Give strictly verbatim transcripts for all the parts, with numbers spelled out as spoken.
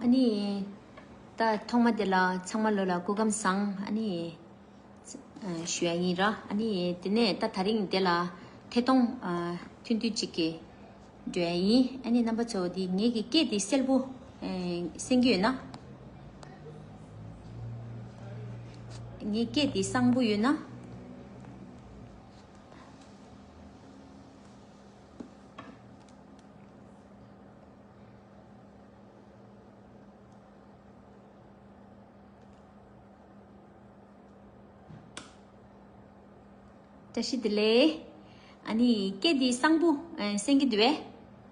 ཨ་ནི། ད་ཐོག་མ་དེ་ལ་ཚང་མ་ལོ་ལ་སྐུ་ཁམས་བཟང་། ཨ་ནི། ཨ། ཞུ་ཡ་ཡིན་ར། ཨ་ནི་དེ་ནས་ད་དེ་རིང་དེ་ལ་ཐད་གཏོང་ཨ། ཐུང་ཐུང་ཅིག་གི་འགྲོ་ཡ་ཡིན། ཨ་ནི་རྣམ་པ་ཚོ་འདི་ངེད་ཀྱི་སྐད་དེ་གསལ་པོ་ཨ། གསན་གྱི་ཡོད་ན། ངའི་སྐད་དེ་གསལ་པོ་ཡོད་ན། བཀྲ་ཤིས་བདེ་ལེགས། ཨ་ནི་སྐད་འདི་གསལ་པོ་ཨ། གསན་གྱི་འདུག་པས།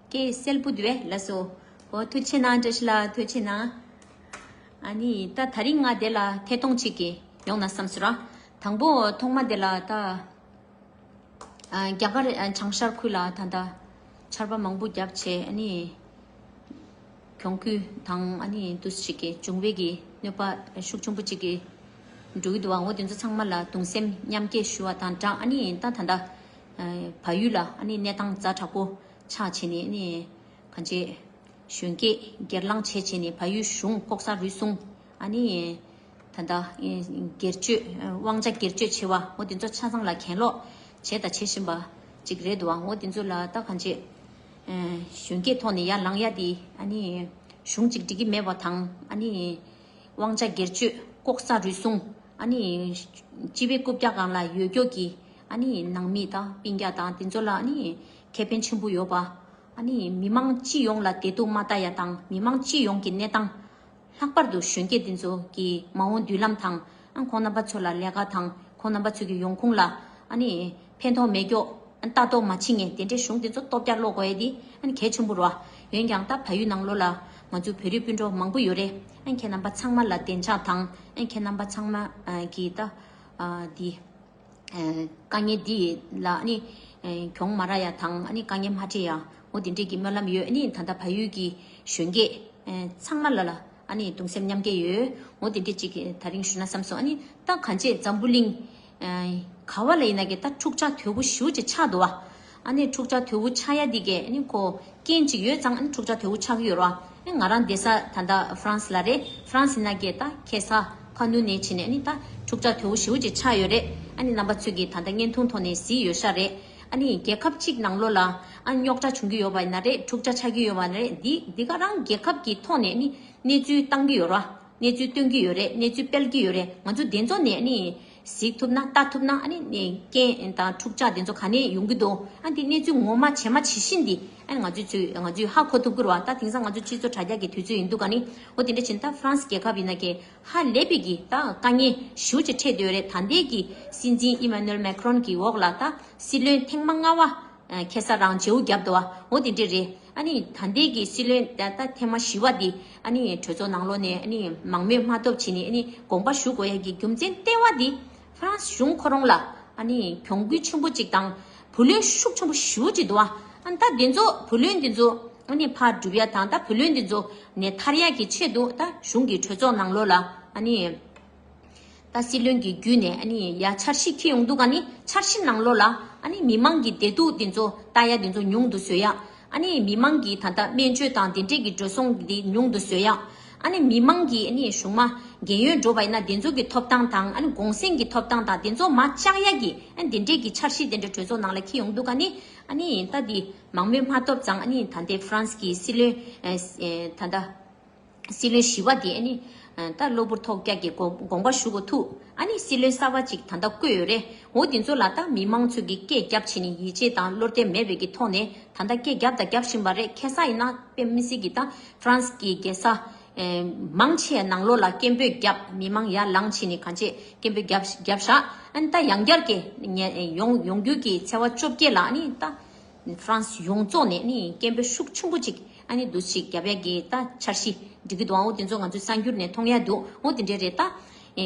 སྐད་གསལ་པོ་འདུག་པས་ལགས་སོ། འོ་ཐུགས་རྗེ་གནང་། བཀྲ་ཤིས་ལགས་ཐུགས་རྗེ་གནང་། ཨ་ནི་ད་དེ་རིང་ང་དེ་ལ་ཐད་གཏོང་ཅིག་གི་ཡོང་ན་བསམ་སོང་ར། དང་པོ་ཐོག་མ་དེ་ལ་ད། ཨ། རྒྱ་གར་ཨ། བྱང་ཤར་ཁུལ་ལ་ད་ལྟ་ཆར་པ་མང་པོ་བརྒྱབ་བྱས། ཨ་ནི་གྱོང་གུད་དང་ཨ་ནི་དུས་ཅིག་གི་འབྱུང་བའི་གི་གནོད་པ་ཤུགས་ཆེན་པོ་ཅིག་གི་འགྲོ་གི་འདུག་པ། འོ་དེ་ཚོ་ཚང་མ་ལ་གདུང་སེམས་མཉམ་སྐྱེད་ཞུ་བ་དང་སྦྲགས། ཨ་ནི་ད་ད་ལྟ་ཨ། བལ་ཡུལ་ལ་ཨ་ནི་གནས་སྟངས་ཛ་དྲག་པོ་ཆགས་བྱས་ནས། ཨ་ནི་གང་ཅི། གཞོན་སྐྱེས་སྒེར་ལངས་བྱས་བྱས་ནས་བལ་ཡུལ་གཞུང་ལྐོག་ཟ་རུལ་སུངས། ཨ་ནི་ད་ལྟ་སྒེར་གཅོད། དབང་ཆ་སྒེར་གཅོད་བྱེད་པ། འོ་དེ་ཚོ་ཆ་ཚང་ལ་གྱེན་ལོག་བྱས་དང་བྱེད་བཞིན་པ་ཅིག་རེད་འདུག་པ། འོ་དེ་ཚོ་ལ་ད་གང་ཅི། གཞོན་སྐྱེས་ཐོག་ནས་ཡར་ལངས་ཡ་དེ། ཨ་ནི་གཞུང་གཅིག་སྒྲིག་གི་མེད་པ་དང་། ཨ་ནི་དབང་ཆ་སྒེར་གཅོད། ལྐོག་ཟ་རུལ་སུངས། ཨ་ནི་སྤྱི་པའི་རྐུབ་བཀྱག་སྒང་ལ་ཡོད་རྒྱུ་གི་ཨ་ནི་ནང་མི་དང་སྤུན་ཀྱག་དང་དེ་ཚོ་ལ། ཨ་ནི་ཁེ་ཕན་ཆེན་པོ་ཡོད་པ། ཨ་ནི་མི་མང་སྤྱི་ཡོངས་ལ་བདེ་སྡུག་མ་ལྟ་ཡ་དང་། མི་མང་སྤྱི་ཡོངས་ཀྱི་གནས་སྟངས། ལྷག་པར་དུ་གཞོན་སྐྱེས་འདི་ཚོ་གི་མ་འོངས་མདུན་ལམ་དང་། ཨ། ཁོང་རྣམ་པ་ཚོ་ལ་ལས་ཀ་དང་། ཁོང་རྣམ་པ་ཚོ་གི་ཡོང་ཁུངས་ལ་ཨ་ནི་ཕན་ཐོགས་མེད་རྒྱུ། ཨ། ལྟ་རྟོག་མ་བྱེད་མཁན་དེ་འདྲའི་གཞུང་འདི་ཚོ་སྟོབས་རྒྱག་སློག་དགོས་ཡ་འདི་ཨ་ནི་གལ་ཆེན་པོ་རེད་པ། འོན་ཀྱང་ད་བལ་ཡུལ་ནང་ལོགས་ལ་ང་ཚོ་བོད་རིགས་སྤུན་གྲོགས་མང་པོ་ཡོད་རེད། ཨ། ཁྱེད་རྣམ་པ་ཚང་མ་ལ་བདེ་འཇགས་དང་། ཨ། ཁྱེད་རྣམ་པ་ཚང་མ་གི་ད་འདི། ཨ། དཀའ་ངལ་འདི་ལ་ནི། ཨ། གྱོང་མ་རག་ཡ་དང་། ཨ་ནི་དཀའ་ངལ་མ་འཕྲད་ཡ། འོ་དེ་འདྲས་ཀྱི་སྨོན་ལམ་ཡོད། ཨ་ནི་ད་ལྟ་བལ་ཡུལ་གྱི་གཞོན་སྐྱེས། ཨ། ཚང་མ་ལ་ལ་ཨ་ནི་གདུང་སེམས་མཉམ་སྐྱེད་ཡོད། འོ་དེ་འདྲས་ཅིག་ད་རིང་ཞུ་ན་བསམ་སོང་། ཨ་ནི་ད་གང་ཅི་འཛམ་བུ་གླིང་། ཨ། ག་བ་ལ་ཡིན་ན་གི་ད་འཁྲུག་ཆ་དོད་པོ་ཞེ་པོ་ཅིག་ཆགས་འདུག་པ། ཨ་ནི་འཁྲུག་ཆ་དོད་པོ་ཆགས་ཡ་འདི་གས་ཨ་ནི་ཁོ་རྐྱེན་ཅིག་ཡོད་ཙང་། ཨ་ནི་འཁྲུག་ཆ་དོད་པོ་ཆགས་ཀྱི་ཡོད་རེད་པ། ཨ་ནི་ང་རང་བསྡད་ས་ད་ལྟ་ཧྥ་རན་སི་ལ་རེད། ཧྥ་རན་སི་ནང་གི་ད་ཁ་སང་ཁ་སྣོན་ནས་བྱས་ནས་ཨ་ནི་ད་འཁྲུག་ཆ་དོད་པོ་ཞེ་པོ་ཅིག་ཆགས་ཡོད་རེད། ཨ་ནི་རྣམ་པ་ཚོས་ཀྱིས་ད་ལྟ་བརྙན་ཐུང་ཐོག་ནས་གཟིགས་ཡོད་ཤག་རེད། ཨ་ནི་རྒྱལ་ཁབ་གཅིག་ནང་ལོགས་ལ་ཨ་ནི་རྙོག་དྲ་བྱུང་གི་ཡོད་པ་ཡིན་ན་རེད། འཁྲུག་ཆ་ཆགས་ཀྱི་ཡོད་པ་ཡིན་ན་རེད། འདི་འདི་ག་རང་རྒྱལ་ཁབ་ཀྱི་ཐོག་ནས་ཨ་ནི་གནས་ཚུལ་བཏང་གི་ཡོད་རེད་པ། གནས་ཚུལ་སྟོན་གྱི་ཡོད་རེད། གནས་ཚུལ་སྤེལ་གྱི་ཡོད་རེད། ང་ཚོ་དེ་ཚོ་ནས་ཨ་ནི་གཟིགས་ཐུབ་ན། ལྟ་ཐུབ་ན། ཨ་ནི་ནས་རྐྱེན་དང་འཁྲུག་ཆ་དེ་ཚོ་ག་ནས་ཡོང་གི་འདུག་ཨ་འདི་གནས་ཚུལ་ངོ་མ་ཇི་མ་ཇི་བཞིན་འདི་ཨ་ནི་ང་ཚོས་ཚོས་ང་ཚོས་ཧ་གོ་ཐུབ་ཀྱི་རེད་པ། ད་དེང་སང་ང་ཚོ་སྤྱི་ཚོགས་དྲ་རྒྱ་གི་དུས་ཚོད་ཡིན་འདུག་ག་ནི། འོ་དེ་འདྲ་བྱས་ན་ད་ཧྥ་རན་སི་རྒྱལ་ཁབ་ཡིན་ན་གི་ཧ་ལས་པའི་གི་ད་དཀའ་ངལ་ཞེ་པོ་ཅིག་འཕྲད་བསྡད་ཡོད་རེད། ད་ལྟའི་གི་སྲིད་འཛིན་ཨི་མ་ནུ་ཨེལ་མེ་ཁི་རོན་གྱི་འོག་ལ་ད་སྲིད་བློན་ཐེངས་མ་ལྔ་པ། ཨ། ཁ་སང་རང་བརྗེ་པོ་བརྒྱབ་འདུག་པ། འོ་དེ་འདྲས་རེད། ཨ་ནི་ད་ལྟའི་གི་སྲིད་བློན་ད་ད་ཐེངས་མ་བཞི་པ་འདི་ཨ་ནི་གྲོས་ཚོགས་ནང་ལོགས་ནས་ཨ་ནི་མང་མོས་མ་ཐོབ་བྱས་ནས་ཨ་ནི་དགོངས་པ་ཞུ་དགོས་ཡ་གི་རྒྱུ་མཚན་ལྟེ་བ་འདི་ཧྥ་རན་སི་གཞུང་ཁོ་རང་ལ་ཨ་ནི་གྱོང་གུད་ཆེན་པོ་ཅིག་དང་བུ་ལོན་ཤུགས་ཆེན་པོ་ཞེ་པོ་ཅིག་འདུག་པ། ཨ་ནི་ད་འདི་ཚོ་བུ་ལོན་འདི་ཚོ་ཨ་ནི་ཕར་སྒྲུབ་ཡ་དང་། ད་བུ་ལོན་འདི་ཚོ་ནས་ཐར་ཡ་གི་ཆེད་དུ་ད་གཞུང་གི་གྲོས་ཚོགས་ནང་ལོགས་ལ་ཨ་ནི། ད་སྲིད་བློན་གྱི་བརྒྱུད་ནས་ཨ་ནི་ཡ་འཆར་གཞི་འཁྱེར་ཡོང་འདུག་ག་ནི། འཆར་གཞི་ནང་ལོགས་ལ་ཨ་ནི་མི་མང་གི་བདེ་སྡུག་དེ་ཚོ་ལྟ་ཡ་དེ་ཚོ་ཉུང་དུ་བཟོ་ཡ། ཨ་ནི་མི་མང་གི་ད་ལྟ་སྨན་བཅོས་དང་དེ་འདྲས་ཀྱི་འགྲོ་སོང་དེ་ཉུང་དུ་བཟོ་ཡ། ཨ་ནི་མི་མང་གི་ཨ་ནི་གཞུང་མ་རྒན་ཡོལ་འགྲོ་བ་ཡིན་ན་དེ་ཚོ་གི་ཐོབ་ཐང་དང་། ཨ་ནི་གུང་སེང་གི་ཐོབ་ཐང་དང་དེ་ཚོ་མར་བཅག་ཡ་གི་ཨ་ནི་དེ་འདྲས་ཀྱི་འཆར་གཞི་དེ་འདྲ་གྲོས་ཚོགས་ནང་ལ་འཁྱེར་ཡོང་འདུག་ག་ནི། ཨ་ནི་ད་དེ་མང་མོས་མ་ཐོབ་ཙང་། ཨ་ནི་ད་ལྟའི་ཧྥ་རན་སི་གི་སྲིད་བློན་ཨ་ཨ་ད་ལྟ། སྲིད་བློན་བཞི་པ་དེ་ཨ་ནི་ད་གློ་བུར་ཐོག་རྒྱག་གི་དགོངས་དགོངས་པ་ཞུ་དགོས་ཐུག་ཨ་ནི་སྲིད་བློན་གསར་པ་ཅིག་ད་ལྟ་བསྐོས་ཡོད་རེད། འོ་དེ་ཚོ་ལ་ད་མི་མང་ཚོས་ཀྱི་སྐད་རྒྱབ་བྱས་ནས་ཡིད་ཆེས་དང་བློ་གཏད་མེད་པའི་གི་ཐོག་ནས་ད་ལྟ་སྐད་རྒྱབ་དང་རྒྱབ་བཞིན་པ་རེད། ཁ་སང་ཡིན་ན་དཔེ་མི་སྲིད་ཀྱི་ད་ཧྥ་རན་སི་གི་རྒྱལ་ས་ཨེ་མང་ཆེ་ནང་ལོགས་ལ་སྐད་འབོད་རྒྱབ། མི་མང་ཡར་ལངས་བྱས་ནས་གང་ཅི་སྐད་འབོད་རྒྱབ་རྒྱབ་བཞག་ཨ་ནི་ད་ཡང་བསྐྱར་གྱི་ཡོང་ཡོང་རྒྱུ་གི་ཚེས་པ་བཅོ་བརྒྱད་ལ་ཨ་ནི་ད། ཧྥ་རན་སི་ཡོངས་རྫོགས་ནས་ནི་སྐད་འབོད་ཤུགས་ཆེན་པོ་ཅིག་ཨ་ནི་འདུ་ཞིག་རྒྱབ་ཡ་གི་ད་འཆར་གཞི་སྒྲིག་གི་འདུག་འོ་དེ་ཚོ་ང་ཚོས་གསར་འགྱུར་ནས་མཐོང་ཡ་འདུག་འོ་དེ་འདྲས་རེད། ད་ཨེ་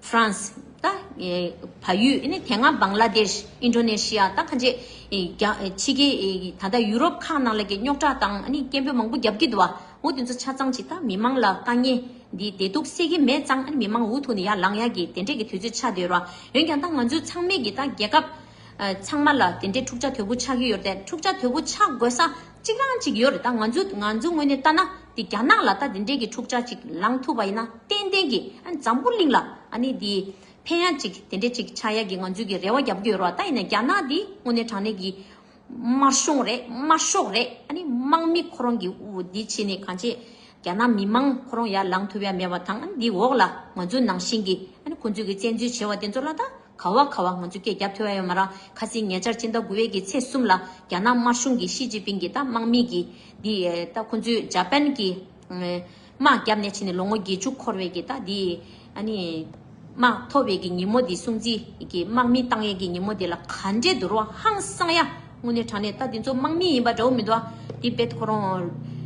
ཧྥ་རན་སི། ད་ཨེ་བལ་ཡུལ། ཨ་ནི་དེ་སྔ་བང་ལ་དེཤ། ཨིན་ཌོ་ནེ་ཤི་ཡ། ད་གང་ཅི་ཨེ་རྒྱ་ཨེ་ཕྱི་རྒྱལ་ཨེ་ད་ལྟ་ཡུ་རོབ་ཁག་ནང་ལ་གི་རྙོག་དྲ་དང་ཨ་ནི་སྐད་འབོད་མང་པོ་རྒྱབ་ཀྱི་འདུག་འོ་དེ་ཚོ་ཆ་ཚང་ཅིག་ད་མི་མང་ལ་དཀའ་ངལ་འདི་བདེ་སྡུག་སེལ་གྱི་མེད་ཙང་། ཨ་ནི་མི་མང་འུ་ཐུག་ནས་ཡར་ལངས་ཡ་གི་དེ་འདྲས་ཀྱི་དུས་ཚོད་ཆགས་བསྡད་ཡོད་རེད། འོན་ཀྱང་ད་ང་ཚོ་ཚང་མས་ཀྱི་ད་རྒྱལ་ཁབ་ཨ་ཚང་མ་ལ་དེ་འདྲའི་འཁྲུག་ཆ་དོད་པོ་ཆགས་ཀྱི་ཡོད་རེད་དེ། འཁྲུག་ཆ་དོད་པོ་ཆགས་དགོས་ས་གཅིག་རང་གཅིག་ཡོད་རེད། ད་ང་ཚོ་ང་ཚོ་ངོས་ནས་ལྟ་ན་ དེ་རྒྱ་ནག་ལ་ད་དེ་འདྲའི་གི་འཁྲུག་ཆ་ཅིག་ལངས་ཐུབ་པ་ཡིན་ན་ཏན་ཏན་གྱི་ཨ་ནི་འཛམ་བུ་གླིང་ལ་ཨ་ནི་དེ་ཕན་ཡ་ཅིག་དེ་འདྲའི་ཅིག་ཆགས་ཡ་གི་ང་ཚོས་ཀྱི་རེ་བ་རྒྱབ་ཀྱི་ཡོད་རེད་བ། ད་ཡིན་ན་རྒྱ་ནག་དེ་དངོས་གནས་དྲང་གནས་ཀྱི་དམར་གཞུང་རེད། དམར་ཤོག་རེད། ཨ་ནི་དམག་མི་ཁོ་རང་གི་འུ་འདི་བྱས་ནས་གང་བྱེད། རྒྱ་ནག་མི་མང་ཁོ་རང་ཡར་ལངས་ཐུབ་ཡ་མེད་པ་དང་། ཨ་ནི་འདི་འོག་ལ་ང་ཚོའི་ནང་བཞིན་གྱི་ཨ་ནི་ཁོང་ཚོས་ཀྱི་བཙན་འཛུལ་བྱས་པ་དེ་ཚོ་ལ་ད་ག་བ་ག་བ་ང་ཚོས་སྐད་རྒྱབ་ཐུབ་ཡ་ཡོད་མ་རེད། ཁ་སང་ཉེ་ཆར་སྤྱི་ཟླ་དགུ་པའི་གི་ཚེས་གསུམ་ལ་རྒྱ་ནག་དམར་གཞུང་གི་ཞི་ཅིན་ཕིང་གི་ད་དམག་མི་གི་འདི་ད་ཁོང་ཚོས་ཇ་པན་གི་དམག་བརྒྱབ་ནས་ཕྱིན་ནས་ལོ་ངོ་བརྒྱད་ཅུ་འཁོར་བའི་གི་ད་འདི་ཨ་ནི་དམག་ཐོབ་པའི་གི་ཉིན་མོ་འདི་སྲུང་བརྩི་གི་དམག་མི་བཏང་ཡས་ཀྱི་ཉིན་མོ་འདི་ལ་ག་འདྲས་འདུག་རོ། ཧང་སང་ཡ། དངོས་གནས་དྲང་གནས་ད་འདི་ཚོ་དམག་མི་ཡིན་པ་འདྲ་བོ་མི་འདུག་ཨ། འདི་རྦད་ཁོ་རང་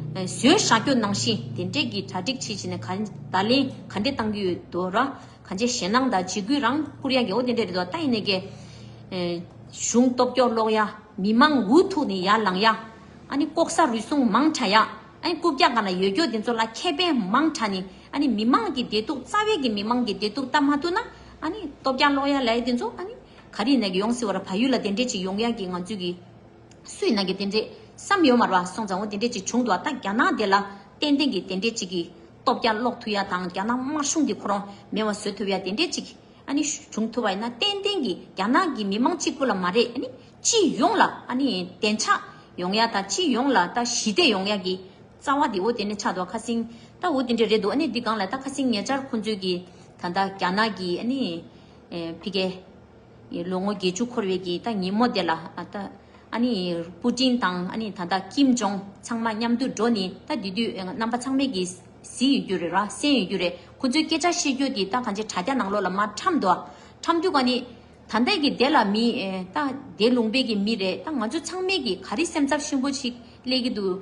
བཟོས་བཞག་རྒྱུ་ནང་བཞིན་དེ་འདྲས་ཀྱི་གྲ་སྒྲིག་བྱེད་བྱས་ནས་ག་བརྡ་ལན་ག་འདྲས་བཏང་གི་ཡོད་འདུག་རོ། གང་ཅི་ཞེད་སྣང་དང་འཇིགས་སྐུལ་རང་བསྐུར་ཡ་གི་འོ་དེ་འདྲས་རེད་དོ། ད་ཡིན་ནའི་གི་གཞུང་སྟོབས་སྐྱོ་སློག་ཡ། མི་མང་འུ་ཐུག་ནས་ཡར་ལངས་ཡ། ཨ་ནི་ལྐོག་ཟ་རུལ་སུངས་མང་དྲགས་ཡ། ཨ་ནི་རྐུབ་བཀྱག་སྒང་ལ་ཡོད་རྒྱུ་དེ་ཚོ་ལ་ཁེ་ཕན་མང་དྲགས་ནས། ཨ་ནི་མི་མང་གི་བདེ་སྡུག་རྩ་བའི་གི་མི་མང་གི་བདེ་སྡུག་ལྟ་མ་ཐུབ་ན། ཨ་ནི་སྟོབས་རྒྱག་སློག་ཡ་ལབ་ཡ་དེ་ཚོ་ཨ་ནི་ག་རེ་ཡིན་ནའི་གི་ཡོང་སྲིད་པ་ར། བལ་ཡུལ་ལ་དེ་འདྲས་ཅིག་ཡོང་ཡ་གི་ང་ཚོས་གི་སུ་ཡིན་ན་གི་དེ་འདྲས་བསམ་ཡོད་མ་རེད་བ། སོང་ཙང་འོ་དེ་འདྲས་ཅིག་བྱུང་འདུག་བ། ད་རྒྱ་ནག་དེ་ལ་ཏན་ཏན་གྱི་དེ་འདྲས་ཅིག་གི་སྟོབས་རྒྱག་སློག་ཐུབ་ཡ་དང་། རྒྱ་ནག་དམར་གཞུང་འདི་ཁོ་རང་མེད་པ་བཟོ་ཐུབ་ཡ་དེ་འདྲས་ཅིག་ཨ་ནི་བྱུང་ཐུབ་པ་ཡིན་ན། ཏན་ཏན་གྱི་རྒྱ་ནག་གི་མི་མང་གཅིག་པུ་ལ་མ་རེད། ཨ་ནི་སྤྱི་ཡོངས་ལ་ཨ་ནི་བདེ་འཇགས་ཡོང་ཡ་དང་། སྤྱི་ཡོངས་ལ་ད་ཞི་བདེ་ཡོང་ཡ་གི་རྩ་བ་དེ་འོ་དེ་ནས་ཆགས་འདུག་བ། ཁ་སང་ད་འོ་དེ་འདྲས་རེད་འདུག་ཨ་ནི་འདི་སྒང་ལ་ད་ཁ་སང་ཉེ་ཆར་ཁོང་ཚོས་ཀྱི་ད་ལྟ་རྒྱ་ནག་གི་ཨ་ནི་ཕ་གི་ལོ་ངོ་བརྒྱད་ཅུ་འཁོར་བའི་གི་ད་ཉིན་མོ་དེ་ལ། ཨ་ད་ཨ་ནི་པུ་ཏིན་དང་ཨ་ནི་ད་ལྟ་ཀིམ་ཇོང་ཚང་མ་མཉམ་དུ་འགྲོ་ནས། ད་དེ་དུས་རྣམ་པ་ཚང་མས་གི་གཟིགས་ཡོད་རྒྱུ་རེད་ར། གསན་ཡོད་རྒྱུ་རེད། ཁོ་ཚོའི་སྐད་ཆ་བཤད་རྒྱུ་དེ་ད་གང་ཅི་དྲ་རྒྱ་ནང་ལོགས་ལ་མར་བཀྲམ་འདུག་བ། བཀྲམ་དུས་ག་ནི་ད་ལྟའི་གི་དེ་ལ་མི་ད་དེ་ལུང་པའི་གི་མི་རེད། ད་ང་ཚོ་ཚང་མས་གི་ག་རེ་སེམས་འཚབ་ཆེན་པོ་ཞིག་སླེབས་ཀྱི་འདུག་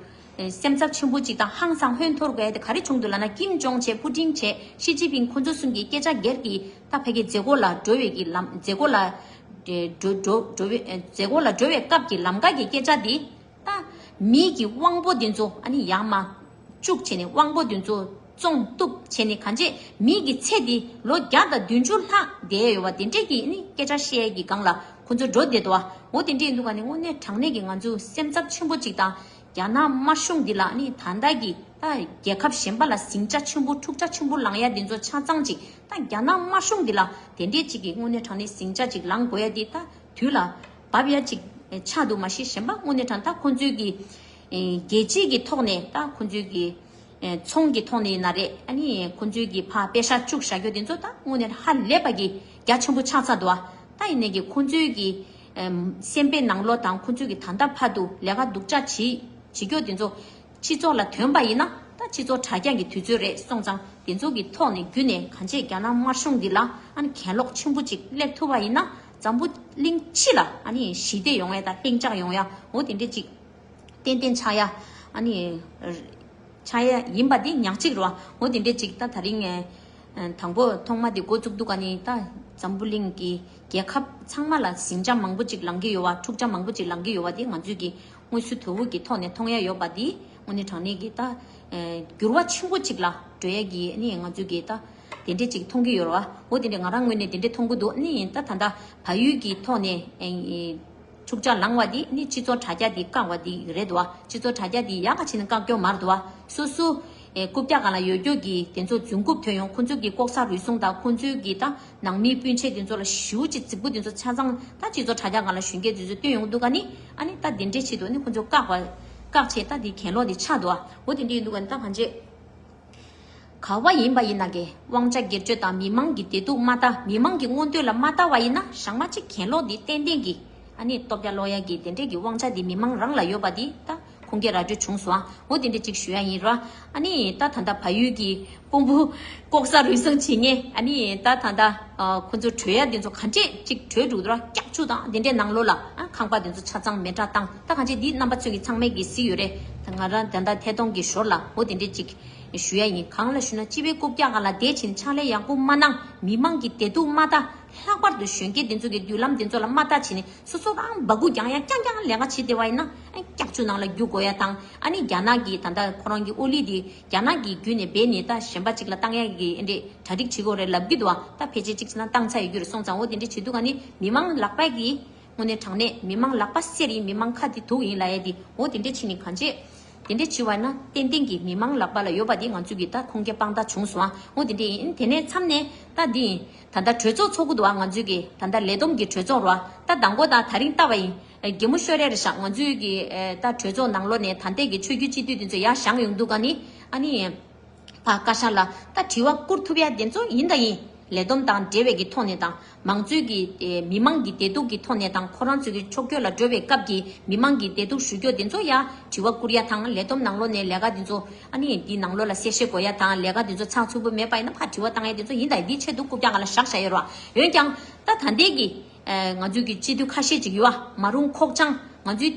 སེམས་འཚབ་ཆེན་པོ་ཅིག་དང་ཧང་སང་ཧོན་འཐོར་དགོས་ཡ་དེ་ག་རེ་བྱུང་འདུག་ལབ་ན། ཀིམ་ཇོང་བྱས། པུ་ཏིན་བྱས། ཞི་ཅིན་ཕིང་ཁོ་ཚོ་གསུམ་གྱི་སྐད་ཆ་སྒེར་གྱི་ད་ཕ་གི་མཛད་སྒོ་ལ་འགྲོ་བའི་གི་ལམ། མཛད་སྒོ་ལ་འགྲོ་འགྲོ་འགྲོ་བའི་མཛད་སྒོ་ལ་འགྲོ་བའི་སྐབས་ཀྱི་ལམ་ཁ་གི་སྐད་ཆ་དེ། ད་མི་གི་དབང་པོ་དེ་ཚོ་ཨ་ནི་ཡར་མར་བཅུག་བྱས་ནས། དབང་པོ་དེ་ཚོ་བཙོང་གཏུབ་བྱས་ནས། གང་བྱེད། མི་གི་ཚེ་འདི་ལོ་བརྒྱ་དང་བདུན་ཅུ་ལྷག་བསྡད་ཡོད་པ་དེ་འདྲས་ཀྱི་ཨ་ནི་སྐད་ཆ་བཤད་ཡ་གི་སྒང་ལ་ཁོ་ཚོ་འགྲོ་བསྡད་འདུག་བ། འོ་དེ་འདྲས་ཡིན་དུས་ག་ནི་དངོས་གནས་དྲང་གནས་ཀྱི་ང་ཚོ་སེམས་འཚབ་ཆེན་པོ་ཅིག་དང་། རྒྱ་ནག་དམར་གཞུང་འདི་ལ་ནི་ད་ལྟ་གི་ད་རྒྱལ་ཁབ་གཞན་པ་ལ་ཟིང་ཆ་ཆེན་པོ་འཁྲུག་ཆ་ཆེན་པོ་ལངས་ཡ་འདི་ཚོ་ཆ་ཚང་ཅིག་ད་རྒྱ་ནག་དམར་གཞུང་འདི་ལ་དེ་འདྲས་ཅིག་གི་དངོས་གནས་དྲང་གནས་ཟིང་ཆ་ཅིག་ལངས་དགོས་ཡ་འདི་ད་དུས་ལ་བབ་ཡ་ཅིག་ཆགས་འདུག་མ་གཞི་གཞན་པ་དངོས་གནས་དྲང་ད་ཁོང་ཚོའི་གི་རྒྱལ་སྤྱིའི་གི་ཐོག་ནས། ད་ཁོང་ཚོའི་གི་ཚོང་གི་ཐོག་ནས་ཡིན་ན་རེད། ཨ་ནི་ཁོང་ཚོའི་གི་ཕར་པེ་ཤག་བཅུག་བཞག་རྒྱུ་དེ་ཚོ་ད་དངོས་གནས་ཧ་ལས་པ་གི་རྒྱ་ཆེན་པོ་ཆགས་ཚར་འདུག་བ། ད་ཡིན་ནའི་གི་ཁོང་ཚོའི་གི་སེམས་པའི་ནང་ལོགས་དང་། ཁོང་ཚོའི་གི་ད་ལྟ་བར་དུ་ལས་ཀ་སྡུག་ཅག་བྱེད་བྱེད་རྒྱུ་དེ་ཚོ་སྤྱི་ཚོགས་ལ་ཐོན་པ་ཡིན་ན། ད་སྤྱི་ཚོགས་དྲ་རྒྱ་གི་དུས་ཚོད་རེད། སོང་ཙང་དེ་ཚོ་གི་ཐོག་ནས་བརྒྱུད་ནས་གང་བྱེད། རྒྱ་ནག་དམར་གཞུང་འདི་ལ་ཨ་ནི་གྱེན་ལོག་ཆེན་པོ་ཅིག་སླེབས་ཐུབ་པ་ཡིན་ན། འཛམ་བུ་གླིང་སྤྱི་ལ་ཨ་ནི་ཞི་བདེ་ཡོང་ཡ་དང་ལྷིང་འཇགས་ཡོང་ཡ་འོ་དེ་འདྲས་ཅིག་ཏན་ཏན་ཆགས་ཡ། ཨ་ནི་ཆགས་ཡ་ཡིན་པ་དེ་ཉག་གཅིག་རེད་བ། འོ་དེ་འདྲས་ཅིག་ད་ད་རིང་ངས་དང་པོ་ཐོག་མ་དེ་འགོ་བཙུགས་དུས་ག་ནི་ད་འཛམ་བུ་གླིང་གི་རྒྱལ་ཁབ་ཚང་མ་ལ་ཟིང་ཆ་མང་པོ་ཅིག་ལངས་ཀྱི་ཡོད་བ། འཁྲུག་ཆ་མང་པོ་ཅིག་ལངས་ཀྱི་ཡོད་བ་དེ་ང་ཚོས་ཀྱི་དངོས་སུ་དོ་ཕོག་གི་ཐོག་ནས་མཐོང་ཡ་ཡོད་པ་འདི་དངོས་གནས་དྲང་གནས་ཀྱི་ད་འགྱུར་བ་ཆེན་པོ་ཅིག་ལ་འགྲོ་ཡ་གི་ནི་ང་ཚོས་ཀྱི་ད་དེ་འདྲས་ཅིག་མཐོང་གི་ཡོད་རེད་བ། འོ་དེ་འདྲས་ང་རང་ངོས་ནས་དེ་འདྲས་མཐོང་གི་འདུག་ནི་ད་ད་ལྟ་བལ་ཡུལ་གྱི་ཐོག་ནས་འཁྲུག་ཆ་ལངས་བ་འདི་ནི་སྤྱི་ཚོགས་དྲ་རྒྱ་འདི་བཀག་པ་འདི་རེད་འདུག་བ། སྤྱི་ཚོགས་དྲ་རྒྱ་འདི་ཡག་ག་བྱས་ནས་བཀག་རྒྱུ་མ་རེད་འདུག་བ། སོ་སོ་རྐུབ་བཀྱག་སྒང་ལ་ཡོད་རྒྱུ་གི་དེ་ཚོ་རྫུན་རྐུབ་ཐོན་ཡོང་། ཁོ་ཚོས་ཀྱི་ལྐོག་ཟ་རུལ་སུངས་དང་། ཁོ་ཚོས་ཀྱི་ད་ནང་མིའི་སྤུན་མཆེད་དེ་ཚོ་ལ་ཞེ་པོ་ཅིག་རྫིག་པོ་དེ་ཚོ་ཆ་ཚང་ད་སྤྱི་ཚོགས་དྲ་རྒྱ་སྒང་ལ་གཞོན་སྐྱེས་དེ་ཚོས་སྟོན་ཡོང་འདུག་ག་ནི། ཨ་ནི་ད་དེ་འདྲའི་ཆེད་དུ་ནི་ཁོ་ཚོ་བཀག་པ་བཀག་བྱས་ད་དེ་གྱེན་ལོག་དེ་ཆགས་འདུག་ཨ། འོ་དེ་འདྲ་ཡིན་འདུག་ག་ནི། ད་གང་བྱེད། ག་བ་ཡིན་པ་ཡིན་ན་གི་དབང་ཆ་སྒེར་གཅོད་དང་མི་མང་གི་བདེ་སྡུག་མ་ལྟ། མི་མང་གི་མངོན་འདོད་ལ་མ་ལྟ་བ་ཡིན་ན། ཞག་མ་གཅིག་གྱེན་ལོག་དེ་ཏན་ཏན་གྱི་ཨ་ནི་སྟོབས་རྒྱག་སློག་ཡ་གི་དེ་འདྲའི་གི་དབང་ཆ་དེ་མི་མང་རང་ལ་ཡོད་པ་དེ་ད་ཁུངས་སྐྱེལ་ར་སྤྲོད་བྱུང་སོང་ཨ། འོ་དེ་འདྲ་ཅིག་ཞུ་ཡ་ཡིན་ར། ཨ་ནི་ད་ད་ལྟ་བལ་ཡུལ་གྱི་དཔོན་པོ་ལྐོག་ཟ་རུལ་སུངས་བྱེད་མཁན། ཨ་ནི་ད་ད་ལྟ་ཨ་ཁོ་ཚོ་བྲོས་ཡ་དེ་ཚོ་ག་འདྲས་ཅིག་བྲོས་འགྲོ་འདུག་ར། སྐྱག་ཆུ་དང་དེ་འདྲའི་ནང་ལོགས་ལ་ཨ་ཁང་པ་དེ་ཚོ་ཆ་ཚང་མེ་སྲེག་བཏང་། ད་གང་བྱེད་འདི་རྣམ་པ་ཚོས་ཀྱི་ཚང་མས་ཀྱི་གཟིགས་ཡོད་རེད། ད་ང་རང་ད་ལྟ་ཐད་གཏོང་གི་ཞོར་ལ་འོ་དེ་འདྲས་ཅིག་ཞུ་ཡ་ཡིན། གང་ལ་ཞུ་ན་སྤྱི་པའི་རྐུབ་བཀྱག་སྒང་ལ་བསྡད་ཕྱིན་ཕྱག་ལས་ཡག་པོ་མ་གནང་། མི་མང་གི་བདེ་སྡུག་མ་ལྟ། ལྷག་པར་དུ་གཞོན་སྐྱེས་དེ་ཚོ་གི་མདུན་ལམ་དེ་ཚོ་ལ་མ་ལྟ་བྱས་ནས་སོ་སོ་རང་སྦ་ཁུག་རྒྱག་ཡ་རྐྱང་རྐྱང་ལས་ཀ་བྱེད་བསྡད་པ་ཡིན་ན། ཨ་སྐྱག་ཆུ་ནང་ལ་རྒྱུག་དགོས་ཡ་དང་། ཨ་ནི་རྒྱ་ནག་གི་ད་ལྟ་ཁོ་རང་གི་ཨོ་ལི་དེ་རྒྱ་ནག་གི་བརྒྱུད་ནས་སྦས་ནས་ད་གཞན་པ་ཅིག་ལ་བཏང་ཡ་གི་ཨེ་འདྲས་གྲ་སྒྲིག་བྱེད་དགོས་རེད་ལབ་ཀྱི་འདུག་བ། ད་ཕལ་ཆེར་ཅིག་བྱས་ན་བཏང་ཚར་ཡོད་རྒྱུ་རེད། སོང་ཙང་འོ་དེ་འདྲས་བྱེད་དུས་ག་ནི་མི་མང་ལག་པ་གི་དངོས་གནས་དྲང་གནས་མི་མང་ལག་པ་གསེར་ཡིན། མི་མང་ཁ་དེ་དུག་ཡིན་ལབ་ཡ་དེ་འོ་དེ་འདྲས་བྱས་ནས་གང་བྱེད། དེ་འདྲ་བྱས་པ་ན་ཏན་ཏན་གྱི་མི་མང་ལག་པ་ལ་ཡོད་པ་དེ་ང་ཚོས་ཀྱི་ད་ཁུངས་སྐྱེལ་དཔང་རྟགས་བྱུང་སོང་ཨ། འོ་དེ་འདྲ་ཡིན། དེ་ནས་མཚམས་ནས་ད་འདི་ད་ལྟ་གྲོས་ཚོགས་ཚོགས་ཀྱི་འདུག་ཨ། ང་ཚོས་ཀྱི་ད་ལྟ་ལས་བསྡོམས་ཀྱི་གྲོས་ཚོགས་རོ། ད་མདང་དགོང་དང་དེ་རིང་ལྟ་བ་ཡིན། གད་མོ་ཤོར་ཡ་རེད་ཤག་ང་ཚོས་ཀྱི་ད་གྲོས་ཚོགས་ནང་ལོགས་ནས་ད་ལྟའི་གི་ཆོས་བརྒྱུད་སྤྱི་འཐུས་དེ་ཚོ་ཡར་བཞེངས་ཡོང་དུས་ག་ནི་ཨ་ནི། ཕ་བཀའ་ཤག་ལ་ད་དྲི་བ་བསྐུར་ཐུབ་ཡ་དེ་ཚོ་ཡིན་དང་ཡིན། ལས་བསྡོམས་དང་འབྲེལ་བའི་གི་ཐོག་ནས་དང་། མང་གཙོའི་གི་ཨེ་མི་མང་གི་བདེ་སྡུག་གི་ཐོག་ནས་དང་། ཁོ་རང་ཚོའི་གི་ཕྱོགས་སྐྱོད་ལ་འགྲོ་བའི་སྐབས་ཀྱི་མི་མང་གི་བདེ་སྡུག་ཞུ་རྒྱུ་དེ་ཚོ་ཡ་དྲི་བ་བསྐུར་ཡ་དང་། ལས་བསྡོམས་ནང་ལོགས་ནས་ལས་ཀ་དེ་ཚོ་ཨ་ནི་འདི་ནང་ལོགས་ལ་གསལ་བཤད་དགོས་ཡ་དང་། ལས་ཀ་དེ་ཚོ་ཚགས་ཚུད་པོ་མེད་པ་ཡིན་ན་ཕར་དྲི་བ་བཏང་ཡ་དེ་ཚོ་ཡིན་དང་ཡིན། འདི་ཆེད་དུ་རྐུབ་བཀྱག་སྒང་ལ་བཞག་བཞག་ཡོད་རོགས། འོན་ཀྱང་ད་ད་ལྟའི་གི་ཨེ་ང་ཚོའི་གི་སྤྱི་འཐུས་ཁ་ཤས་ཅིག་ཡོད་ཨ། མ་རུང་ཁོག་བཅངས་ང་ཚོའི་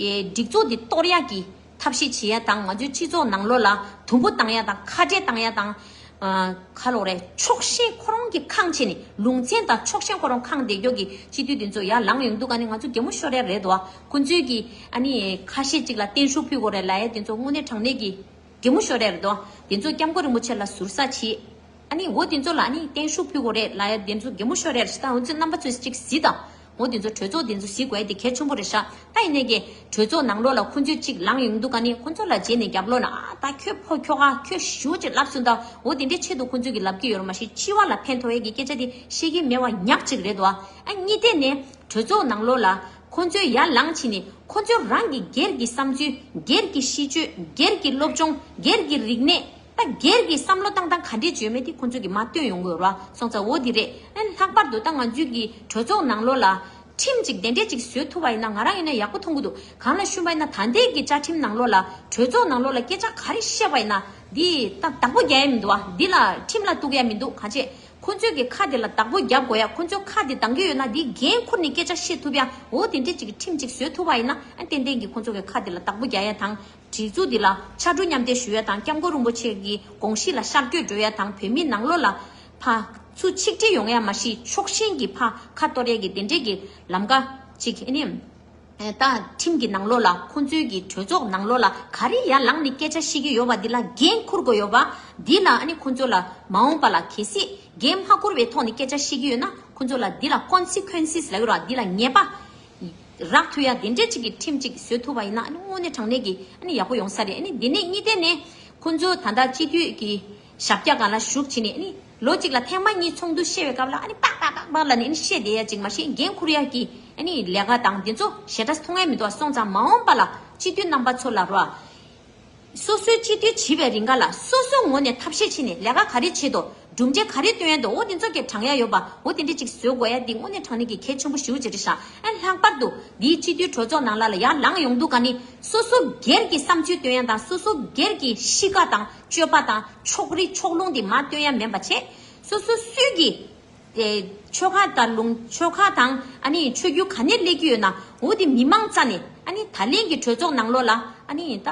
ཨེ་སྒྲིག་འཛུགས་འདི་གཏོར་ཡག་གི་ཐབས་ཤེས་བྱེད་ཡ་དང་། ང་ཚོའི་སྤྱི་ཚོགས་ནང་ལོགས་ལ་དུམ་བུ་བཏང་ཡ་དང་། ཁ་བྲལ་བཏང་ཡ་དང་། ཨ་ཁ་ལོ་རེ་ཕྱོགས་ཞེན་ཁོ་རང་གི་ཁེངས་བྱས་ནས། ལུང་ཚན་དང་ཕྱོགས་ཞེན་ཁོ་རང་ཁེངས་བསྡད་རྒྱུ་གི་སྤྱི་འཐུས་དེ་ཚོ་ཡར་ལངས་ཡོང་དུས་ག་ནི་ང་ཚོ་གད་མོ་ཤོར་ཡ་རེད་དོ། ཁོ་ཚོས་ཀྱི་ཨ་ནི་ཁ་ཤས་ཅིག་ལ་བརྟན་བཞུགས་ཕུལ་དགོས་རེད་ལབ་ཡ་དེ་ཚོ་དངོས་གནས་དྲང་གནས་ཀྱི་གད་མོ་ཤོར་ཡ་རེད་དོ། དེ་ཚོ་སྐྱབས་མགོན་རིན་པོ་ཆེ་ལ་ཟུར་ཟ་བྱེད། ཨ་ནི་འོ་དེ་ཚོ་ལ་ཨ་ནི་བརྟན་བཞུགས་ཕུལ་དགོས་རེད་ལབ་ཡ་དེ་ཚོ་གད་མོ་ཤོར་ཡ་རེད་ཟེར། ད་འོ་ཚོ་རྣམ་པ་ཚོས་ཅིག་གཟིགས་དང་། འོ་དེ་ཚོ་གྲོས་ཚོགས་དེ་ཚོ་གཟིགས་དགོས་ཡ་དེ་གལ་ཆེན་པོ་རེད་ཤག་ད་ཡིན་ནའི་གི་གྲོས་ཚོགས་ནང་ལོགས་ལ་ཁོ་ཚོས་ཅིག་ལངས་ཡོང་དུས་ག་ནི་ཁོ་ཚོ་ལ་རྗེས་ནས་རྒྱབ་ལོགས་ན། ཨ་ད་ཁྱོད་ཕོ་ཁྱོ་ག་ཁྱོད་ཞུ་ཅིག་ལབ་སོང་ད། འོ་དེ་འདྲའི་ཆེད་དུ་ཁོ་ཚོས་ཀྱི་ལབ་ཀྱི་ཡོད་རེད། མ་གཞི་སྤྱི་བ་ལ་ཕན་ཐོགས་ཡ་གི་སྐད་ཆ་དེ་བཤད་ཀྱི་མེད་པ་ཉག་ཅིག་རེད་དོ། ཨ་གཉིས་ཐད་ནས་གྲོས་ཚོགས་ནང་ལོགས་ལ་ཁོ་ཚོས་ཡར་ལངས་ཕྱིན་ནས་ཁོ་ཚོས་རང་གི་སྒེར་གྱི་བསམ་ཚུལ། སྒེར་གྱི་གཤིས་སྤྱོད། སྒེར་གྱི་སློབ་སྦྱོང་། སྒེར་གྱི་རིག་གནས། ད་སྒེར་གྱི་བསམ་བློ་བཏང་སྟངས་ག་འདྲས་བྱོས་མེད་དེ་ཁོ་ཚོས་ཀྱི་མར་སྟོན་ཡོང་དགོས་ར། སོང་ཙང་འོ་དེ་རེད། ཨ་ལྷག་པར་དུ་ད་ང་ཚོའི་གི་གྲོས་ཚོགས་ནང་ལོགས་ལ་ཁྲིམས་ཅིག་དེ་འདྲས་ཅིག་བཟོས་ཐུབ་པ་ཡིན་ན་ང་རང་ཡིན་ན་ཡག་པོ་མཐོང་གི་འདུག་གང་ལ་ཞུས་པ་ཡིན་ན་ད་ལྟའི་གི་བཅའ་ཁྲིམས་ནང་ལོགས་ལ་གྲོས་ཚོགས་ནང་ལོགས་ལ་སྐད་ཆ་ག་རེ་བཤད་པ་ཡིན་ན་འདི་ད་བདག་པོ་རྒྱག་ཡ་མི་འདུག་བ། འདི་ལ་ཁྲིམས་ལ་གཏུག་ཡ་མི་འདུག་གང་བྱེད། ཁོ་ཚོས་ཀྱི་ཁ་དེ་ལ་བདག་པོ་རྒྱབ་དགོས་ཡ། ཁོ་ཚོས་ཁ་དེ་གདང་གི་ཡོད་ན་དེ་འགན་འཁུར་ནས་སྐད་ཆ་བཤད་ཐུབ་ཡ། འོ་དེ་འདྲས་ཅིག་གི་ཁྲིམས་ཅིག་བཟོས་ཐུབ་པ་ཡིན་ན་ཨ་ཏན་ཏན་གྱི་ཁོ་ཚོ་གི་ཁ་དེ་ལ་བདག་པོ་རྒྱག་ཡ་དང་། སྒྲིག་འཛུགས་འདི་ལ་ཕྱར་གྲུ་མཉམ་འདེགས་ཞུ་ཡ་དང་། སྐྱབས་མགོན་རིན་པོ་ཆེ་གི་དགོངས་གཞི་ལ་ཤར་བསྐྱོད་འགྲོ་ཡ་དང་། བོད་མི་ནང་ལོགས་ལ་ཕར་ཚུར་ཆིག་སྒྲིལ་ཡོང་ཡ་མ་གཞི་ཕྱོགས་ཞེན་གྱི་ཕར་ཁ་གཏོར་ཡ་གི་དེ་འདྲས་ཀྱི་ལམ་ཀ་ཅིག་ཨ་ནི། ད་ཁྲིམས་ཀྱི་ནང་ལོགས་ལ་ཁོང་ཚོའི་གི་གྲོས་ཚོགས་ནང་ལོགས་ལ་ག་རེ་ཡར་ལངས་ནས་སྐད་ཆ་བཤད་ཀྱི་ཡོད་པ་འདི་ལ་འགན་འཁུར་དགོས་ཡོད་པ། འདི་ལ་ཨ་ནི་ཁོང་ཚོ་ལ་མ་འོངས་པ་ལ་གལ་སྲིད་འགན་མ་འཁུར་བའི་ཐོག་ནས་སྐད་ཆ་བཤད་ཀྱི་ཡོད་ན་ཁོང་ཚོ་ལ་འདི་ལ་ཀོན་སི་ཀུན་སིས་ལབ་ཀྱི་རེད་བ། འདི་ལ་ཉེས་པ་རག་ཐུབ་ཡ་དེ་འདྲས་ཅིག་གི་ཁྲིམས་ཅིག་བཟོས་ཐུབ་པ་ཡིན་ན་ཨ་ནི་དངོས་གནས་དྲང་གནས་ཀྱི་ཨ་ནི་ཡག་པོ་ཡོང་ས་རེད། ཨ་ནི་འདི་ནས་གཉིས་ཐད་ནས་ཁོང་ཚོ་ད་ལྟ་སྤྱི་འཐུས་ཀྱི་ཞབས་བཀྱག་སྒང་ལ་བཞུགས་ཕྱིན་ནས་ཨ་ནི་ལོ་གཅིག་ལ་ཐེངས་མ་གཉིས་ཚོགས་འདུ་བཤད་པའི་སྐབས་ལ་ཨ་ནི་པག་པག་པག་པག་ལབ་ནས་ཨ་ནི་བཤད་བསྡད་ཡ་ཅིག་མ་གཞི་འགན་འཁུར་ཡ་གི་ཨ་ནི་ལས་ཀ་དང་དེ་ཚོ་ཞེ་དྲག་མཐོང་ཡ་མི་འདུག་བ། སོང་ཙང་མ་འོངས་པ་ལ་སྤྱི་འཐུས་རྣམ་པ་ཚོ་ལ་རོ། སོ་སོའི་སྤྱི་འཐུས་བྱེད་པའི་རིང་ག་ལ་སོ་སོའི་ངོས་ནས་ཐབས་ཤེས་བྱས་ནས་ལས་ཀ་ག་རེ་བྱེད་དོ། གྲུབ་འབྲས་ག་རེ་སྟོན་ཡ་འདུག་འོ་དེ་ཚོ་གི་དྲང་ཡ་ཡོད་པ། འོ་དེ་འདྲ་ཅིག་བཟོ་དགོས་ཡ་འདི་དངོས་གནས་དྲང་གནས་ཀྱི་གལ་ཆེན་པོ་ཞེ་པོ་ཅིག་རེད་ཤག་ཨ་ལྷག་པར་དུ་འདིའི་སྤྱི་འཐུས་གྲོས་ཚོགས་ནང་ལ་ལ་ཡར་ལངས་ཡོང་དུས་ག་ནི་སོ་སོ་སྒེར་གྱི་བསམ་ཚུལ་སྟོན་ཡ་དང་། སོ་སོ་སྒེར་གྱི་གཤིས་ཀ་དང་སྤྱོད་པ་དང་ཕྱོགས་རིས་ཕྱོགས་ལྷུང་འདི་མར་སྟོན་ཡ་མིན་པ་བྱས། སོ་སོ་སུས་ཀྱི་དེ་ཆོལ་ཁ་དང་ལུང་ཆོལ་ཁ་དང་ཨ་ནི་ཆོས་བརྒྱུད་ག་ནས་སླེབས་ཀྱི་ཡོད་ན། འོ་དེ་མི་མང་རྩ་ནས་ཨ་ནི་ད་ལན་གྱི་གྲོས་ཚོགས་ནང་ལོགས་ལ་ཨ་ནི་ད་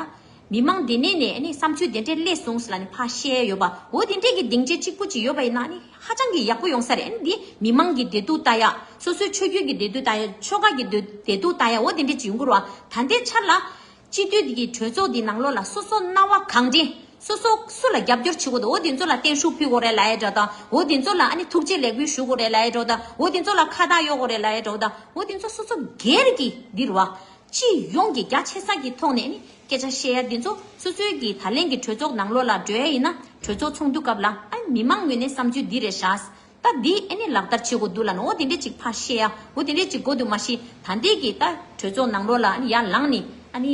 མི་མང་དེ་ནས་ནས་ཨ་ནི་བསམ་ཚུལ་དེ་འདྲས་སླེབས་སོང་ཟེར་ལ་ནི་ཕར་བཤད་ཡ་ཡོད་པ། འོ་དེ་འདྲས་ཀྱི་སྡིངས་ཆ་གཅིག་པུ་ཅིག་ཡོད་པ་ཡིན་ན་ཨ་ནི་ཧ་ཅང་གི་ཡག་པོ་ཡོང་ས་རེད། ཨ་ནི་འདི་མི་མང་གི་བདེ་སྡུག་ལྟ་ཡ། སོ་སོའི་ཆོས་བརྒྱུད་ཀྱི་བདེ་སྡུག་ལྟ་ཡ། ཆོལ་ཁ་གི་བདེ་བདེ་སྡུག་ལྟ་ཡ། འོ་དེ་འདྲས་ཅིག་ཡོང་གི་རེད་བ། ད་ལྟའི་ཆར་ལ་སྤྱི་འཐུས་འདི་གི་གྲོས་ཚོགས་འདི་ནང་ལོགས་ལ་སོ་སོ་སྣང་བ་གང་དྲན། སོ་སོ་སུ་ལ་རྒྱབ་སྐྱོར་བྱེད་དགོས་དང་། འོ་དེ་ཚོ་ལ་བརྟན་བཞུགས་ཕུལ་དགོས་རེད་ལབ་ཡ་འདྲ་དང་། འོ་དེ་ཚོ་ལ་ཨ་ནི་ཐུགས་རྗེ་ལེགས་འབུལ་ཞུ་དགོས་རེད་ལབ་ཡ་འདྲ་དང་། འོ་དེ་ཚོ་ལ་ཁ་བཏགས་གཡོག་དགོས་རེད་ལབ་ཡ་འདྲ་དང་། འོ་དེ་ཚོ་སོ་སོ་སྒེར་གྱི་འདི་རེད་བ། སྤྱི་ཡོངས་ཀྱི་རྒྱ་ཆེ་ས་ཀྱི་ཐོག་ནས་ཨ་ནི་སྐད་ཆ་བཤད་ཡ་འདི་ཚོ་སོ་སོའི་གི་ད་ལན་གྱི་གྲོས་ཚོགས་ནང་ལོགས་ལ་འགྲོ་ཡ་ཡིན་ན། གྲོས་ཚོགས་ཚོགས་འདུ་སྐབས་ལ་ཨ་ནི་མི་མང་ངོས་ནས་བསམ་ཚུལ་འདི་རེད་ཤག་ད་འདི་ཨ་ནི་ལག་བསྟར་བྱེད་དགོས་འདུག་ལབ་ནས། འོ་དེ་འདྲས་ཅིག་ཕར་བཤད་ཡ། འོ་དེ་འདྲས་ཅིག་དགོས་འདུག་མ་གཞི་ད་ལྟའི་གི་ད་གྲོས་ཚོགས་ནང་ལོགས་ལ་ཨ་ནི་ཡར་ལངས་ནས་ཨ་ནི་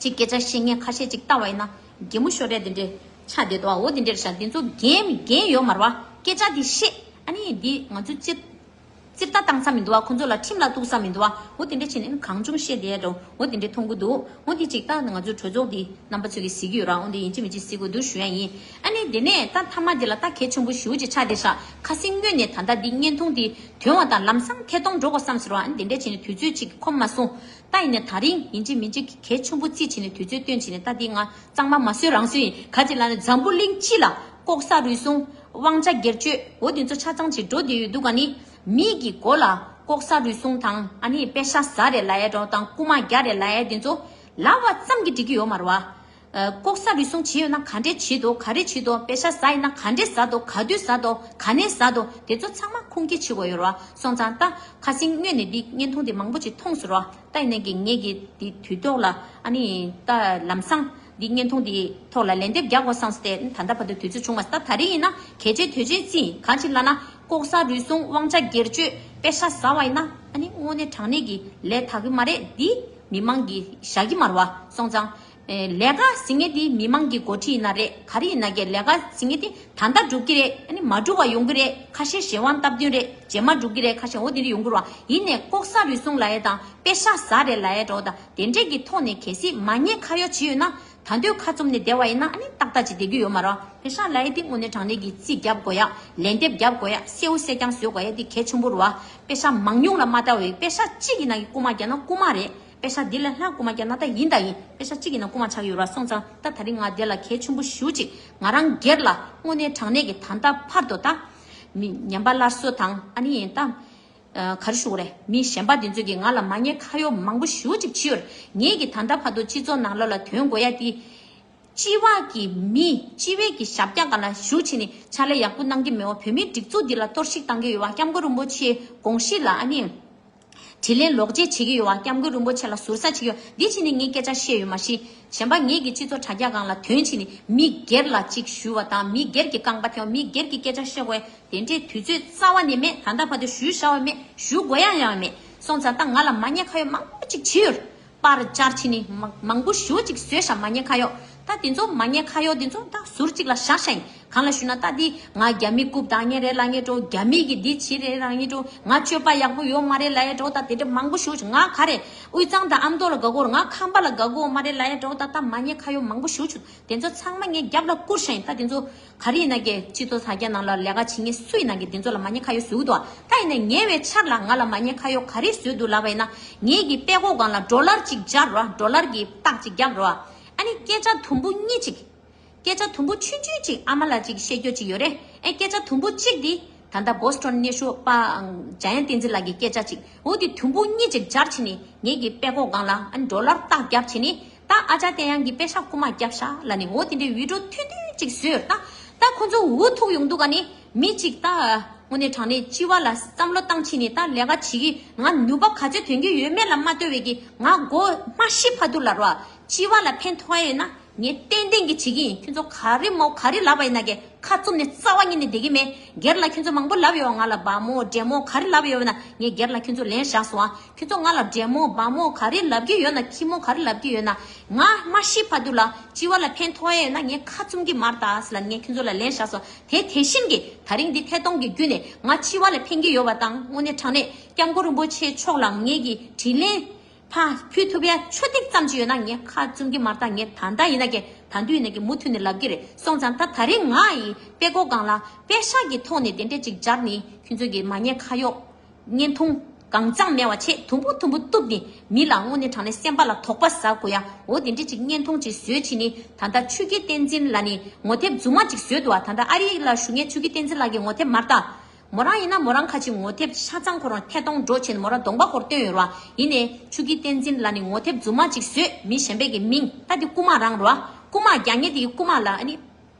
ཅིག་སྐད་ཆ་བཤད་མཁན་ཁ་ཤས་ཅིག་ལྟ་བ་ཡིན་ན་གད་མོ་ཤོར་ཡ་དེ་འདྲས་ཆགས་བསྡད་འདུག་འོ་དེ་འདྲས་རེད་ཤག་འདི་ཚོ་འགན་འགན་ཡོད་མ་རེད་བ། སྐད་ཆ་འདི་བཤད། ཨ་ནི་འདི་ང་ཚོ་སྤྱིར་སྤྱིར་ལྟ་བཏང་ས་མི་འདུག་བ། ཁོ་ཚོ་ལ་ཁྲིམས་ལ་གཏུག་ས་མི་འདུག་བ། འོ་དེ་འདྲས་བྱས་ནས་ཨ་ནི་གང་བྱུང་བཤད་བསྡད་ཡ་འདྲ་བོ་འོ་དེ་འདྲས་མཐོང་གི་འདུག་འོ་འདི་ཅིག་ད་ང་ཚོའི་གྲོས་ཚོགས་འདི་རྣམ་པ་ཚོས་ཀྱིས་གཟིགས་ཀྱི་ཡོད་ར། འོ་འདི་ཡིན་གཅིག་མིན་གཅིག་གཟིགས་དགོས་འདུག་ཞུ་ཡ་ཡིན། ཨ་ནི་དེ་ནས་ད་མཐའ་མ་འདི་ལ་ད་གལ་ཆེན་པོ་ཞེ་པོ་ཅིག་ཆགས་བསྡད་ཤག་ཁ་སང་སྔོན་ནས་ད་ལྟ་འདི་བརྙན་ཐུང་འདི་ཐོན་པ་དང་ལམ་སང་ཐད་གཏོང་འགྲོ་དགོས་བསམ་ཟེར་བ། ཨ་ནི་དེ་འདྲས་བྱས་ནས་དུས་ཚོད་ཅིག་ཁོམ་མ་སོང་། ད་ཡིན་ནས་ད་རིང་ཡིན་གཅིག་མིན་གཅིག་གལ་ཆེན་པོ་རྩིས་བྱས་ནས་དུས་ཚོད་བཏོན་བྱས་ནས་ད་འདི་ང་གཙང་མ་མ་བཟོས་རང་བཟོས་ཡིན། ག་ཅི་ལབ་ན་འཛམ་བུ་གླིང་སྤྱི་ལ་ལྐོག་ཟ་རུལ་སུངས། དབང་ཆ་སྒེར་གཅོད། འོ་དེ་ཚོ་ཆ་ཚང་ཅིག་འགྲོ་བསྡད་ཡོད་འདུག་ག་ནི། མི་གི་མགོ་ལ་ལྐོག་ཟ་རུལ་སུངས་དང་ཨ་ནི་པེ་ཤ་ཟ་རེད་ལབ་ཡ་འདྲ་བོ་དང་རྐུ་མ་རྒྱག་རེད་ལབ་ཡ་དེ་ཚོ་ལབ་པ་ཙམ་གྱིས་འགྲིག་གི་ཡོད་མ་རེད་བ། ལྐོག་ཟ་རུལ་སུངས་བྱས་ཡོད་ན་ག་འདྲས་བྱས་འདུག་ག་རེ་བྱས་འདུག་པེ་ས་ཟ་ཡིན་ན་ག་འདྲས་ཟ་འདུག་ག་དུས་ཟ་འདུག་ག་ནས་ཟ་འདུག་དེ་ཚོ་ཚང་མ་ཁུངས་སྐྱེལ་བྱེད་དགོས་ཡོད་རེད་བ། སོང་ཙང་ད་ཁ་སང་སྔོན་ནས་འདི་བརྙན་ཐུང་འདི་མང་པོ་ཅིག་མཐོང་སོང་རེད་བ། ད་ཡིན་ནའི་གི་ངས་གི་འདི་དུས་ཐོག་ལ་ཨ་ནི་ད་ལམ་སང་འདི་བརྙན་ཐུང་འདི་ཐོག་ལ་ལན་འདེབས་རྒྱག་དགོས་བསམས་ཏེ་ད་ལྟ་བར་དུ་དུས་ཚོད་བྱུང་མ་སོང་། ད་ད་རེས་ཡིན་ན་གལ་ཆེ་དོན་ཆེ་ཅི་གང་ཅི་ལབ་ན། ལྐོག་ཟ་རུལ་སུངས་དབང་ཆ་སྒེར་གཅོད་པེ་ས་ཟ་བ་ཡིན་ན་ཨ་ནི་དངོས་གནས་དྲང་གནས་ཀྱི་ལས་དག་གི་མ་རེད། འདི་མི་མང་གིས་བཞག་གི་མ་རེད་བ། སོང་ཙང་། ཨེ། ལས་ཀ་ཟེར་མཁན་དེ་མི་མང་གི་འགོ་ཁྲིད་ཡིན་ན་རེད། ག་རེ་ཡིན་ན་ཀྱེ་ལས་ཀ་ཟེར་མཁན་དེ་ད་ལྟ་འགྲུབ་ཀྱི་རེད། ཨ་ནི་མ་འགྲུབ་པ་ཡོང་གི་རེད། ཁ་ཤས་གཞན་དབང་སྟབས་བསྟུན་རེད། རྗེས་མ་འགྲུབ་ཀྱི་རེད། ཁ་ཤས་འོ་དེ་འདྲ་ཡོང་གི་རེད་བ། ཡིན་ནའི་ལྐོག་ཟ་རུལ་སུངས་ལབ་ཡས་དང་པེ་ས་ཟ་རེད་ལབ་ཡས་འདྲ་བོ་དང་དེ་འདྲས་ཀྱི་ཐོག་ནས་གལ་སྲིད་མ་ཉེས་ཁ་གཡོག་བྱས་ཡོད་ན། ད་དུང་ཁ་བཙུམ་ནས་བསྡད་པ་ཡིན་ན་ཨ་ནི་ཏག་ཏག་ཅིག་བསྡད་རྒྱུ་ཡོད་མ་རེད་བ། པེ་ས་ལབ་ཡས་དེ་དངོས་གནས་དྲང་གནས་ཀྱི་རྩིས་རྒྱབ་དགོས་ཡ། ལན་འདེབས་རྒྱབ་དགོས་ཡ། གསལ་པོ་གསལ་རྐྱང་བཟོ་དགོས་ཡ་དེ་གལ་ཆེན་པོ་རེད་བ། པེ་ས་མང་ཉུང་ལ་མ་ལྟ་བའི་པེ་ས་གཅིག་གི་ནང་གི་རྐུ་མ་རྒྱག་ན་རྐུ་མ་རེད། པེ་ས་འདི་ལས་སླ་རྐུ་མ་རྒྱག་ན་ད་ཡིན་ད་ཡིན། པེ་ས་གཅིག་གི་ནང་རྐུ་མ་ཆགས་ཀྱི་ཡོད་རེད་བ། སོང་ཙང་ད་ད་རིང་ང་འདི་ལ་གལ་ཆེན་པོ་ཞེ་པོ་ཅིག་ང་རང་སྒེར་ལ་དངོས་གནས་དྲང་གནས་ཀྱི་ད་ལྟ་བར་དུ་ད་མི་ངན་པ་སླར་གསོ་དང་ཨ་ནི་ཡིན་ད། ཨ། ག་རེ་ཞུ་དགོས་རེད། མི་གཞན་པ་དེ་ཚོས་ཀྱིས་ང་ལ་མ་ཉེས་ཁ་གཡོག་མང་པོ་ཞེ་པོ་ཅིག་བྱས་ཡོད་རེད། ངས་ཀྱིས་ད་ལྟ་བར་དུ་སྤྱི་ཚོགས་ནང་ལོགས་ལ་ཐོན་དགོས་ཡ་དེ། སྤྱི་བ་གི་མི་སྤྱི་བའི་གི་ཞབས་བཀྱག་སྒང་ལ་བཞུགས་བྱས་ནས་ཕྱག་ལས་ཡག་པོ་གནང་གི་མེད་པ། བོད་མིའི་སྒྲིག་འཛུགས་འདི་ལ་གཏོར་བཤིག་བཏང་གི་ཡོད་པ། སྐྱབས་མགོན་རིན་པོ་ཆེའི་དགོངས་གཞི་ལ་ཨ་ནི་དྲིན་ལན་ལོག་འཇལ་བྱེད་ཀྱི་ཡོད་པ། སྐྱབས་མགོན་རིན་པོ་ཆེ་ལ་ཟུར་ཟ་བྱེད་ཀྱི་ཡོད། འདི་བྱས་ནས་ངས་སྐད་ཆ་བཤད་ཡོད་མ་གཞི། གཞན་པ་ངེད་ཀྱི་སྤྱི་ཚོགས་དྲ་རྒྱ་སྒང་ལ་ཐོན་བྱས་ནས་མི་སྒེར་ལ་ཅིག་ཞུ་བ་དང་མི་སྒེར་གྱི་རྐང་པ་འཐེན་པ། མི་སྒེར་གྱི་སྐད་ཆ་བཤད་དགོས་དེ་འདྲའི་དུས་ཚོད་རྩ་བ་ནས་མེད། ད་ལྟ་བར་དུ་ཞུས་བཞག་པ་མེད། ཞུ་དགོས་ཡ་ཡང་མེད། སོང་ཙང་ད་ང་ལ་མ་ཉེས་ཁ་གཡོག་མང་པོ་ཅིག་བྱས་ཡོད། པར་བཅར་བྱས་ནས་མང་མང་པོ་ཞེ་པོ་ཅིག་བཟོས་ཤག་མ་ཉེས་ཁ་གཡོག་ད་དེ་ཚོ་མ་ཉེས་ཁ་གཡོག་དེ་ཚོ་ད་ཟུར་གཅིག་ལ་བཞག་ཤག་ཡིན། གང་ལ་ཞུ་ན་ད་འདི་ང་རྒྱ་མི་རྐུབ་བཏང་མཁན་རེད་ལབ་མཁན་འདྲ་བོ། རྒྱ་མི་གིས་འདི་བྱས་རེད་ལབ་མཁན་འདྲ་བོ། ང་སྤྱོད་པ་ཡག་པོ་ཡོད་མ་རེད་ལབ་ཡས་འདྲ་བོ། ད་དེ་འདྲ་མང་པོ་ཞེ་པོ་ཅིག་ང་ག་རེ་དབུས་གཙང་དང་ཨ་མདོ་ལ་དགའ་གི་ཡོད་རེད། ང་ཁམས་པ་ལ་དགའ་གི་ཡོད་མ་རེད་ལབ་ཡས་འདྲ་བོ། ད་ད་མ་ཉེས་ཁ་གཡོག་མང་པོ་ཞེ་པོ་ཅིག་དེ་ཚོ་ཚང་མ་ངས་རྒྱབ་ལ་བསྐུར་ཤག་ཡིན། ད་དེ་ཚོ་ག་རེ་ཡིན་ན་ཀྱེ་སྤྱི་ཚོགས་དྲ་རྒྱ་ནང་ལ་ལས་ཀ་བྱེད་མཁན་སུ་ཡིན་ན་ཀྱེ་དེ་ཚོ་ལ་མ་ཉེས་ཁ་གཡོག་བཟོ་གི་འདུག་ད་ཡིན་ནའི་ཉེ་བའི་ཆར་ལ་ང་ལ་མ་ཉེས་ཁ་གཡོག་ག་རེ་བཟོས་འདུག་ལབ་པ་ཡིན་ན། ངེད་ཀྱི་དཔྲལ་ཀོ་སྒང་ལ་ཌོ་ལར་གཅིག་སྦྱར་རོ། ཌོ་ལར་གྱི་རྟགས་གཅིག་བརྒྱབ་རོ། ཨ་ནི་སྐད་ཆ་དུམ་བུ་གཉིས་གཅིག་སྐད་ཆ་དུམ་བུ་ཆུང་ཆུང་གཅིག་ཨ་མ་ལ་གཅིག་བཤད་རྒྱུ་གཅིག་ཡོད་རེད། ཨེ་སྐད་ཆ་དུམ་བུ་གཅིག་འདི་ད་ལྟ་བོ་སི་ཊོན་གནས་བཞུགས་པ་འཇམ་དབྱངས་བསྟན་འཛིན་ལགས་ཀྱི་སྐད་ཆ་གཅིག་འོ་དེ་དུམ་བུ་གཉིས་གཅིག་སྦྱར་བྱས་ནས་ངེད་ཀྱི་དཔྲལ་ཀོ་སྒང་ལ་ཨ་ནི་ཌོ་ལར་རྟགས་བརྒྱབ་བྱས་ནས། ད་ཨ་ཅག་བསྟན་དབྱངས་ཀྱིས་པེ་ས་རྐུ་མ་བརྒྱབ་ཤག་ལབ་ནས་འོ་དེ་འདྲའི་བི་ཌི་ཡོ་ཐུང་ཐུང་ཅིག་བཟོས་ཡོད། ད་ད་ཁོ་ཚོ་འུ་ཐུག་ཡོང་དུས་ག་ནས་མི་གཅིག་ད་དངོས་གནས་དྲང་གནས་སྤྱི་བ་ལ་བསམ་བློ་བཏང་བྱས་ནས་ད་ལས་ཀ་བྱེད་ཀྱི་ང་ནུས་པ་ག་ཚོད་ཐོན་གྱི་ཡོད་མེད་ལ་མ་ལྟོས་པའི་གི་ང་མགོ་མ་ཤི་བར་དུ་ལ་རོ། སྤྱི་བ་ལ་ཕན་ཐོགས་ཡ་ཡོད་ན་ངས་ཏན་ཏན་གྱིས་བྱེད་ཀྱི་ཡིན། ཁྱོད་ཚོ་ག་རེ་མོ་ག་རེ་ལབ་པ་ཡིན་ན་ཀྱེ་ཁ་བཙུམ་ནས་རྩ་བ་ཉིད་ནས་བསྡད་ཀྱི་མེད། སྒེར་ལ་ཁྱོད་ཚོ་མང་པོ་ལབ་ཡོད། ང་ལ་བ་མོ་འདྲེ་མོ་ག་རེ་ལབ་ཡོད་ན་ངས་སྒེར་ལ་ཁྱོད་ཚོ་ལན་བཞག་སོང་ཨ། ཁྱོད་ཚོ་ང་ལ་འདྲེ་མོ་བ་མོ་ག་རེ་ལབ་ཀྱི་ཡོད་ན་ཁྱི་མོ་ག་རེ་ལབ་ཀྱི་ཡོད་ན་ང་མ་ཤི་བར་དུ་ལ་སྤྱི་བ་ལ་ཕན་ཐོགས་ཡ་ཡོད་ན་ངས་ཁ་བཙུམ་གྱི་མ་རེད་ད་ཟེར་ལབ་ངས་ཁྱོད་ཚོ་ལ་ལན་བཞག་སོང་། དེ་དེ་བཞིན་གྱི་ད་རིང་འདི་ཐད་གཏོང་གི་བརྒྱུད་ནས་ང་སྤྱི་བ་ལ་ཕན་གྱི་ཡོད་པ་དང་དངོས་གནས་དྲང་གནས་སྐྱབས་མགོན་རིན་པོ་ཆེ་མཆོག་ལ་ངེད་ཀྱི་དྲིན་ལན་ཕར་ཕུལ་ཐུབ་ཡ་ཆུ་ཐིགས་ཙམ་ཅིག་ཡོད་ན་ངས་ཁ་བཙུམ་གྱི་མ་རེད་ད། ངས་ད་ལྟ་ཡིན་ན་ཀྱེ་ད་དུང་ཡིན་ན་ཀྱེ་མུ་མཐུད་ནས་ལབ་ཀྱི་རེད། སོང་ཙང་ད་ད་རིང་ང་ཡི་དཔྲལ་ཀོ་སྒང་ལ་པེ་ས་གི་ཐོག་ནས་དེ་འདྲས་ཅིག་སྦྱར་ནས་ཁྱོད་ཚོ་གི་མ་ཉེས་ཁ་གཡོག་བརྙན་ཐུང་གང་ཚང་མེད་པ་བྱས་དུམ་བུ་དུམ་བུ་གཏུབ་ནས་མི་ལ་དངོས་གནས་དྲང་གནས་སེམས་པ་ལ་དོགས་པ་ཟ་དགོས་ཡ། འོ་དེ་འདྲས་ཅིག་བརྙན་ཐུང་ཅིག་བཟོས་བྱས་ནས་ད་ལྟ་ཆོས་སྐྱིད་བསྟན་འཛིན་ལགས་ནས་ངོ་དེབ་རྫུན་མ་ཅིག་བཟོས་འདུག་བ། ད་ལྟ་ཨ་རི་ལ་བཞུགས་མཁན་ཆོས་སྐྱིད་བསྟན་འཛིན་ལགས་ཀྱི་ངོ་དེབ་མ་རེད་ད། མོ་རང་ཡིན་ན་མོ་རང་ཁ་ཅིག་ངོ་དེབ་ཆ་ཚང་ཁོ་རང་ཐད་གཏོང་འགྲོ་བྱས་ནས་མོ་རང་གདོང་པ་ཁོར་བསྟན་ཡོད་རེད་བ། ཡིན་ནའི་ཆོས་སྐྱིད་བསྟན་འཛིན་ལགས་ནས་ངོ་དེབ་རྫུན་མ་ཅིག་བཟོས། མི་གཞན་པའི་གི་མིང་ད་དེ་རྐུ་མ་རང་རེད་བ། རྐུ་མ་རྒྱག་མཁན་དེ་གི་རྐུ་མ་ལ་ཨ་ནི།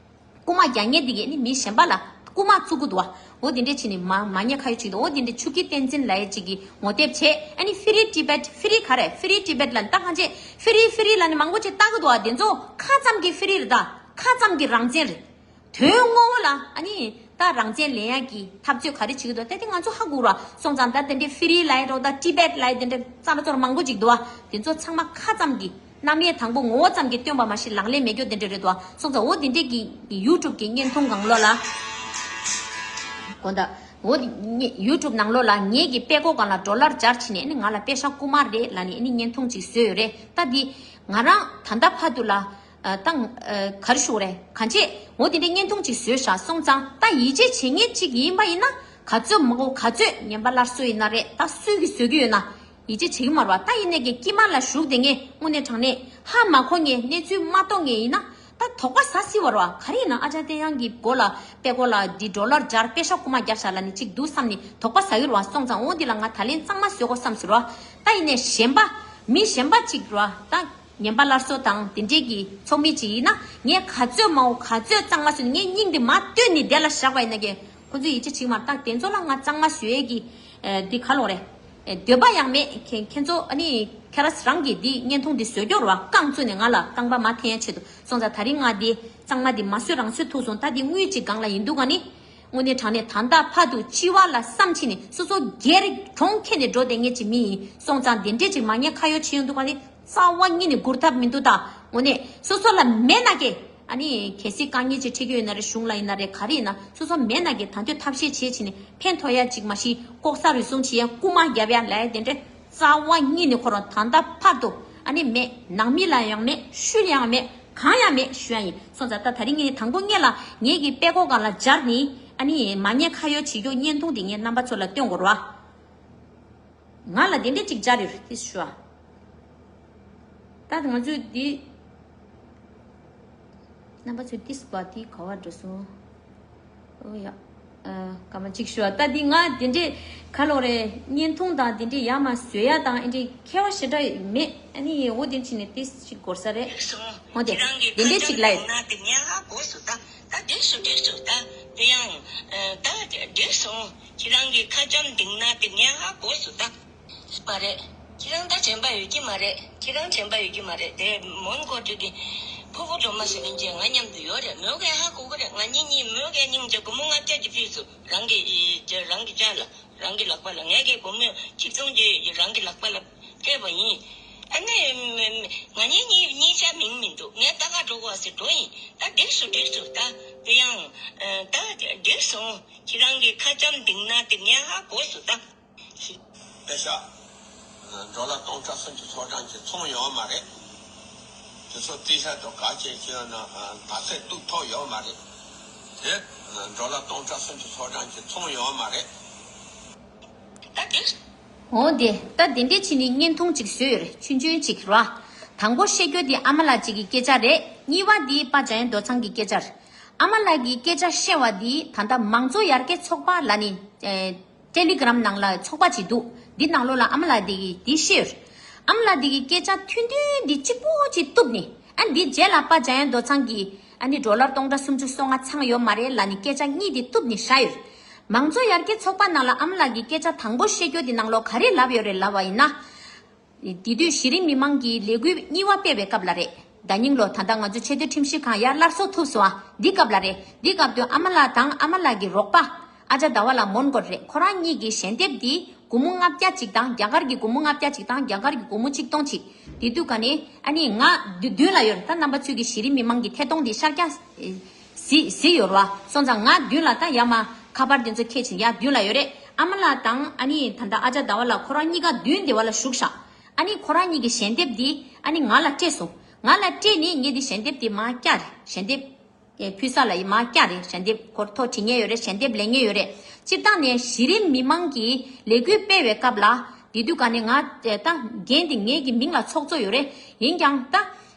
རྐུ་མ་རྒྱག་མཁན་དེ་གིས་ནི་མི་གཞན་པ་ལ་རྐུ་མ་བཙུགས་ཀྱི་འདུག་བ། འོ་དེ་འདྲས་བྱས་ནས་མ་མ་ཉེས་ཁ་གཡོག་བྱེད་ཀྱི་འདུག་འོ་དེ་འདྲས་ཆོས་སྐྱིད་བསྟན་འཛིན་ལབ་ཡས་ཅིག་གིས་ངོ་དེབ་བྱས། ཨ་ནི་Free Tibet། Free ག་རེ། Free Tibet ལབ་ནི་ད་གང་བྱས། Free Free ལབ་ནི་མང་པོ་ཅིག་ལྟ་གི་འདུག་བ། དེ་ཚོ་ཁ་ཙམ་གྱི་Free རེད་ད། ཁ་ཙམ་གྱི་རང་བཙན་རེད། དོན་དངོས་པོ་ལ་ཨ་ནི་ད་རང་བཙན་ལེན་ཡག་གི་འཐབ་རྩོད་ག་རེ་བྱེད་ཀྱི་འདུག་ད་དེ་ང་ཚོ་ཧ་གོ་ར། སོང་ཙང་ད་དེ་འདྲའི་Free ལབ་ཡས་འདྲ་བོ་ད་Tibet ལབ་ཡས་དེ་འདྲ་རྩ་ལ་ཚོར་མང་པོ་ཅིག་འདུག་བ། དེ་ཚོ་ཚང་མ་ཁ་ཙམ་གྱི་རྣམ་དབྱེ་དང་པོ་ངོ་བོ་ཙམ་གྱིས་སྟོན་པ་མ་གཞི་ལག་ལེན་མེད་རྒྱུ་དེ་འདྲ་རེད་དོ། སོང་ཙང་འོ་དེ་འདྲས་ཀྱི་YouTube གི་བརྙན་ཐུང་སྒང་ལོགས་ལ། དགོངས་དག་འོ་དེ་ངས་YouTube ནང་ལོགས་ལ་ངེད་ཀྱི་དཔྲལ་ཀོ་སྒང་ལ་ཌོ་ལར་སྦྱར་བྱས་ནས་ནི་ང་ལ་པེ་ས་རྐུ་མ་རེད་ལབ་ནས་ནི་བརྙན་ཐུང་ཅིག་བཟོས་ཡོད་རེད། ད་འདི་ང་རང་ད་ལྟ་བར་དུ་ལ་ད་ག་རེ་ཞུ་དགོས་རེད། གང་བྱས་འོ་དེ་འདྲས་བརྙན་ཐུང་ཅིག་བཟོས་ཤག་སོང་ཙང་ད་ཡིད་ཆེས་བྱེད་མཁན་ཅིག་ཡིན་པ་ཡིན་ན་ག་ཚོད་མང་པོ་ག་ཚོད་ངན་པ་སླར་གསོ་ཡིན་ན་རེད། ད་སུས་ཀྱིས་བཟོ་གི་ཡོད་ན། ཡིད་ཆེས་བྱེད་ཀྱི་མ་རེད་བ། ད་ཡིན་ནའི་ཀྱི་དཀྱིལ་མ་ལ་ཞུགས་བསྡད་མཁན་དངོས་གནས་དྲང་གནས་ཧ་མ་གོ་མཁན་གནས་ཚུལ་མ་རྟོགས་མཁན་ཡིན་ན་ད་དོགས་པ་ཟ་སྲིད་པ་རེད་བ། ག་རེ་ཡིན་ན་ཨ་ཅག་བསྟན་དབྱངས་ཀྱི་མགོ་ལ་དཔྲལ་ཀོ་ལ་འདི་ཌོ་ལར་སྦྱར་པེ་ས་རྐུ་མ་བརྒྱབ་ཤག་ལབ་ནས་ཅིག་འདུག་བསམ་ནས་དོགས་པ་ཟ་གི་རེད་བ། སོང་ཙང་འོ་འདི་ལ་ང་ད་ལན་གཙང་མ་བཟོ་དགོས་བསམ་སོང་རེད་བ། ད་ཡིན་ནའི་གཞན་པ་མི་གཞན་པ་ཅིག་རེད་བ། ད་ ངན་པ་སླར་གསོ་དང་དེ་འདྲས་ཀྱི་ཚོགས་མི་ཅིག་ཡིན་ན། ངས་ག་ཚོད་མང་པོ་ག་ཚོད་གཙང་མ་བཟོས་ནས་ངས་སྙིང་འདི་མར་བཏོན་ནས་དེ་ལ་བཞག་པ་ཡིན་ན། ཀྱེ་ཁོ་ཚོས་ཡིད་ཆེས་བྱེད་ཀྱི་མ་རེད། ད་དེ་ཚོ་ལ་ང་གཙང་མ་བཟོ་ཡས་ཀྱི་ཨ་འདི་ག་ལོག་རེད། ཨ་འདོད་པ་ཡང་མེད། ཁྱེད་ཁྱེད་ཚོ་ཨ་ནི་ཁྱེད་རང་གིས་འདི་བརྙན་ཐུང་འདི་བཟོས་རྒྱུ་རེད་བ། རྐང་བཙུགས་ནས་ང་ལ་རྐང་པ་མར་འཐེན་ཡས་ཆེད་དུ། སོང་ཙང་ད་རིང་ང་འདི་གཙང་མ་འདི་མ་བཟོས་རང་བཟོས་ཐུབ་སོང་། ད་འདི་དངུལ་གཅིག་སྒང་ལ་ཡིན་འདུག་ག་ནི། དངོས་གནས་དྲང་གནས་ད་ལྟ་བར་དུ་སྤྱི་བ་ལ་བསམ་བྱས་ནས་སོ་སོ་སྒེར་གྱོང་ཁྱེར་ནས་འགྲོ་བསྡད་མཁན་གྱི་མི་ཡིན། སོང་ཙང་དེ་འདྲས་ཅིག་མ་ཉེས་ཁ་གཡོག་བྱེད་ཡོང་དུས་ག་ནི་རྩ་བ་ཉིད་ནས་སྒུར་ཐབས་མི་འདུག་ད་དངོས་གནས་སོ་སོ་ལ་མེད་ན་ཀྱེ་ཨ་ནི་གལ་སྲིད་དཀའ་ངལ་ཅིག་འཕྲད་ཀྱི་ཡོད་ན་རེད། གཞུང་ལ་ཡིན་ན་རེད། ག་རེ་ཡིན་ན་སོ་སོ་མེད་ན་ཀྱེ་ད་འདོད་ཐབས་ཤེས་བྱེད་བྱས་ནས་ཕན་ཐོགས་ཡ་ཅིག་མ་གཞི་ལྐོག་ཟ་རུལ་སུངས་བྱེད་ཡ་རྐུ་མ་རྒྱབ་ཡ་ལབ་ཡ་དེ་འདྲས་རྩ་བ་ཉིད་ནས་ཁོ་རང་ད་ལྟ་བར་དུ་ཨ་ནི་མེད། ནང་མི་ལ་ཡང་མེད། ཤུལ་ཡང་མེད། གང་ཡང་མེད་ཞུ་ཡ་ཡིན། སོང་ཙང་ད་ད་རིང་ངས་དང་པོ་ངེད་ལ་ངེད་ཀྱི་དཔྲལ་ཀོ་སྒང་ལ་སྦྱར་ནས་ཨ་ནི་མ་ཉེས་ཁ་གཡོག་བྱེད་རྒྱུ་བརྙན་ཐུང་དེ་ངས་རྣམ་པ་ཚོ་ལ་སྟོན་དགོས་རེད་བ། ང་ལ་དེ་འདྲས་ཅིག་སྦྱར་ཡོད་རེད་དེ་ཞུ་བ། ད་ང་ཚོས་འདི་རྣམ་པ་ཚོས་ཏིས་པ་དེ་ག་བར་འགྲོ་སོང་། ཨོ་ཡ། ཨ། སྐར་མ་གཅིག་ཞུ་བ། ད་འདི་ང་དེ་འདྲས་ག་ལོ་རེད། བརྙན་ཐུང་དང་དེ་འདྲས་ཡར་མར་བཟོ་ཡ་དང་ཨེ་འདྲས་མཁས་པ་ཞེ་དྲག་མེད། ཨ་ནི་འོ་དེ་བྱས་ནས་ཏིས་ཅིག་འགོར་ས་རེད། འོ་དེ་དེ་འདྲས་ཅིག་ལབ་ཡོད། ད་འགྲིག་སོང་། ཁྱེད་རང་གི་ཁ་བྱམས་འདིང་ན་དེ་ངས་ཧ་གོ་སོང་ད། མ་རེད། ཁྱེད་རང་ད་དྲན་པ་ཡོད་ཀྱི་མ་རེད། ཁྱེད་རང་དྲན་པ་ཡོད་ཀྱི་མ་རེད། དེ་མོན་གྷོ་ཁྲིད་དེ་ཕུ་བོ་སྒྲོལ་མ་ཟེར་མཁན་ཅིག་ང་མཉམ་དུ་ཡོད་རེད། མོས་གས་ཧ་གོ་གི་རེད། ང་གཉིས་གཉིས་མོས་གས་སྙིང་རྗེ་སྒོར་མོ་ལྔ་བརྒྱ་ཅིག་ཕུལ་སོང་། རང་གི་རང་གི་ཅག་ལ་རང་གི་ལག་པ་ལ། ངས་གས་སྒོར་མོ་ཆིག་སྟོང་ཅིག་རང་གི་ལག་པ་ལ་སྤྲད་པ་ཡིན། ཨ་ནི་ང་གཉིས་གཉིས་གཉིས་ཆ་མིང་མི་འདུག་ངས་ད་ག་འགྲོ་དགོས་ཟེར་འགྲོ་ཡིན། ད་འགྲིག་སོང་འགྲིག་སོང་ད། དེ་ཡང་ད་འགྲིག་སོང་། ཁྱེད་རང་གི་ཁ་བྱམས་འདིང་ན་དེ་ངས་ཧ་གོ་སོང་ད། པེ་ཤ་ཌོ་ལར་སྟོང་ཕྲག་སུམ་ཅུ་སོ་གྲངས་ཀྱི་ཚོང་ཡོད་མ་རེད། དེ་ཚོ་རྩིས་ཞག་དང་ག་ཅེས་ཀྱི་ཡོད་ན་ད་ཚད་གཏུག་ཐོག་ཡོད་མ་རེད། དེ་ཌོ་ལར་སྟོང་ཕྲག་སུམ་ཅུ་སོ་གྲངས་ཀྱི་ཚོང་ཡོད་མ་རེད། འོ་དེ་ད་དེ་འདྲས་བྱས་ནས་བརྙན་ཐུང་ཅིག་བཟོས་ཡོད་རེད། ཆུང་ཆུང་ཅིག་ར། དང་པོ་བཤད་རྒྱུ་དེ་ཨ་མ་ལགས་ཅིག་གི་སྐད་ཆ་རེད། གཉིས་པ་དེ་པ་འཇམ་དབྱངས་རྡོ་ཚང་གི་སྐད་ཆ་རེད། ཨ་མ་ལགས་ཀྱི་སྐད་ཆ་བཤད་པ་དེ་ད་ལྟ་མང་གཙོ་ཡར་རྒྱས་ཚོགས་པ་ལ་ནི། ཨེ། ཊེ་ལི་གྷི་རམ་ནང་ལ་ཚོགས་པ་ཅིག་འདུག་འདི་ནང་ལོགས་ལ་ཨ་མ་ལགས་འདི་གི་འདི་བཤད་ཡོད། ཨ་མ་ལགས་འདི་གི་སྐད་ཆ་ཐུང་ཐུང་འདི་གཅིག་པོ་ཅིག་གཏུབ་ནས། ཨ་འདི་རྗེས་ལ་པ་འཇམ་དབྱངས་རྡོ་ཚང་གིས་ཨ་ནི་ཌོ་ལར་སྟོང་ཕྲག་སུམ་ཅུ་སོ་ལྔ་ཚང་ཡོད་མ་རེད་ལབ་ནས་སྐད་ཆ་གཉིས་འདི་གཏུབ་ནས་བཞག་ཡོད། མང་གཙོ་ཡར་རྒྱས་ཚོགས་པ་ནང་ལ་ཨ་མ་ལགས་ཀྱི་སྐད་ཆ་དང་པོ་བཤད་རྒྱུ་འདི་ནང་ལོགས་ག་རེ་ལབ་ཡོད་རེད་ལབ་པ་ཡིན་ན། དེ་དུས་གཞི་རིམ་མི་མང་གི་ལས་འགུལ་གཉིས་པ་སྤེལ་བའི་སྐབས་ལ་རེད། ཟླ་ཉིན་ལོ་ད་ལྟ་ང་ཚོ་ཆེས་མཐོའི་ཁྲིམས་ཞིབ་ཁང་ཡར་སླར་གསོ་ཐུབ་སོང་ཨ། འདི་སྐབས་ལ་རེད། འདི་སྐབས་དུ་ཨ་མ་ལགས་དང་ཨ་མ་ལགས་ཀྱི་རོགས་པ་ཨ་ཅག་ཟླ་བ་ལགས་མོན་གྷོ་རེད། ཁོ་རང་གཉིས་ཀྱི་ཞལ་འདེབས་འདི་སྒོར་མོ་ལྔ་བརྒྱ་གཅིག་དང་རྒྱ་གར་གྱི་སྒོར་མོ་ལྔ་བརྒྱ་གཅིག་དང་རྒྱ་གར་གྱི་སྒོར་མོ་གཅིག་སྟོང་གཅིག་དེ་དུས་ག་ནས་ཨ་ནི་ང་མདུན་ལ་ཡོད་རེད། ད་རྣམ་པ་ཚོས་ཀྱི་གཞི་རིམ་མི་མང་གི་ཐད་གཏོང་འདི་ཤར་རྒྱག་གཟིགས་གཟིགས་ཡོད་རེད་བ། སོང་ཙང་ང་མདུན་ལ་ད་ཡར་མར་ཁ་པར་དེ་ཚོ་འཁྱེར་ཕྱིན་ཡར་མདུན་ལ་ཡོད་རེད། ཨ་མ་ལགས་དང་ཨ་ནི་ད་ལྟ་ཨ་ཅག་ཟླ་བ་ལགས་ཁོ་རང་གཉིས་ཀ་མདུན་དེ་བ་ལ་བཞུགས་ཤག་ཨ་ནི་ཁོ་རང་གཉིས་ཀྱི་ཞལ་འདེབས་འདི་ཨ་ནི་ང་ལ་སྤྲད་སོང་། ང་ལ་སྤྲད་ནས་ངས་འདི་ཞལ་འདེབས་འདི་མར་བསྐྱར་རེད། ཞལ་འདེབས་ཕུལ་ས་ལ་ཡི་མར་བསྐྱར་རེད། ཞལ་འདེབས་ཁོར་ཐོ་བྲིས་མཁན་ཡོད་རེད། ཞལ་འདེབས་ལེན་མཁན་ཡོད་རེད། སྤྱིར་བཏང་ནས་གཞི་རིམ་མི་མང་གི་ལས་འགུལ་སྤེལ་བའི་སྐབས་ལ་དེ་དུས་ག་ནས་ང་ད་འགན་འདི་ངེད་ཀྱི་མིང་ལ་ཚོགས་གཙོ་ཡོད་རེད། ཡིན་ཀྱང་ད་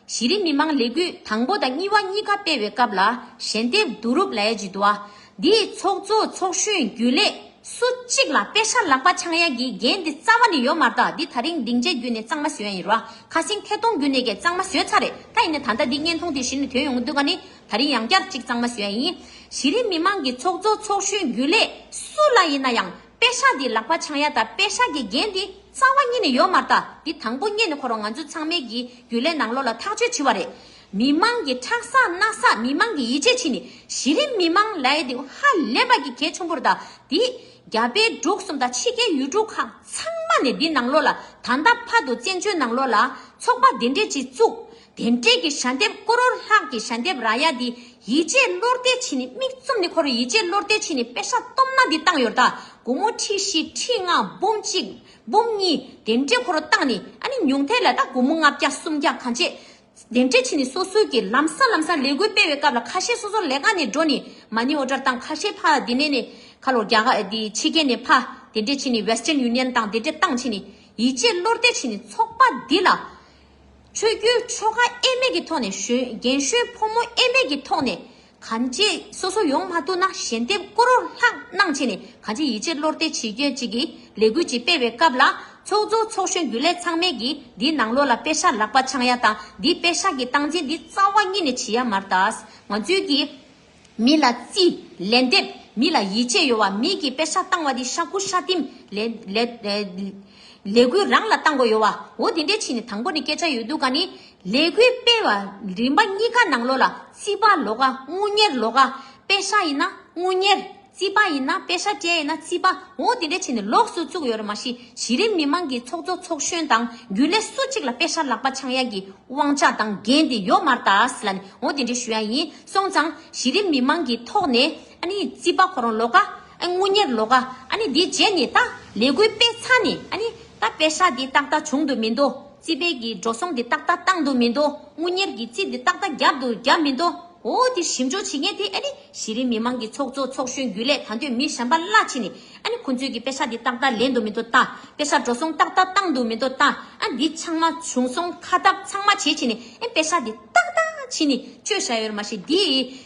གཞི་རིམ་མི་མང་ལས་འགུལ་དང་པོ་དང་གཉིས་པ་གཉིས་ཀ་སྤེལ་བའི་སྐབས་ལ་ཞལ་འདེབས་བསྡུ་རུབ་ལབ་ཡ་ཅིག་འདུག་ཨ། འདིའི་ཚོགས་གཙོ་ཚོགས་གཞོན་རྒྱུན་ལས་སུ་གཅིག་ལ་པེ་ཤ་ལག་པ་འཆང་ཡ་གི་འགན་འདི་རྩ་བ་ནས་ཡོད་མ་རེད། ད་འདི་ད་རིང་སྡིངས་ཆ་བརྒྱུད་ནས་གཙང་མ་བཟོས་ཡ་ཡིན་རོ། ཁ་སེང་ཐད་གཏོང་བརྒྱུད་ནས་ཀྱི་གཙང་མ་བཟོས་ཚར་རེད། ད་ཡིན་ནའི་ད་ལྟ་འདི་བརྙན་ཐུང་དེ་གཞི་ནས་ཐོན་ཡོང་གི་འདུག་ག་ནི་ད་རིང་ཡང་བསྐྱར་གཅིག་གཙང་མ་བཟོས་ཡ་ཡིན། གཞི་རིམ་མི་མང་གི་ཚོགས་གཙོ་ཚོགས་གཞོན་རྒྱུན་ལས་སུ་ལ་ཡིན་ན་ཡང་པེ་ཤ་འདི་ལག་པ་འཆང་ཡ་དང་པེ་ཤ་གི་འགན་འདི་རྩ་བ་ཉིད་ནས་ཡོད་མ་རེད། ད་འདི་དང་པོ་ཉིད་ནས་ཁོ་རང་ང་ཚོ་ཚང་མའི་གི་རྒྱུན་ལས་ནང་ལོགས་ལ་ཐག་གཅོད་བྱས་པ་རེད། མི་མང་གི་ཁྲག་ཟག་སྣ་ཟག་མི་མང་གི་ཡིད་ཆེས་བྱས་ནས་གཞི་རིམ་མི་མང་ལབ་ཡ་དེ་ཧ་ལས་པ་གི་གལ་ཆེན་པོ་རེད། ད་དེ་རྒྱ་བལ་འབྲུག་གསུམ་དང་ཕྱི་རྒྱལ་ཡུལ་གྲུ་ཁག་ཚང་མ་ནས་འདི་ནང་ལོགས་ལ་ད་ལྟ་བར་དུ་བཙན་བྱོལ་ནང་ལོགས་ལ་ཚོགས་པ་འདི་འདྲས་ཅིག་བཙུགས། དེ་འདྲས་ཀྱི་ཞལ་འདེབས་ཀོ་རོར་ལྷག་གི་ཞལ་འདེབས་རག་ཡ་དེ་ཡིད་ཆེས་བློ་གཏད་བྱས་ནས་མིག་བཙུམ་ནས་ཁོ་རང་ཡིད་ཆེས་བློ་གཏད་བྱས་ནས་པེ་ཤ་སྟོབས་ན་འདི་བཏང་ཡོད། ད་སྒོར་མོ་ཁྲི་བཞི་ཁྲི་ལྔ་འབུམ་གཅིག་འབུམ་གཉིས་དེ་འདྲས་ཁོ་རང་བཏང་ནས་ཨ་ནི་ཉུང་མཐའ་ལ་ད་སྒོར་མོ་ལྔ་བརྒྱ་སུམ་བརྒྱ་གང་བྱེད། དེ་འདྲས་བྱས་ནས་སོ་སོའི་གི་ལམ་སང་ལམ་སང་ལས་འགུལ་སྤེལ་བའི་སྐབས་ལ་ཁ་ཤས་སོ་སོ་ལས་ཀ་ནས་འགྲོ་ནས་མ་ནི་ཨོ་ཌར་བཏང་། ཁ་ཤས་ཕ་དེ་ནས་ནས་ཁ་ལོ་རྒྱ་གར་དེ་ཕྱི་རྒྱལ་ནས་ཕ་དེ་འདྲས་བྱས་ནས་Western Union་དང་དེ་འདྲས་བཏང་བྱས་ནས་ཡིད་ཆེས་བློ་གཏད་བྱས་ནས་ཚོགས་པ་འདི་ལ་ཆོས་བརྒྱུད་ཆོལ་ཁ་དབྱེ་མེད་ཀྱི་ཐོག་ནས་གཞོན་རྒན་གཞོན་ཕོ་མོ་དབྱེ་མེད་ཀྱི་ཐོག་ནས་གང་ཅི་སོ་སོ་ཡོང་མ་ཐུབ་ན་ཞལ་འདེབས་ཀོ་རོར་ལྷག་གནང་བྱས་ནས་གང་ཅི་ཡིད་ཆེས་བློ་གཏད་བྱེད་རྒྱུ་ཅིག་གི་ལས་འགུལ་ཅིག་སྤེལ་བའི་སྐབས་ལ། ཚོགས་གཙོ་ཚོགས་གཞོན་རྒྱུན་ལས་ཚང་མས་ཀྱིས་འདིའི་ནང་ལོགས་ལ་པེ་ཤག་ལག་པ་འཆང་ཡ་དང་འདིའི་པེ་ཤག་གི་སྟངས་འཛིན་འདི་རྩ་བ་ཉིད་ནས་བྱེད་ཡ་མ་རེད་ད། ང་ཚོའི་གི་མི་ལ་རྩིས་ལན་འདེབས། མི་ལ་ཡིད་ཆེས་ཡོད་བ། མི་གིས་པེ་ཤག་བཏང་བ་འདི་ཤ་ཁུ་ཤ་ལྟེམ་ལས་ལས་ལས་འགུལ་རང་ལ་བཏང་དགོས་ཡོད་བ། འོ་དེ་འདྲས་བྱས་ནས་དང་པོ་ནས་སྐད་ཆ་ཡོད་དུས་ག་ནི་ལས་འགུལ་སྤེལ་བ་རིམ་པ་གཉིས་ཀ་ནང་ལོགས་ལ་རྩིས་པ་ལོགས་ཀ་དངུལ་གཉེར་ལོགས་ཀ། པེ་ཤག་ཡིན་ན་དངུལ་གཉེར། རྩིས་པ་ཡིན་ན་པེ་ཤག་སྤྲད་ཡིན་ན་རྩིས་པ། འོ་དེ་འདྲས་བྱས་ནས་ལོགས་སུ་བཙུགས་ཡོད་རེད། མ་གཞི་གཞི་རིམ་མི་མང་གི་ཚོགས་གཙོ་ཚོགས་གཞོན་དང་རྒྱུན་ལས་སུ་གཅིག་ལ་པེ་ཤག་ལག་པ་འཆང་ཡ་གི་དབང་ཆ་དང་འགན་དེ་ཡོད་མ་རེད་ད་ཟེར་ལབ་ནས་འོ་དེ་འདྲས་ཞུ་ཡ་ཡིན། སོང་ཙང་གཞི་རིམ་མི་མང་གི་ཐོག་ནས་ཨ་ནི་རྩིས་པ་ཁོ་རང་ལོགས་ཀ། ཨ་དངུལ་གཉེར་ལོགས་ཀ། ཨ་ནི་འདི་རྗེས་ནས་ད་ལས་འགུལ་སྤེལ་ཚར་ནས་ཨ་ནི་ད་པེ་ཤག་འདི་ཏག་ཏག་བྱུང་འདུག་མི་འདུག་རྩིས་པའི་གི་འགྲོ་སོང་འདི་ཏག་ཏག་བཏང་འདུག་མི་འདུག་དངུལ་གཉེར་གྱི་རྩིས་འདི་ཏག་ཏག་བརྒྱབ་འདུག་བརྒྱབ་མི་འདུག་འོ་དེ་ཞིབ་འཇུག་བྱེད་མཁན་དེ་ཨ་ནི་གཞི་རིམ་མི་མང་གི་ཚོགས་གཙོ་ཚོགས་གཞོན་རྒྱུན་ལས། ད་དུང་མི་གཞན་པ་གླ་ཕྱིན་ནས་ཨ་ནི་ཁོང་ཚོས་ཀྱི་པེ་ཤག་འདི་ཏག་ཏག་ལེན་འདུག་མི་འདུག་ལྟ། པེ་ཤག་འགྲོ་སོང་ཏག་ཏག་བཏང་འདུག་མི་འདུག་ལྟ། ཨ་འདི་ཚང་མ་བྱུང་སོང་ཁ་བརྡ་ཚང་མ་བྱེད་ཕྱིན་ནས་ཨ་པེ་ཤག་འདི་ཏག་ཏག་ཕྱིན་ནས་སྤྱོད་བཞག་ཡོད་རེད། མ་གཞི་འདི་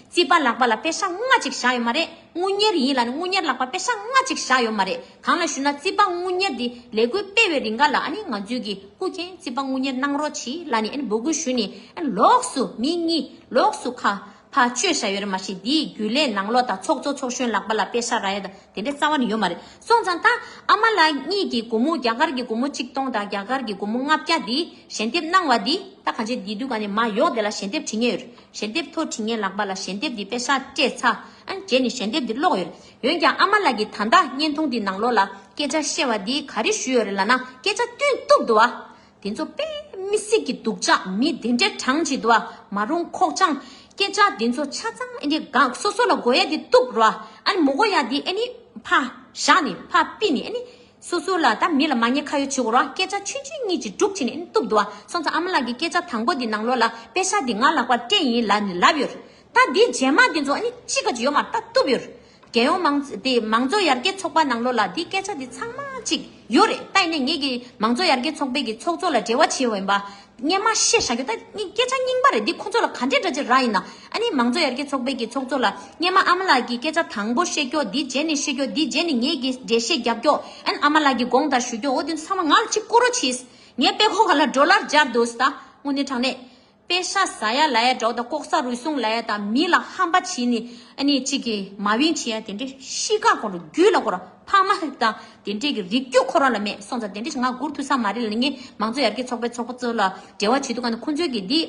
རྩིས་པ་ལག་པ་ལ་པེ་ཤག་ལྔ་ཅིག་བཞག་ཡོད་མ་རེད། དངུལ་གཉེར་ཡིན་ལབ་ནས་དངུལ་གཉེར་ལག་པ་པེ་ཤག་ལྔ་ཅིག་བཞག་ཡོད་མ་རེད། གང་ལ་ཞུ་ན་རྩིས་པ་དངུལ་གཉེར་འདི་ལས་འགུལ་སྤེལ་བའི་རིང་ག་ལ་ཨ་ནི་ང་ཚོས་ཀྱི་སྐུ་མཁྱེན་རྩིས་པ་དངུལ་གཉེར་གནང་རོགས་གྱིས་ལབ་ནས་ཨ་ནི་འབོད་སྐུལ་ཞུས་ནས་ཨ་ནི་ལོགས་སུ་མི་གཉིས་ལོགས་སུ་ཁ་ཕར་བཅོས་བཞག་ཡོད་རེད། མ་གཞི་འདིའི་རྒྱུན་ལས་ནང་ལོགས་དང་ཚོགས་གཙོ་ཚོགས་གཞོན་ལག་པ་ལ་པེ་ཤག་རག་ཡ་དང་དེ་འདྲ་རྩ་བ་ནས་ཡོད་མ་རེད། སོང་ཙང་ད་ཨ་མ་ལགས་གཉིས་ཀྱི་སྒོར་མོ་རྒྱ་གར་གྱི་སྒོར་མོ་གཅིག་སྟོང་དང་རྒྱ་གར་གྱི་སྒོར་མོ་ལྔ་བརྒྱ་འདི་ཞལ་འདེབས་གནང་བ་འདི་ད་གང་ཅི་འདི་དུས་ག་ནས་མ་ཡོག་དེ་ལ་ཞལ་འདེབས་བྲིས་མཁན་ཡོད་རེད། ཞལ་འདེབས་ཐོ་བྲིས་མཁན་ལག་པ་ལ་ཞལ་འདེབས་འདི་པེ་ཤག་སྤྲད་ཚར། ཨ་ནི་རྗེས་ནས་ཞལ་འདེབས་འདི་ཀློག་ཡོད་རེད། འོན་ཀྱང་ཨ་མ་ལགས་ཀྱིས་ད་ལྟ་བརྙན་ཐུང་འདི་ནང་ལོགས་ལ་སྐད་ཆ་བཤད་པ་འདི་ག་རེ་ཞུས་ཡོད་རེད་ལབ་ན་སྐད་ཆ་བཏོན་བཏུབ་འདུག་བ། དེ་ཚོ་དཔེ་མི་སྲིད་ཀྱི་སྡུག་ཅག་མི་དེ་འདྲའི་གྲངས་ཅིག་འདུག་བ། མ་རུང་ཁོག་ཅང་སྐད་ཆ་དེ་ཚོ་ཆ་ཚང་ཨ་ནི་གང་སོ་སོ་ལ་དགོས་ཡ་དེ་བཏུབ་རོ། ཨ་ནི་མི་དགོས་ཡ་དེ་ཨ་ནི་ཕར་བཞག་ནས་ཕར་ཕུད་ནས་ཨ་ནི་སོ་སོ་ལ་ད་མི་ལ་མ་ཉེས་ཁ་གཡོག་བྱེད་དགོས་རོ། སྐད་ཆ་ཆུང་ཆུང་གཉིས་ཅིག་སྒྲུབ་བྱས་ནས་ཨ་ནི་བཏུབ་འདུག་བ། སོང་ཙང་ཨ་མ་ལགས་ཀྱི་སྐད་ཆ་དང་པོ་འདི་ནང་ལོགས་ལ་པེ་ཤག་འདི་ང་ལག་པར་སྤྲད་ཡིན་ལབ་ནས་ལབ་ཡོད། ད་འདི་རྗེས་མ་འདི་ཚོ་ཨ་ནི་ཅི་ག་ཅི་ཡོད་མ་རེད། ད་བཏུབ་ཡོད། རྒྱལ་ཡོངས་མང་དེ་མང་གཙོ་ཡར་རྒྱས་ཚོགས་པ་ནང་ལོགས་ལ་འདི་སྐད་ཆ་འདི་ཚང་མ་ཅིག་ཡོད་རེད། ད་ཡིན་ནའི་ངེད་ཀྱི་མང་གཙོ་ཡར་རྒྱས་ཚོགས་པའི་གི་ཚོགས་གཙོ་ལ་འབྲེལ་བ་བྱས་པ་ཡིན་པ་སྔན་མ་བཤད་བཞག་རྒྱུ། ད་ངས་སྐད་ཆ་རྙིང་པ་རེད། འདི་ཁོ་ཚོ་ལ་ག་འདྲས་འདྲ་ཅིག་རག་ཡིན་ན། ཨ་ནི་མང་གཙོ་ཡར་རྒྱས་ཚོགས་པའི་གི་ཚོགས་གཙོ་ལ་སྔན་མ་ཨ་མ་ལགས་ཀྱི་སྐད་ཆ་དང་པོ་བཤད་རྒྱུ། འདི་རྗེས་ནས་བཤད་རྒྱུ། འདི་རྗེས་ནས་ངེད་ཀྱི་འགྲེལ་བཤད་རྒྱབ་རྒྱུ། ཨ་ནི་ཨ་མ་ལགས་ཀྱི་དགོངས་དག་ཞུ་རྒྱུ། འོ་དེ་ཚོ་ཚང་མ་ང་ལ་ཅིག་བསྐུར་རོགས་གྱིས། ངའི་དཔེ་ཁོག་ག་ལ་ཌོ་ལར་སྦྱར་འདུག་ཟེར། ད་དངོས་གནས་དྲང་གནས། པེ་ཤག་ཟ་ཡ་ལབ་ཡ་འདྲ་བོ་དང་ལྐོག་ཟ་རུལ་སུངས་ལབ་ཡ་དང་མི་ལ་ཧམ་པ་བྱས་ནས་ཨ་ནི་གཅིག་གིས་མ་བིན་བྱེད་ཡ་དེ་འདྲའི་གཤིས་ཀ་ཁོ་རང་རྒྱུད་ལ་ཁོ་རང་ཕ་མ་དང་དེ་འདྲའི་གི་རིགས་རྒྱུད་ཁོ་རང་ལ་མེད། སོང་ཙང་དེ་འདྲའི་ང་སྒུར་ཐུབ་ས་མ་རེད་ལབ་ནས་ངས་མང་གཙོ་ཡར་རྒྱས་ཚོགས་པའི་ཚོགས་གཙོ་ལ་འབྲེལ་བ་བྱེད་དུས་ག་ནས་ཁོང་ཚོས་གི་འདི་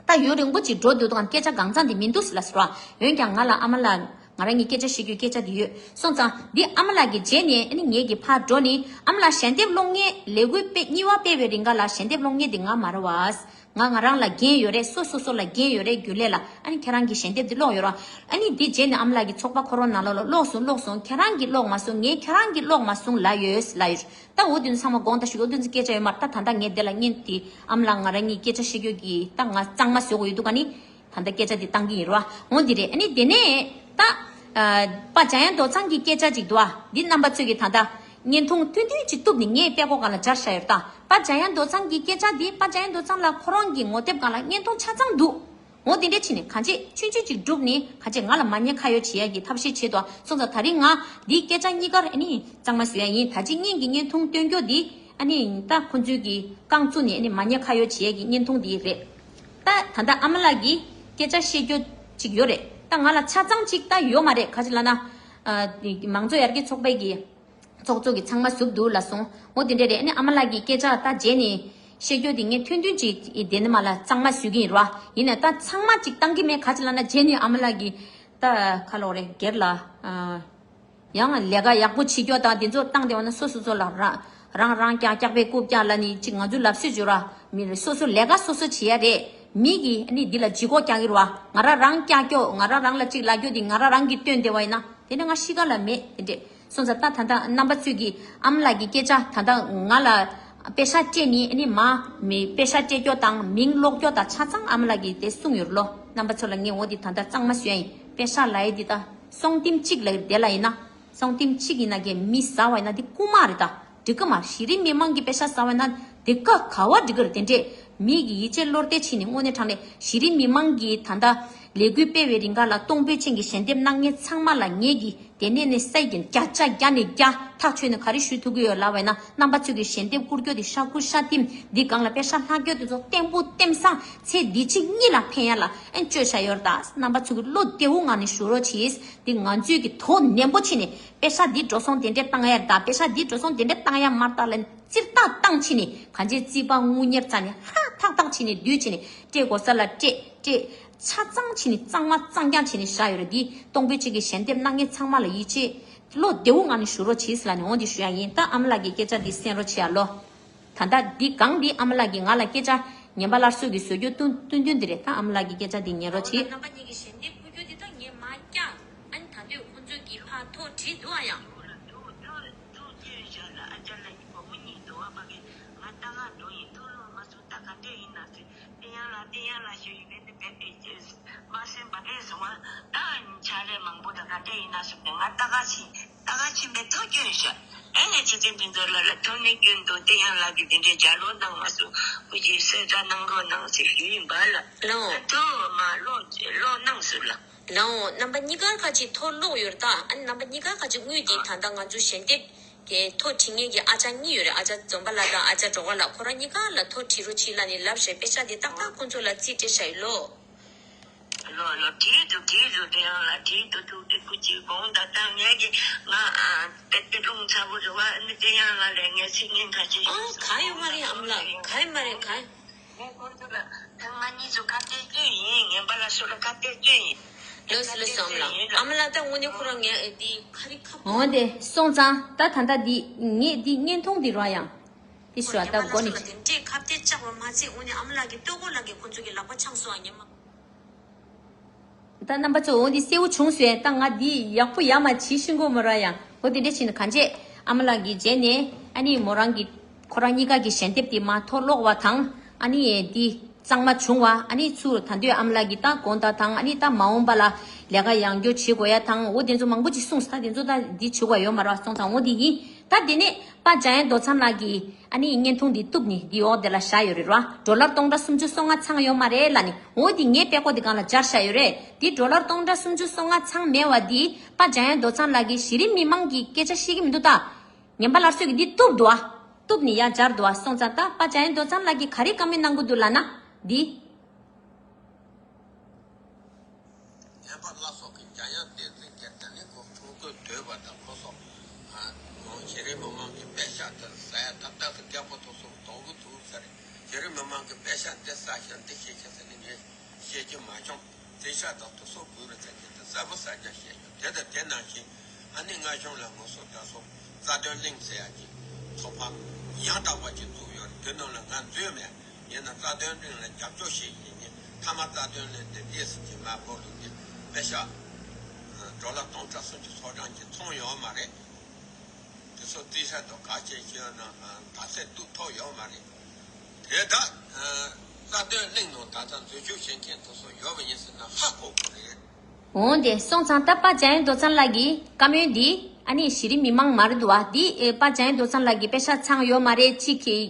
ད་ཡུན་རིང་པོ་ཅིག་འགྲོ་འདུག་དང་སྐད་ཆ་གང་ཚང་དེ་མི་འདུག་ཟེར་ལབ་ཟེར་བ། འོན་ཀྱང་ང་ལ་ཨ་མ་ལགས་ང་རང་གཉིས་སྐད་ཆ་བཤད་རྒྱུའི་སྐད་ཆ་དེ་ཡོད། སོང་ཙང་འདི་ཨ་མ་ལགས་ཀྱི་རྗེས་ནས་ཨ་ནི་ངེད་ཀྱི་ཕར་འགྲོ་ནི་ཨ་མ་ལགས་ཞལ་འདེབས་སློང་མཁན་ལས་འགུལ་སྤེལ་གཉིས་པ་སྤེལ་བའི་རིང་ག་ལ་ཞལ་འདེབས་སློང་མཁན་དེ་ང་མ་རེད་བ། ང་ང་རང་ལ་འགན་ཡོད་རེད། སོ་སོ་སོ་ལ་འགན་ཡོད་རེད། རྒྱུན་ལས་ལ་ཨ་ནི་ཁྱེད་རང་གི་ཞལ་འདེབས་འདི་ཀློག་ཡོད་ར། ཨ་ནི་འདི་རྗེས་ནས་ཨ་མ་ལགས་ཀྱི་ཚོགས་པ་ཁོ་རང་ནང་ལོགས་ལ་ཀློག་སོང་ཀློག་སོང་། ཁྱེད་རང་གིས་ཀློག་མ་སོང་། ངས་ཁྱེད་རང་གིས་ཀློག་མ་སོང་ལབ་ཡོད་ལབ་ཡོད། ད་འོ་དེ་ཚོ་ཚང་མ་དགོངས་དག་ཞུ། འོ་དེ་ཚོ་སྐད་ཆ་ཡོད་མ་རེད། ད་ད་ལྟ་ངས་འདི་ལ་བརྙན་དེ་ཨ་མ་ལགས་ང་རང་གཉིས་སྐད་ཆ་བཤད་རྒྱུ་གི་ད་ང་གཙང་མ་བཟོ་དགོས་ཡོད་འདུག་ག་ནི། ད་ལྟ་སྐད་ཆ་འདི་བཏང་གི་ཡིན་རོ། འོ་འདི་རེད། ཨ་ནི་དེ་ནས་ད་ཨ་པ་འཇམ་དབྱངས་རྡོ་རྩང་གི་སྐད་ཆ་ཅིག་འདུག་ཨ། འདི་རྣམ་པ་ཚོས་ཀྱི་ད་ལྟ་བརྙན་ཐུང་ཐུང་ཐུང་ཅིག་གཏུབ་ནས་ངས་དཔྲལ་ཀོ་སྒང་ལ་སྦྱར་བཞག་ཡོད་ད། པ་འཇམ་དབྱངས་རྡོ་རྩང་གི་སྐད་ཆ་འདི་པ་འཇམ་དབྱངས་རྡོ་རྩང་ལགས་ཁོ་རང་གི་ངོ་དེབ་སྒང་ལ་བརྙན་ཐུང་ཆ་ཚང་འདུག་འོ་དེ་འདྲས་བྱས་ནས་གང་ཅི་ཆུང་ཆུང་ཅིག་བསྒྲུབས་ནས་གང་ཅི་ང་ལ་མ་ཉེས་ཁ་གཡོག་བྱེད་ཡ་གི་ཐབས་ཤེས་བྱེད་དོ། སོང་ཙང་ད་རིང་ང་འདིའི་སྐད་ཆ་གཉིས་ཀར་ཨ་ནི་གཙང་མ་བཟོ་ཡ་ཡིན། ད་ཅི་སྙིང་གི་བརྙན་ཐུང་སྟོན་རྒྱུ་འདི་ཨ་ནི་ད་ཁོ་ཚོའི་གི་རྐང་བཙུགས་ནས་ཨ་ནི་མ་ཉེས་ཁ་གཡོག་བྱེད་ཡ་གི་བརྙན་ཐུང་འདི་རེད། ད་ད་ལྟ་ཨ་མ་ལགས་ཀྱིས་སྐད་ཆ་བཤད་རྒྱུ་ཅིག་ཡོད་རེད། ད་ང་ལ་ཆ་ཚང་ཅིག་ད་ཡོད་མ་རེད། ག་ཅི་ལབ་ན་ཨ་མང་གཙོ་ཡར་རྒྱས་ཚོགས་པའི་གི་ཚོགས་གཙོ་གི་ཚང་མ་ཟུབ་འདུག་ལབ་སོང་། འོ་དེ་འདྲས་རེད། ཨ་ནི་ཨ་མ་ལགས་ཀྱི་སྐད་ཆ་ད་རྗེས་ནས་བཤད་རྒྱུ་དེ་ངས་ཐུང་ཐུང་ཅིག་དེ་ནི་མ་ལ་གཙང་མ་བཟོ་གི་ཡིན་ར། ཡིན་ནའི་ད་ཚང་མ་ཅིག་བཏང་གི་མེད། ག་ཅི་ལབ་ན་རྗེས་ནས་ཨ་མ་ལགས་ཀྱི་ད་ཁ་ལོག་རེད་སྒེར་ལ་ཨ་ཡང་ལས་ཀ་ཡག་པོ་བྱེད་རྒྱུ་དང་དེ་ཚོ་བཏང་བསྡད་པ་ན་སོ་སོ་སོ་ལ་ར་རང་རང་སྐྱག་སྐྱག་པའི་རྐུབ་བཀྱག་ལབ་ནི་ཅིག་ང་ཚོའི་ལབ་སྲོལ་བྱོས་ར། མི་རེ་སོ་སོ་ལས་ཀ་སོ་སོ་བྱེད་ཡ་རེད། མི་གིས་ནི་འདི་ལ་ལྗིད་ཁོག་རྒྱག་གི་རེད་བ། ང་རང་རང་སྐྱག་སྐྱོག་ང་རང་རང་ལ་ཅིག་ལབ་རྒྱུ་དེ་ང་རང་རང་གིས་བཏོན་བསྡད་པ་ཡིན་ན་དེ་ནི་ང་གཤིས་ཀ་ལ་མེད་དེ་འདྲས། སོང་ཙང་ད་ད་ལྟ་རྣམ་པ་ཚོས་ཀྱིས་ཨ་མ་ལགས་ཀྱི་སྐད་ཆ་ད་ལྟ་ང་ལ་པེ་ཤག་སྤྲད་ནི་ཨ་ནི་མ་མི་པེ་ཤག་སྤྲད་རྒྱུ་དང་མིང་ཀློག་རྒྱུ་དང་ཆ་ཚང་ཨ་མ་ལགས་ཀྱིས་དེ་གསུངས་ཡོད་ལོ། རྣམ་པ་ཚོ་ལ་ངས་འོ་འདི་ད་ལྟ་གཙང་མ་ཞུ་ཡ་ཡིན། པེ་ཤག་ལབ་ཡ་འདི་ད་སོང་ལྟེམ་གཅིག་ལ་དེ་ལ་ཡིན་ན། སོང་ལྟེམ་གཅིག་ཡིན་ན་གས་མི་ཟ་བ་ཡིན་ན་དེ་རྐུ་མ་རེད་ད། འགྲིག་གི་མ་རེད། གཞི་རིམ་མི་མང་གི་པེ་ཤག་ཟ་བ་ཡིན་ན་དེ་ཀ་ག་བ་འགྲིག་གི་རེད། དེ་འདྲས་མི་གི་ཡིད་ཆེས་བློ་གཏད་བྱས་ནས་དངོས་གནས་དྲང་གནས་གཞི་རིམ་མི་མང་གི་ད་ལྟ་ ལས་འགུལ་སྤེལ་བའི་རིང་ག་ལ་གཏོང་ཕོད་ཅན་གྱི་ཞལ་འདེབས་གནང་མཁན་ཚང་མ་ལ་ངེད་ཀྱིས་དེ་ནས་ནས་སའི་གི་བརྒྱ་ཆ་བརྒྱ་ནས་བརྒྱ་ཐག་ཆོད་ནས་ག་རེ་ཞུ་ཐུབ་ཀྱི་ཡོད་ལབ་པ་ཡིན་ན། རྣམ་པ་ཚོས་ཀྱི་ཞལ་འདེབས་བསྐུར་རྒྱུ་དེ་ཤ་ཁུ་ཤ་ལྟིམ་འདི་སྒང་ལ་པེ་ཤ་ལྷག་རྒྱུ་དེ་ཚོ་བརྟན་པོ་བརྟན་སང་ཚེ་འདི་ཕྱི་གཉིས་ལ་ཕན་ཡ་ལ་ཨན་བཅོས་བྱ་ཡོད་ར། ད་རྣམ་པ་ཚོས་ཀྱི་བློ་བདེ་བོ་ངང་ནས་ཞུ་རོགས་གྱིས། འདི་ང་ཚོས་ཀྱི་དོ་ནན་པོ་བྱས་ནས་པེ་ཤ་འདི་འགྲོ་སོང་དེ་འདྲས་བཏང་ཡ་ར། ད་པེ་ཤ་འདི་འགྲོ་སོང་དེ་འདྲས་བཏང་ཡ་མ་ར། ད་ལན་ཙིར་ཏག་བཏང་བྱས་ནས་གང་ཅི་རྩིས་པ་དངུལ་གཉེར་རྩ་ནས་ཧ་ཐག་ཐག་བྱས་ནས་བསྡུས་བྱས་ནས་སྤྲད་དགོས་ས་ལ་སྤྲད་སྤྲད། ཆ་ཚང་བྱས་ནས་གཙང་མ་གཙང་རྐྱང་བྱས་ནས་བཞག་ཡོད་རེད། འདི་གཏོང་ཕོད་ཅིག་གི་ཞལ་འདེབས་གནང་མཁན་ཚང་མ་ལ་ཡིད་ཆེས་བློ་བདེ་བོ་ངང་ནས་ཞུ་རོགས་བྱེད་ཟེར་ལབ་ནས་འོང་འདི་ཞུ་ཡ་ཡིན། ད་ཨ་མ་ལགས་ཀྱི་སྐད་ཆ་འདི་གསན་རོགས་བྱེད་ཡ་ལོ། ད་ལྟ་འདི་གང་འདི་ཨ་མ་ལགས་ཀྱིས་ང་ལ་སྐད་ཆ་ཉན་པ་སླར་གསོ་གི་བཟོ་རྒྱུ་བསྟུན་བསྟུན་བསྟུན་འདི་རེད། ད་ཨ་མ་ལགས་ཀྱི་སྐད་ཆ་འདི་ཉན་རོགས་བྱེད། རྣམ་པ་གཉིས་ཀྱི་ཞལ་འདེབས་བསྐུར་རྒྱུ་འདི་ད་ངས་མ་བསྐྱངས། ཨ་ནི་ད་དུང་ཁོང་ཚོས་ཀྱིས་ཕར་ཐོ་བྲིས་འདུག་ཨ་ཡང་། ཐུགས་རྗེ་ཆེ་ལ་ཨ་ཅག་ལགས་ཀྱི་བུ་མོ་གཉིས་འདུག་ཨ་ཕ་གི། ང་ལྟ་ག་འགྲོ་ཡིན། ཐུགས་ལོང་མ་སོང་། ད་ག་འདྲས་ཡིན་ན་ཟེར། བསྟན་ཡང་ལ་བསྟན་ཡང་ལ་ཞུ་ཡིན་པས་ནི་བེད་དེ་ཅེས་མ་སེམས་པ་རེད་སོང་ང་། ད་ཆ་ལས་མང་པོ་ད་ག་འདྲས་ཡིན་ན་ཟེར་ནས་ང་ལྟ་ག་ཕྱིན། ད་ག་ཕྱིན་པའི་ཐག་གཅོད་བྱ། ཨེ་ནས་ཆེ་ཆེན་དེ་ཚོ་ལ་ལ་ཐོན་ནས་སྐྱོན་འདུག་བསྟན་ཡང་ལ་གི་དེ་འདྲས་ལྗགས་ལོག་གནང་མ་སོང་། སྐུ་མཁྱེན་གསལ་བསྒྲགས་གནང་རོགས་གནང་ཟེར་ཞུ་ཡིན་པ་ལ། ལོ། ཐུགས་མ་ལོག་ལོག་གནང་ཟེར་ལ། ལའོ། རྣམ་པ་གཉིས་ཀར་ཁ་ཅིག་ཐོ་ལོག་ཡོད་རེད་ད། ཨ་ནི་རྣམ་པ་གཉིས་ཀར་ཁ་ཅིག་དངུལ་འདི་ད་ལྟ་ང་ཚོ་ཞལ་འདེབས་ཀྱི་ཐོ་བྲིས་མཁན་གྱི་ཨ་ཅག་གཉིས་ཡོད་རེད། ཨ་ཅག་འཛོམས་པ་ལགས་དང་ཨ་ཅག་སྒྲོལ་དཀར་ལགས། ཁོ་རང་གཉིས་ཀ་ལ་ཐོ་བྲིས་རོགས་བྱེད་ལབ་ནས་ལབ་བྱས་པེ་ཤག་འདི་ཏག་ཏག་ཁོང་ཚོ་ལ་རྩིས་སྤྲད་བཞག་ཡོད་ལོ། ལོ་ལོ། བྲིས་འདུག་བྲིས་འདུག་དེ་ཡང་ལ་བྲིས་འདུག་ཐུགས་རྗེ་ཆེ། དགོངས་དག་ད་ངས་ཀྱི་ང་ཨ་དེ་དེ་རླུང་ཚ་པོ་རེད་བ། ཨ་ནི་དེ་ཡང་ལ་ལས་ངས་ཚིག་ངན་ཁ་ཅིག་ཨ་ག་ཡོད་མ་རེད། ཨ་མ་ལགས་ག་ཡོད་མ་རེད་ག། ངས་ཁོང་ཚོ་ལ་ཐེངས་མ་གཉིས་སུ་ཁ་གཏད་གཅོད་ཡིན། ངན་པ་ལ་སུ་ལ་ཁ་གཏད་གཅོད་ཡིན། ལོས་ལོས་སོང་ལ། ཨ་མ་ལགས་ད་དངོས་གནས་ཁོ་རང་ངས་ཨེ་འདི་ཁ་རི་ཁ། འོན་ཏེ་སོང་ཙང་ད་ད་ལྟ་འདི་ངས་འདི་བརྙན་ཐུང་འདི་རོ་ཡང་། འདི་ཞུ་བ་ད་མགོ་ནས། དེ་འདྲས་ཁ་གཏད་བཅག་པ་མ་ཚད་དངོས་གནས་ཨ་མ་ལགས་ཀྱི་ལྟོ་གོས་ལག་གི་ཁོང་ཚོ་གི་ལག་པ་འཆང་སོང་ཨ་ཉི་མ། ད་རྣམ་པ་ཚོ་འོ་འདི་གསལ་བོ་བྱུང་སོང་། ད་ང་འདི་ཡག་པོ་ཡག་མ་བྱེད་ཤེས་གོ་མོ་ར་ཡང་། འོ་དེ་འདྲ་བྱས་ནས་གང་བྱས་ཨ་མ་ལགས་ཀྱི་རྗེས་ནས་ཨ་ནི་མོ་རང་གི་ཁོ་རང་གཉིས་ཀ་གི་ཞལ་འདེབས་དེ་མ་ཐོ་ལོག་པ་དང་ཨ་ནི་འདི་གཙང་མ་བྱུང་བ། ཨ་ནི་ཚུར་ད་འདོད་ཨ་མ་ལགས་ཀྱི་ད་དགོངས་དག་དང་ཨ་ནི་ད་མ་འོངས་པ་ལ་ལས་ཀ་ཡང་སྐྱོ་བྱེད་དགོས་ཡ་དང་འོ་དེ་ཚོ་མང་པོ་ཅིག་གསུངས་ས། ད་དེ་ཚོ་ད་འདི་བྱེད་དགོས་ཡོད་མ་རེད་བ། སོང་ཙང་འོ་དེ་ཡིན། ད་དེ་ནས་པ་འཇམ་དབྱངས་རྡོ་རྩམ་ལགས་ཀྱིས་ཨ་ནི་བརྙན་ཐུང་འདི་གཏུབ་ནས་འདི་འོག་དེ་ལ་བཞག་ཡོད་རེད་ར། ཌོ་ལར་སྟོང་ཕྲག་སུམ་ཅུ་སོ་ལྔ་ཚང་ཡོད་མ་རེད་ལབ་ནས། འོ་འདི་ངའི་པད་ཀོ་འདི་སྒང་ལ་སྦྱར་བཞག་ཡོད་རེད། འདི་ཌོ་ལར་སྟོང་ཕྲག་སུམ་ཅུ་སོ་ལྔ་ཚང་མེད་པ་འདི་པ་འཇམ་དབྱངས་རྡོ་རྩམ་ལགས་ཀྱིས་གཞི་རིམ་མི་མང་གི་སྐད་ཆ་བཤད་ཀྱི་མི་འདུག་ད་ངན་པ་སླར་གསོ་གི་འདི་གཏུབ་འདུག་ཨ། གཏུབ་ནས་ཡར་སྦྱར་འདུག་ཨ། སོང་ཙང་ད་པ་འཇམ་དབྱངས་རྡོ་རྩམ་ལགས་ཀྱིས་ག་རེ་བཀའ་མོལ་གནང་གི་འདུག་ལབ་ན་འདི། ངན་པ་སླར་གསོ་གི་འཇམ་དབྱངས་བསྟན་འཛིན་གྱིས་དེ་ནས་ཁོ་ཁྲོམ་སྐོར་སྡོད་པ་དང་ཁོ་སོགས་ཨ་ནི་གཞི་རིམ་མི་མང་གི་པད་ཤག་དེ་ཟ་ཡ་ད་ལྟ་གི་རྒྱལ་པོ་དེ་ཚོ་གཏོང་གི་འདུག་ཟེར། གཞི་རིམ་མི་མང་གི་པད་ཤག་འདི་ཟ་ཤག་འདི་བྱེད་ཤག་ཟེར་ནས་ངས་བཤད་རྒྱུ་མ་བྱུང་། དེ་ཤག་དང་དེ་ཚོ་དགོས་རེད་ཟེར་གྱི་འདི་ཟ་བུ་ཟ་རྒྱ་བཤད་རྒྱུ་དེ་དང་དེ་ནང་བཞིན། ཨ་ནི་སྔ་གཞུག་ལ་ང་ཚོ་དེ་ཚོ་རྩ་དོན་གླིང་ཟེར་ཡག་གི་ཚོགས་པ་ཡང་དག་པ་ཅིག་བཙུགས་ཡོད་རེད། དེ་ནང་ལ་ང་འཛུལ་མེད། ཡིན་ན་རྩ་དོན་གླིང་ལ་རྒྱབ་སྐྱོར་བྱེད་བཞིན་ཡིན། མཐའ་མ་རྩ་དོན་གླིང་དེ་ཏོག་ཙམ་གྱི་མ་བོར་ལུགས་ཀྱི་པད་ཤག་ཌོ་ལར་སྟོང་ཕྲག་སུམ་ཅུ་སོ་གྲངས་ཀྱི་ཚོང་ཡོད་མ་རེད། དེ་ཚོ་རྩིས་ཧྲ་དང་ག་བྱས་ཤེས་ན་ད་ཚད་གཏུག་ཐུབ་ཡོད་མ་རེད། དེ་དག་རྩ་དོན་གླིང་ནང་ད་ལྟ་འཛུལ་ཞུགས་བྱེད་མཁན་དེ་ཚོ་ཡོད་པ་ཡིན་ཟེར་ན་ཧ་གོ་གི་རེད། འོན་ཏེ་སོང་ཙང་ད་པ་འཇམ་དབྱངས་རྡོ་རྩམ་ལགས་ཀྱི་བཀའ་མོལ་འདི་ཨ་ནི་གཞི་རིམ་མི་མང་མ་རེད་འདུག་བ། འདི་ཨེ་པ་འཇམ་དབྱངས་རྡོ་རྩམ་ལགས་ཀྱི་པད་ཤག་ཚང་ཡོད་མ་རེད། གཅིག་གིས་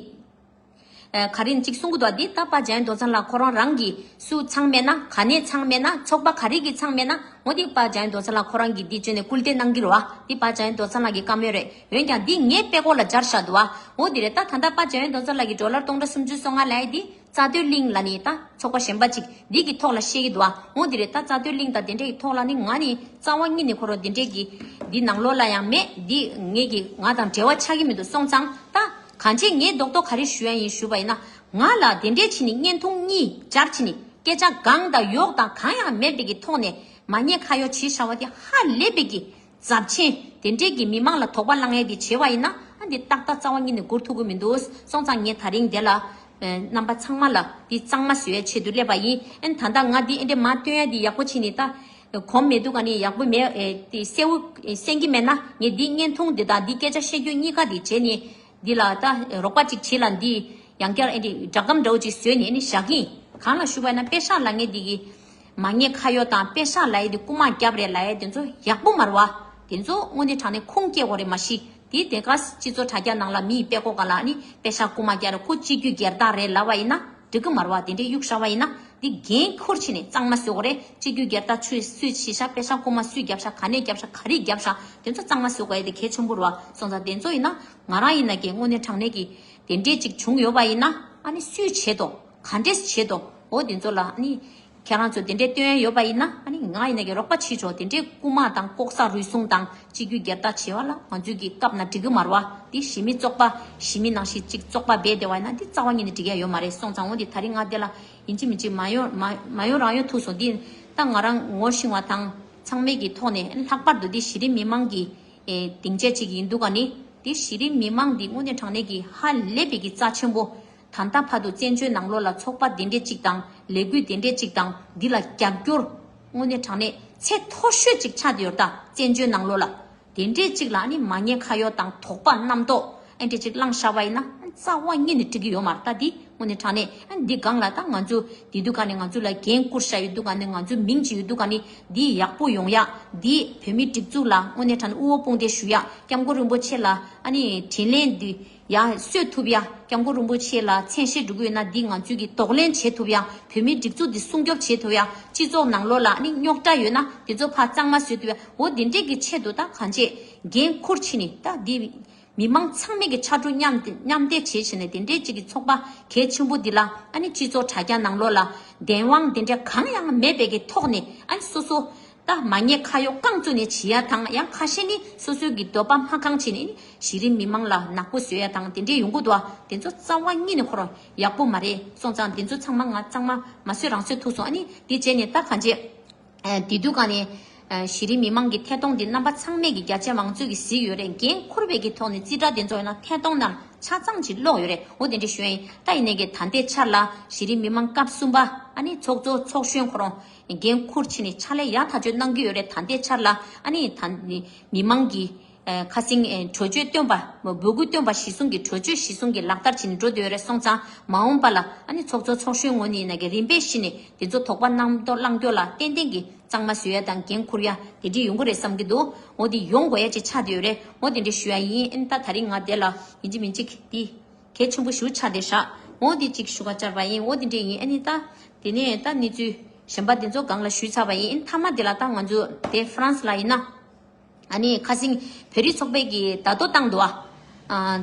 ཨེ་ག་རེ་གཅིག་གསུང་གི་འདུག་བ། འདི་ད་པ་འཇམ་དབྱངས་རྡོ་རྩམ་ལགས་ཁོ་རང་རང་གིས་སུ་ཚང་མེད་ན་ག་ནས་ཚང་མེད་ན་ཚོགས་པ་ག་རེ་གིས་ཚང་མེད་ན་འོ་འདི་པ་འཇམ་དབྱངས་རྡོ་རྩམ་ལགས་ཁོ་རང་གིས་འདི་བརྗོད་ནས་སྐུལ་འདེད་གནང་གི་རེད་བ། འདི་པ་འཇམ་དབྱངས་རྡོ་རྩམ་ལགས་ཀྱི་བཀའ་མོལ་རེད། འོན་ཀྱང་འདི་ངའི་པད་ཀོ་ལ་སྦྱར་བཞག་འདུག་བ། འོ་འདི་རེད། ད་ད་ལྟ་པ་འཇམ་དབྱངས་རྡོ་རྩམ་ལགས་ཀྱིས་ཌོ་ལར་སྟོང་ཕྲག་སུམ་ཅུ་སོ་ལྔ་ལབ་ཡ་འདི། རྩ་དོན་གླིང་ལ་ནི་ད་ཚོགས་པ་གཞན་པ་ཅིག་འདི་གི་ཐོག་ལ་བཤད་ཀྱི་འདུག་ཨ། འོ་འདི་རེད། ད་རྩ་དོན་གླིང་དང་དེ་འདྲའི་ཐོག་ལ་ནི་ང་ནི་རྩ་བ་ཉིད་ནས་ཁོ་རང་དེ་འདྲའི་གི་འདི་ནང་ལོགས་ལ་ཡང་མེད། འདི་ངེད་ཀྱི་ང་དང་འབྲེལ་བ་ཆགས་ཀྱི་མི་འདུག་སོང་ཙང་ད་གང་ཅི་ངས་རྡོག་རྡོག་ག་རེ་ཞུ་ཡ་ཡིན་ཞུས་པ་ཡིན་ན། ང་ལ་དེ་འདྲའི་ཕྱི་ནས་བརྙན་ཐུང་གཉིས་སྦྱར་ཕྱི་ནས་སྐད་ཆ་གང་དང་གཡོག་དང་གང་ཡང་མེད་པའི་གི་ཐོག་ནས་མ་ཉེས་ཁ་གཡོག་བྱེད་བྱ་བ་དེ་ཧ་ལས་པའི་གི་རྫབ་ཆེན་དེ་འདྲས་ཀྱི་མི་མང་ལ་དོགས་པ་བསླང་ཡས་དེ་བྱས་པ་ཡིན་ན། ཨ་འདི་ཏག་ཏག་རྩ་བ་ཉིད་ནས་འགུར་ཐུབ་ཀྱི་མི་འདུག་སོང་ཙང་ངས་ད་རིང་འདི་ལ་ཨེ་རྣམ་པ་ཚང་མ་ལ་འདི་གཙང་མ་བཟོ་ཡའི་ཆེད་དུ་སླེབས་པ་ཡིན། ཨ་ད་ལྟ་ང་འདི་ཨེ་འདྲས་མ་སྟོན་ཡ་འདི་ཡག་པོ་བྱས་ནས་ད་གོམས་མེད་དུས་ག་ནས་ཡག་པོ་མེད། ཨེ་དེ་གསལ་བོ་ཨེ་གསན་གྱི་མེད་ན་ངས་འདི་བརྙན་ཐུང་འདི་དང་འདི་སྐད་ཆ་བཤད་རྒྱུ་གཉིས་ཀ་འདི་བྱས་ནས། འདི་ལ་ད་རོགས་པ་ཅིག་བྱེད་ལ་འདི་ཡང་བསྐྱར་ཨེ་འདྲས་སྒྲ་སྒམ་འདྲ་བོ་ཅིག་བཟོས་ནས་ནི་བཞག་གི་ཡིན། གང་ལ་ཞུ་བ་ཡིན་ན་པེ་ཤག་ལབ་མཁན་འདི་གི་མ་ཉེས་ཁ་གཡོག་དང་པེ་ཤག་ལབ་ཡས་དེ་རྐུ་མ་རྒྱབ་རེད་ལབ་ཡས་དེ་ཚོ་ཡག་པོ་མ་རེད་བ། དེ་ཚོ་དངོས་གནས་དྲང་གནས་ཁུངས་སྐྱེལ་དགོས་རེད་མ་གཞི། དེ་དེ་ག་སྤྱི་ཚོགས་དྲ་རྒྱ་ནང་ལ་མི་ཡི་པད་ཀོ་ག་ལ་ནི་པེ་ཤག་རྐུ་མ་རྒྱབ་རེད། ཁོ་སྤྱི་རྒྱུ་སྒེར་བདག་རེད་ལབ་པ་ཡིན་ན་འགྲིག་གི་མ་རེད་བ། དེ་འདྲས་གཡུག་བཞག་པ་ཡིན་ན། འདི་འགན་འཁུར་བྱས་ནས་གཙང་མ་བཟོ་དགོས་རེད། སྤྱི་རྒྱུ་སྒེར་བདག་ཆུ་སུས་བྱས་ཤག་པེ་ཤག་རྐུ་མ་སུས་བརྒྱབ་ཤག་ག་ནས་བརྒྱབ་ཤག་ག་རེས་བརྒྱབ་ཤག་དེ་ཚོ་གཙང་མ་བཟོ་དགོས་ཡ་དེ་གལ་ཆེན་པོ་རེད་བ། སོང་ཙང་དེ་ཚོ་ཡིན་ན་ང་རང་ཡིན་ན་གི་དངོས་གནས་དྲང་གནས་ཀྱི་དེ་འདྲས་ཅིག་བྱུང་ཡོད་པ་ཡིན་ན། ཨ་ནི་སུས་བྱེད་དོ། ག་འདྲས་བྱེད་དོ། འོ་དེ་ཚོ་ལ་ཨ་ནི་ཁྱེད་རང་ཚོ་དེ་འདྲས་སྟོན་ཡ་ཡོད་པ་ཡིན་ན། ཨ་ནི་ང་ཡིན་ན་གི་རོགས་པ་བྱེད་ཆོག་དེ་འདྲས་རྐུ་མ་དང་ལྐོག་ཟ་རུལ་སུངས་དང་སྤྱི་རྒྱུ་སྒེར་བདག་བྱེད་པ་ལ་ང་ཚོས་ཀྱི་བཀབ་ན་འགྲིག་གི་མ་རེད་བ། དེ་གཞི་མེད་བཙོག་པ་གཞི་མེད་ནང་བཞིན་ཅིག་བཙོག་པ་སྦས་བསྡད་པ་ཡིན་ན་དེ་རྩ་བ་ཉིད་ནས་འགྲིག་ཡ་ཡོད་མ་རེད། སོང་ཙང་འོ་དེ་ད་རིང་ང་དེ་ལ་ཡིན་གཅིག་མིན་གཅིག་མ་ཡོང་མ་མ་ཡོང་རང་ཡོང་ཐུག་སོང་། འདི་ད་ང་རང་ངོ་ཤེས་པ་དང་ཚང་མས་ཀྱི་ཐོག་ནས་ལྷག་པར་དུ་འདི་གཞི་རིམ་མི་མང་གི་ཨེ་སྡིངས་ཆ་ཅིག་ཡིན་འདུག་ག་ནི། འདི་གཞི་རིམ་མི་མང་འདི་དངོས་གནས་དྲང་གནས་ཀྱི་ཧ་ལས་པའི་གི་རྩ་ཆེན་པོ། ད་ལྟ་བར་དུ་བཙན་བྱོལ་ནང་ལོགས་ལ་ཚོགས་པ་འདི་འདྲས་ཅིག་དང་ལས་འགུལ་འདི་འདྲས་ཅིག་དང་འདི་ལ་རྒྱབ་སྐྱོར་དངོས་གནས་དྲང་གནས་ཚད་མཐོ་ཤོས་ཅིག་ཆགས་བསྡད་ཡོད་རེད་ད། བཙན་བྱོལ་ནང་ལོགས་ལ། དེ་འདྲས་ཅིག་ལ་ནི་མ་ཉེས་ཁ་གཡོག་དང་དོགས་པ་རྣམ་རྟོག་ཨེ་འདྲས་ཅིག་བསླངས་བཞག་པ་ཡིན་ན་རྩ་བ་ཉིད་ནས་འགྲིག་གི་ཡོད་མ་རེད། ད་འདི་དངོས་གནས་དྲང་གནས་འདི་སྒང་ལ་ད་ང་ཚོ་འདི་འདུག་ག་ནས་ང་ཚོ་ལ་འགན་བསྐུར་བཞག་ཡོད་འདུག་ག་ནས་ང་ཚོའི་མིང་ཅིག་ཡོད་འདུག་ག་ནས་འདི་ཡག་པོ་ཡོང་ཡ། འདི་བོད་མིའི་སྒྲིག་འཛུགས་ལ་དངོས་གནས་དྲང་གནས་དབུ་འོག་དཔུང་སྡེ་ཞུ་ཡ། སྐྱབས་མགོན་རིན་པོ་ཆེ་ལ་ཨ་ནི་དྲིན་ལན་འདི་ཡ་གསོ་ཐུབ་ཡ། སྐྱབས་མགོན་རིན་པོ་ཆེ་ལ་མཚན་ཤས་འགྲོ་གི་ཡོད་ན་འདི་ང་ཚོས་ཀྱི་གདོང་ལེན་བྱེད་ཐུབ་ཡ། བོད་མིའི་སྒྲིག་འཛུགས་འདི་སྲུང་སྐྱོབ་བྱེད་ཐུབ་ཡ། སྤྱི་ཚོགས་ནང་ལོགས་ལ་ཨ་ནི་རྙོག་དྲ་ཡོད་ན་དེ་ཚོ་ཕར་གཙང་མ་བཟོ་ཐུབ་ཡ། འོ་དེ་འདྲས་ཀྱི་ཆེད་དུ་ད་གང་ཅི་འགན་འཁུར་བྱས་ནས་ད་འདི་མི་མང་ཚང་མས་ཀྱི་ཕྱར་གྲུ་མཉམ་མཉམ་འདེགས་བྱས་བྱས་ནས་དེ་འདྲས་ཅིག་གི་ཚོགས་པ་གལ་ཆེན་པོ་འདི་ལ་ཨ་ནི་སྤྱི་ཚོགས་དྲ་རྒྱ་ནང་ལོགས་ལ་བདེན་དབང་དེ་འདྲ་གང་ཡང་མེད་པའི་གི་ཐོག་ནས་ཨ་ནི་སོ་སོ་ད་མ་ཉེས་ཁ་གཡོག་རྐང་བཙུགས་ནས་བྱེད་ཡ་དང་། ཡང་ཁ་ཤས་ནི་སོ་སོའི་གི་འདོད་པ་མ་ཁེངས་བྱས་ནས་ནི་གཞི་རིམ་མི་མང་ལ་ནག་པོ་བཟོ་ཡ་དང་དེ་འདྲའི་ཡོང་གི་འདུག་ཨ། དེ་ཚོ་རྩ་བ་ཉིད་ནས་ཁོ་རང་ཡག་པོ་མ་རེད། སོང་ཙང་དེ་ཚོ་ཚང་མ་ང་གཙང་མ་མ་བཟོས་རང་བཟོས་ཐུག་སོང་། ཨ་ནི་དེ་བྱས་ནས་ད་གང་བྱེད། ཨ་དེ་དུས་ག་ནས་ཨ་གཞི་རིམ་མི་མང་གི་ཐད་གཏོང་འདི་རྣམ་པ་ཚང་མས་ཀྱི་རྒྱ་ཆེ་མང་གཙོས་ཀྱི་གཟིགས་ཡོད་རེད། འགན་འཁུར་བའི་གི་ཐོག་ནས་རྩིས་ཁྲ་དེ་ཚོ་ཡིན་ན་ཐད་གཏོང་ནང་ཆ་ཚང་ཅིག་ཀློག་ཡོད་རེད། འོ་དེ་འདྲ་ཞུ་ཡ་ཡིན། ད་ཡིན་ནའི་གི་ད་ལྟའི་ཆར་ལ་གཞི་རིམ་མི་མང་སྐབས་གསུམ་པ་ཨ་ནི་ཚོགས་གཙོ་ཚོགས་གཞོན་ཁོ་རང་འགན་འཁུར་བྱས་ནས་ཕྱག་ལས་ཡག་ཐག་ཆོད་གནང་གི་ཡོད་རེད། ད་ལྟའི་ཆར་ལ་ཨ་ནི་ད་ནི་མི་མང་གི་ཨ་ཁ་སང་ཨ་གྲོས་ཆོད་བཏོན་པ་འབོད་སྐུལ་བཏོན་པ་གཞི་བཟུང་གི་གྲོས་ཆོད་གཞི་བཟུང་གི་ལག་བསྟར་བྱས་ནས་འགྲོ་བསྡད་ཡོད་རེད། སོང་ཙང་མ་འོངས་པ་ལ་ཨ་ནི་ཚོགས་གཙོ་ཚོགས་གཞོན་ངོས་ནས་ཡིན་ན་གི་རིམ་པས་གཞི་ནས་དེ་ཚོ་དོགས་པ་རྣམ་རྟོག་བསླང་རྒྱུ་ལ་ཏན་ཏན་གྱི་གཙང་མ་བཟོ་ཡ་དང་འགན་འཁུར་ཡ་དེ་འདྲ་ཡོང་གི་རེད་བསམ་གྱི་འདུག་འོ་དེ་ཡོང་དགོས་ཡ་ཅིག་ཆགས་བསྡད་ཡོད་རེད། འོ་དེ་འདྲ་ཞུ་ཡ་ཡིན། ཨ་ནི་ད་ད་རིང་ང་དེ་ལ་ཡིན་གཅིག་མིན་གཅིག་དེ་གལ་ཆེན་པོ་ཞིག་ཆགས་བསྡད་ཤག་འོ་དེ་གཅིག་ཞུ་ག་བཅར་བ་ཡིན། འོ་དེ་འདྲ་ཡིན། ཨ་ནི་ད་དེ་ནས་ད་གནས་ཚུལ་གཞན་པ་དེ་ཚོ་སྒང་ལ་ཞུས་ཚར་བ་ཡིན། ཨ་ནི་མཐའ་མ་དེ་ལ་ད་ང་ཚོ་དེ་ཧྥ་རན་སི་ལ་ཡིན་ན། ཨ་ནི་ཁ་སང་བོད་རིགས་ཚོགས་པའི་གི་ད་དོ་བཏང་འདུག་ཨ། ཨ་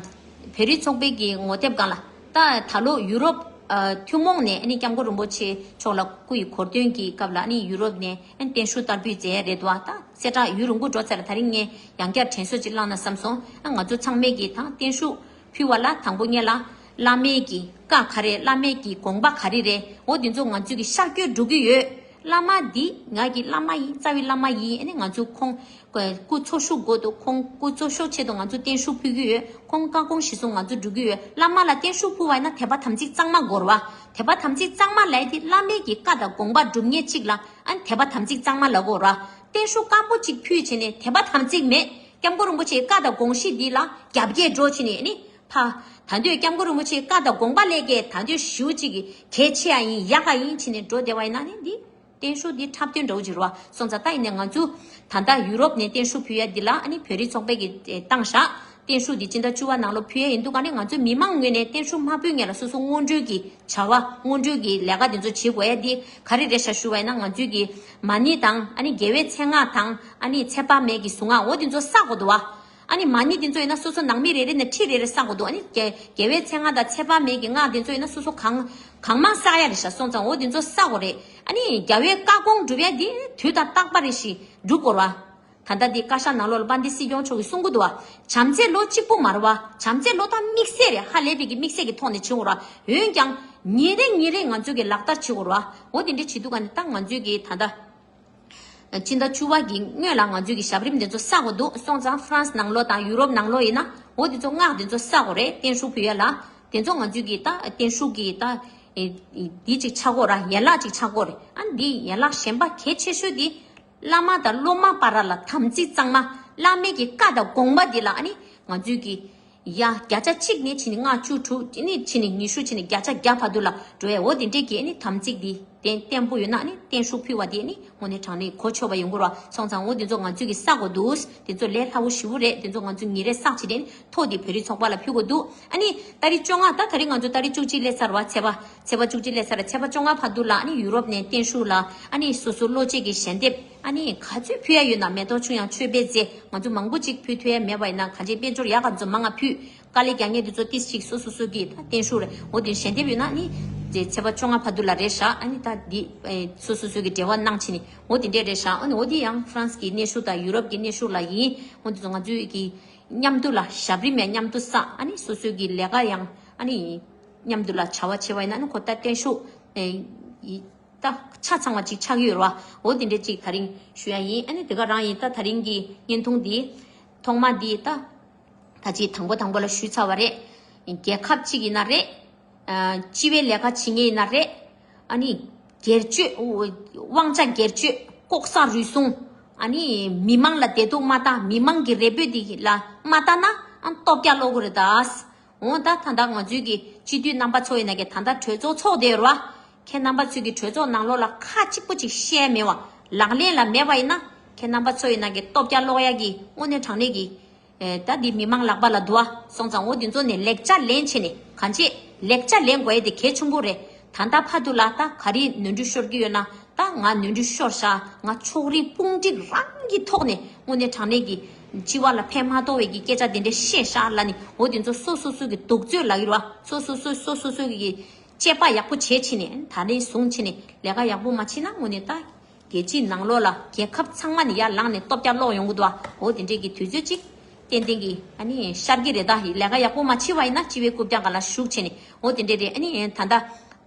བོད་རིགས་ཚོགས་པའི་གི་ངོ་དེབ་སྒང་ལ་ད་ད་ལོ་ཡུ་རོབ་ཨ་ཐུན་མོང་ནས་ཨ་ནི་སྐྱབས་མགོན་རིན་པོ་ཆེ་མཆོག་ལ་སྐུ་ཡི་གོ་སྟོན་གྱི་སྐབས་ལ་ཨ་ནི་ཡུ་རོབ་ནས་ཨ་ནི་བརྟན་བཞུགས་བསྟར་འབུལ་མཛད་ཡ་རེད་འདུག་ཨ། ད་གསལ་བསྒྲགས་ཡུན་རིང་པོ་འགྲོ་ཚར། ད་རིང་ངས་ཡང་བསྐྱར་དྲན་གསོ་ཅིག་བསླངས་ན་བསམ་སོང་། ཨ་ང་ཚོ་ཚང་མས་གི་ད་བརྟན་བཞུགས་ཕུལ་བ་ལ་དང་པོ་ཉིད་ལ་བླ་མའི་གི་བཀའ་ག་རེ། བླ་མའི་གི་དགོངས་པ་ག་རེ་རེད། འོ་དེ་ཚོ་ང་ཚོས་གི་ཤར་བསྐྱོད་འགྲོ་གི་ཡོད། བླ་མ་འདི་ང་གི་བླ་མ་ཡིན། རྩ་བའི་བླ་མ་ཡིན། ཨ་ནི་ང་ཚོ་ཁོང་སྐུ་འཚོ་བཞུགས་སྒོ་དུ་ཁོང་སྐུ་འཚོ་བཞུགས་ཆེད་དུ་ང་ཚོ་བརྟན་བཞུགས་ཕུལ་གྱི་ཡོད། ཁོང་བཀའ་དགོངས་གཞིར་བཟུང་ང་ཚོ་འགྲོ་གི་ཡོད། བླ་མ་ལ་བརྟན་བཞུགས་ཕུལ་བ་ཡིན་ན་དད་པ་དམ་ཚིག་གཙང་མ་དགོས་རེད་བ། དད་པ་དམ་ཚིག་གཙང་མ་ལབ་དེ་བླ་མའི་གི་བཀའ་དང་དགོངས་པ་སྒྲུབ་མཁན་གཅིག་ལ་ཨ་ནི་དད་པ་དམ་ཚིག་གཙང་མ་ལབ་དགོས་རེད་བ། བརྟན་བཞུགས་སྐམ་པོ་གཅིག་ཕུལ་བྱས་ནས་དད་པ་དམ་ཚིག་མེད། སྐྱབས་མགོན་རིན་པོ་ཆེའི་བཀའ་དང་དགོངས་གཞི་འདི་ལ་རྒྱབ་འགལ་འགྲོ་བྱས་ནས་ཨ་ནི་ཕ་ད་འདོད་སྐྱབས་མགོན་རིན་པོ་ཆེའི་བཀའ་དང་དགོངས་པ་ལས་ཀའི་ད་འདོད་ཞུ་གཅིག་གི་གལ་ཆེ་ཡ་ཡིན་ཡག་ག་ཡིན་བྱས་ནས་འགྲོ་བསྡད་པ་ཡིན་ན་ནི་འདི། བརྟན་བཞུགས་འདི་འཁྲབ་སྟོན་འདྲ་བོ་ཅིག་རེད་བ། སོང་ཙང་ད་ཡིན་ནའི་ང་ཚོ་ད་ལྟ་ཡུ་རོབ་ནས་བརྟན་བཞུགས་ཕུལ་ཡ་འདི་ལ་ཨ་ནི་བོད་རིགས་ཚོགས་པས་ཀྱི་བཏང་བཞག་བརྟན་བཞུགས་འདི་སྤྱི་ཟླ་བཅུ་པ་ནང་ལོགས་ཕུལ་ཡ་ཡིན་འདུག་ག་ནི་ང་ཚོའི་མི་མང་ངོས་ནས་བརྟན་བཞུགས་མ་ཕུལ་སྔོན་ལ་སོ་སོ་སྔོན་འགྲོའི་གི་བྱ་བ་སྔོན་འགྲོའི་གི་ལས་ཀ་འདི་ཚོ་བྱེད་དགོས་ཡ་འདི་ག་རེ་རེད་ཤག་ཞུ་བ་ཡིན་ན། ང་ཚོའི་གི་མ་ཎི་དང་ཨ་ནི་རྒྱལ་བའི་མཚན་སྔགས་དང་ཨ་ནི་ཚེ་དཔག་མེད་ཀྱི་གཟུངས་སྔགས་འོ་འདི་ཚོ་བསག་དགོས་འདུག་བ། ཨ་ནི་མ་ཎི་འདི་ཚོ་ཡིན་ན་སོ་སོ་ནང་མི་རེ་རེ་ནས་ཁྲི་རེ་རེ་བསག་དགོས་འདུག་ཨ་ནི་རྒྱལ་རྒྱལ་བའི་མཚན་སྔགས་དང་ཚེ་དཔག་མེད་ཀྱི་སྔགས་འདི་ཚོ་ཡིན་ན་སོ་སོ་གང་གང་མང་བསག་ཡ་རེད་ཤག་སོང་ཙང་འོ་འདི་ཚོ་བསག་དགོས་རེད། ཨ་ནི་རྒྱལ་བའི་བཀའ་དགོངས་སྒྲུབ་ཡ་འདི་དུས་དང་རྟག་པ་རེ་བཞིན་སྒྲུབ་དགོས་རེད་བ། ད་ལྟ་འདི་བཀའ་ཤག་ནང་ལོགས་ལ་དཔལ་ལྡན་སྲིད་སྐྱོང་མཆོག་གིས་གསུང་གི་འདུག་བ། བྱམས་བརྩེ་ལོ་གཅིག་པུ་མ་རེད་བ། བྱམས་བརྩེ་ལོ་ད་དམིགས་བསལ་རེད། ཧ་ལས་པའི་གི་དམིགས་བསལ་གྱི་ཐོག་ནས་བྱེད་དགོས་རེད་བ། འོན་ཀྱང་ཉིན་རེ་ཉིན་རེ་ང་ཚོས་གི་ལག་བསྟར་བྱེད་དགོས་རེད་བ། འོ་དེ་འདྲ་བྱེད་དུས་ག་ནས་ད་ང་ཚོས་གི་ད་ལྟ། སྤྱི་ཟླ་བཅུ་པ་གི་སྔོན་ལ་ང་ཚོས་ཀྱི་ཞབས་རིམ་དེ་ཚོ་བསག་དགོས་འདུག་སོང་ཙང་ཧྥ་རན་སི་ནང་ལོགས་དང་ཡུ་རོབ་ནང་ལོགས་ཡིན་ན་འོ་དེ་ཚོ་སྔགས་དེ་ཚོ་བསག་དགོས་རེད། བརྟན་བཞུགས་ཕུལ་ཡ་ལ་དེ་ཚོ་ང་ཚོས་ཀྱི་ད་བརྟན་བཞུགས་ཀྱི་ད་འདི་ཅིག་ཆགས་དགོས་ར། ཡན་ལག་ཅིག་ཆགས་དགོས་རེད། ཨ་འདི་ཡན་ལག་གཞན་པ་གལ་ཆེ་ཤོས་འདི་བླ་མ་དང་སློབ་མ་བར་ལ་དམ་ཚིག་གཙང་མ། བླ་མའི་གི་བཀའ་དང་དགོངས་པ་འདི་ལ་ཨ་ནི་ང་ཚོས་ཀྱི་ཡ་བརྒྱ་ཆ་གཅིག་ནས་ཕྱིན་ནས་ལྔ་བཅུ་དྲུག་ནས་ཕྱིན་ནས་ཉི་ཤུ་ཕྱིན་ནས་བརྒྱ་ཆ་བརྒྱ་བར་དུ་ལ་འགྲོ་ཡ་འོ་དེ་འདྲས་ཀྱི་ཨ་ནི་དམ་ཚིག་འདི། བརྟན་བརྟན་པོ་ཡོད་ན་ནི་བརྟན་བཞུགས་ཕུལ་བ་དེ་ནི་དངོས་གནས་དྲང་གནས་གོ་ཆོད་པ་ཡོང་གི་རེད་བ། སོང་ཙང་འོ་དེ་ཚོ་ང་ཚོས་ཀྱི་བསགས་དགོས་འདུག་དེ་ཚོ་ལས་སླ་བོ་ཞེ་པོ་རེད། དེ་ཚོ་ང་ཚོས་ཉིན་རེ་བསགས་བྱས་ནས་ཐོ་དེ་བོད་རིགས་ཚོགས་པ་ལ་ཕུལ་དགོས་འདུག་ཨ་ནི་ཏ་རིག་བཅོ་ལྔ། ད་ད་རིང་ང་ཚོ་ཏ་རིག་བཅུ་གཅིག་སླེབས་ཚར་བ། ཚེས་པ་ཚེས་པ་བཅུ་གཅིག་སླེབས་ཚར། ཚེས་པ་བཅོ་ལྔ་བར་དུ་ལ་ཨ་ནི་ཡུ་རོབ་ནས་བརྟན་བཞུགས་ལ་ཨ་ནི་སོ་སོ་བློ་སྐྱེད་ཀྱི་ཞལ་འདེབས་ཨ་ནི་ག་ཚོད་ཕུལ་ཡ་ཡོད་ན། མེ་ཏོག་ཆུ་ཡང་མཆོད་པའི་རྫས། ང་ཚོ་མང་པོ་ཅིག་ཕུལ་ཐུབ་ཡ་མེད་པ་ཡིན་ན་གང་ཅི་དཔལ་འབྱོར་ཡག་ག་ཚོད་མང་ང་ཕུལ། དཀའ་ལས་རྒྱག་མཁན་དེ་ཚོ་ཏིས་ཅིག་སོ་སོ་སོ་གི་ད་བརྟན་བཞུགས་རེད། འོ་དེ་ཞལ་འདེབས་ཡོད་ན་ནི་དེ་ཚེས་པ་བཅོ་ལྔ་བར་དུ་ལ་རེད་ཤག་ཨ་ནི་ད་འདི་ཨེ་སོ་སོ་སོ་གི་འབྲེལ་བ་གནང་བྱས་ནས་འོ་དེ་འདྲས་རེད་ཤག་ཨ་ནི་འོ་དེ་ཡང་ཧྥ་རན་སི་གི་གནས་བཞུགས་དང་ཡུ་རོབ་ཀྱི་གནས་བཞུགས་ལ་ཡིན། འོ་དེ་ཚོ་ང་ཚོའི་གི་མཉམ་དུ་ལ་ཞབས་རིམ་ཡང་མཉམ་དུ་བསགས། ཨ་ནི་སོ་སོའི་གི་ལས་ཀ་ཡང་ཨ་ནི་མཉམ་དུ་ལ་བྱ་བ་བྱེད་པ་ཡིན་ན་ཨ་ནི་ཁོ་ད་བརྟན་བཞུགས་ཨེ་ཡི་ད་ཆ་ཚང་བ་ཅིག་ཆགས་ཀྱི་ཡོད་རེད་བ། འོ་དེ་འདྲས་ཅིག་ད་རིང་ཞུ་ཡ་ཡིན། ཨ་ནི་དེ་ག་རང་ཡིན། ད་ད་རིང་གི་བརྙན་ཐུང་འདི་ཐོག་མ་འདི་ད། ད་ཅི་དང་པོ་དང་པོ་ལ་ཞུས་ཚར་བ་རེད། རྒྱལ་ཁབ་གཅིག་ཡིན་ན་རེད། ཨ་སྤྱི་པའི་ལས་ཀ་བྱེད་མཁན་ཡིན་ན་རེད། ཨ་ནི་སྒེར་གཅོད། དབང་ཆ་སྒེར་གཅོད། ལྐོག་ཟ་རུལ་སུངས། ཨ་ནི་མི་མང་ལ་བདེ་སྡུག་མ་ལྟ། མི་མང་གི་རེ་འབོད་འདི་ལ་མ་ལྟ་ན་ཨ་སྟོབས་རྒྱག་ལོག་གི་རེད་ད། འོ་ད་ད་ལྟ་ང་ཚོའི་གི་སྤྱི་འཐུས་རྣམ་པ་ཚོ་ཡིན་ན་གི་ད་ལྟ་གྲོས་ཚོགས་ཚོགས་བསྡད་ཡོད་རེད་བ། ཁྱེད་རྣམ་པ་ཚོའི་གི་གྲོས་ཚོགས་ནང་ལོགས་ལ་ཁ་གཅིག་པོ་ཅིག་བཤད་མེད་བ། ལག་ལེན་ལ་མེད་པ་ཡིན་ན་ཁྱེད་རྣམ་པ་ཚོ་ཡིན་ན་གི་སྟོབས་རྒྱག་ལོག་ཡ་གི་དངོས་གནས་དྲང་གནས་གི་ཨེ་ད་འདི་མི་མང་ལག་པ་ལ་འདུག་ཨ། སོང་ཙང་འོ་འདི་ཚོ་ནས་ལེགས་ཆ་ལེན་བྱས་ནས་གང་བྱེད་ལེགས་ཆ་ལེན་དགོས་ཡ་དེ་གལ་ཆེན་པོ་རེད། ད་ལྟ་བར་དུ་ལ་ད་ག་རེ་ནོར་འཁྲུལ་ཤོར་གྱི་ཡོད་ན་ད་ང་ནོར་འཁྲུལ་ཤོར་ཤག་ང་ཕྱོགས་རིས་དཔུང་སྒྲིག་རང་གི་ཐོག་ནས་དངོས་གནས་དྲང་གནས་ཀྱི་སྤྱི་བ་ལ་ཕན་མ་ཐོགས་པའི་གི་སྐད་ཆ་དེ་འདྲ་བཤད་ཤག་ལབ་ནས་འོ་དེ་ཚོ་སོ་སོ་སོ་གི་གདུག་རྩུབ་ལབ་ཀྱི་རེད་བ། སོ་སོ་སོ་སོ་སོ་སོ་གི་དཔྱད་པ་ཡག་པོ་བྱས་བྱས་ནས་ད་ནས་བཟུང་བྱས་ནས་ལས་ཀ་ཡག་པོ་མ་བྱས་ན་དངོས་གནས་ད། རྒྱལ་སྤྱིའི་ནང་ལོགས་ལ་རྒྱལ་ཁབ་ཚང་མ་ནས་ཡར་ལངས་ནས་སྟོབས་རྒྱག་སློག་ཡོང་གི་འདུག་བ། འོ་དེ་འདྲས་ཀྱི་དུས་ཚོད་ཅིག་ཏན་ཏན་གྱི་ཨ་ནི་ཤར་གྱི་རེད། ད་ལས་ཀ་ཡག་པོ་མ་བྱེད་པ་ཡིན་ན་སྤྱི་པའི་རྐུབ་བཀྱག་སྒང་ལ་བཞུགས་བྱས་ནས་འོ་དེ་འདྲས་རེད། ཨ་ནི་ད་ལྟ་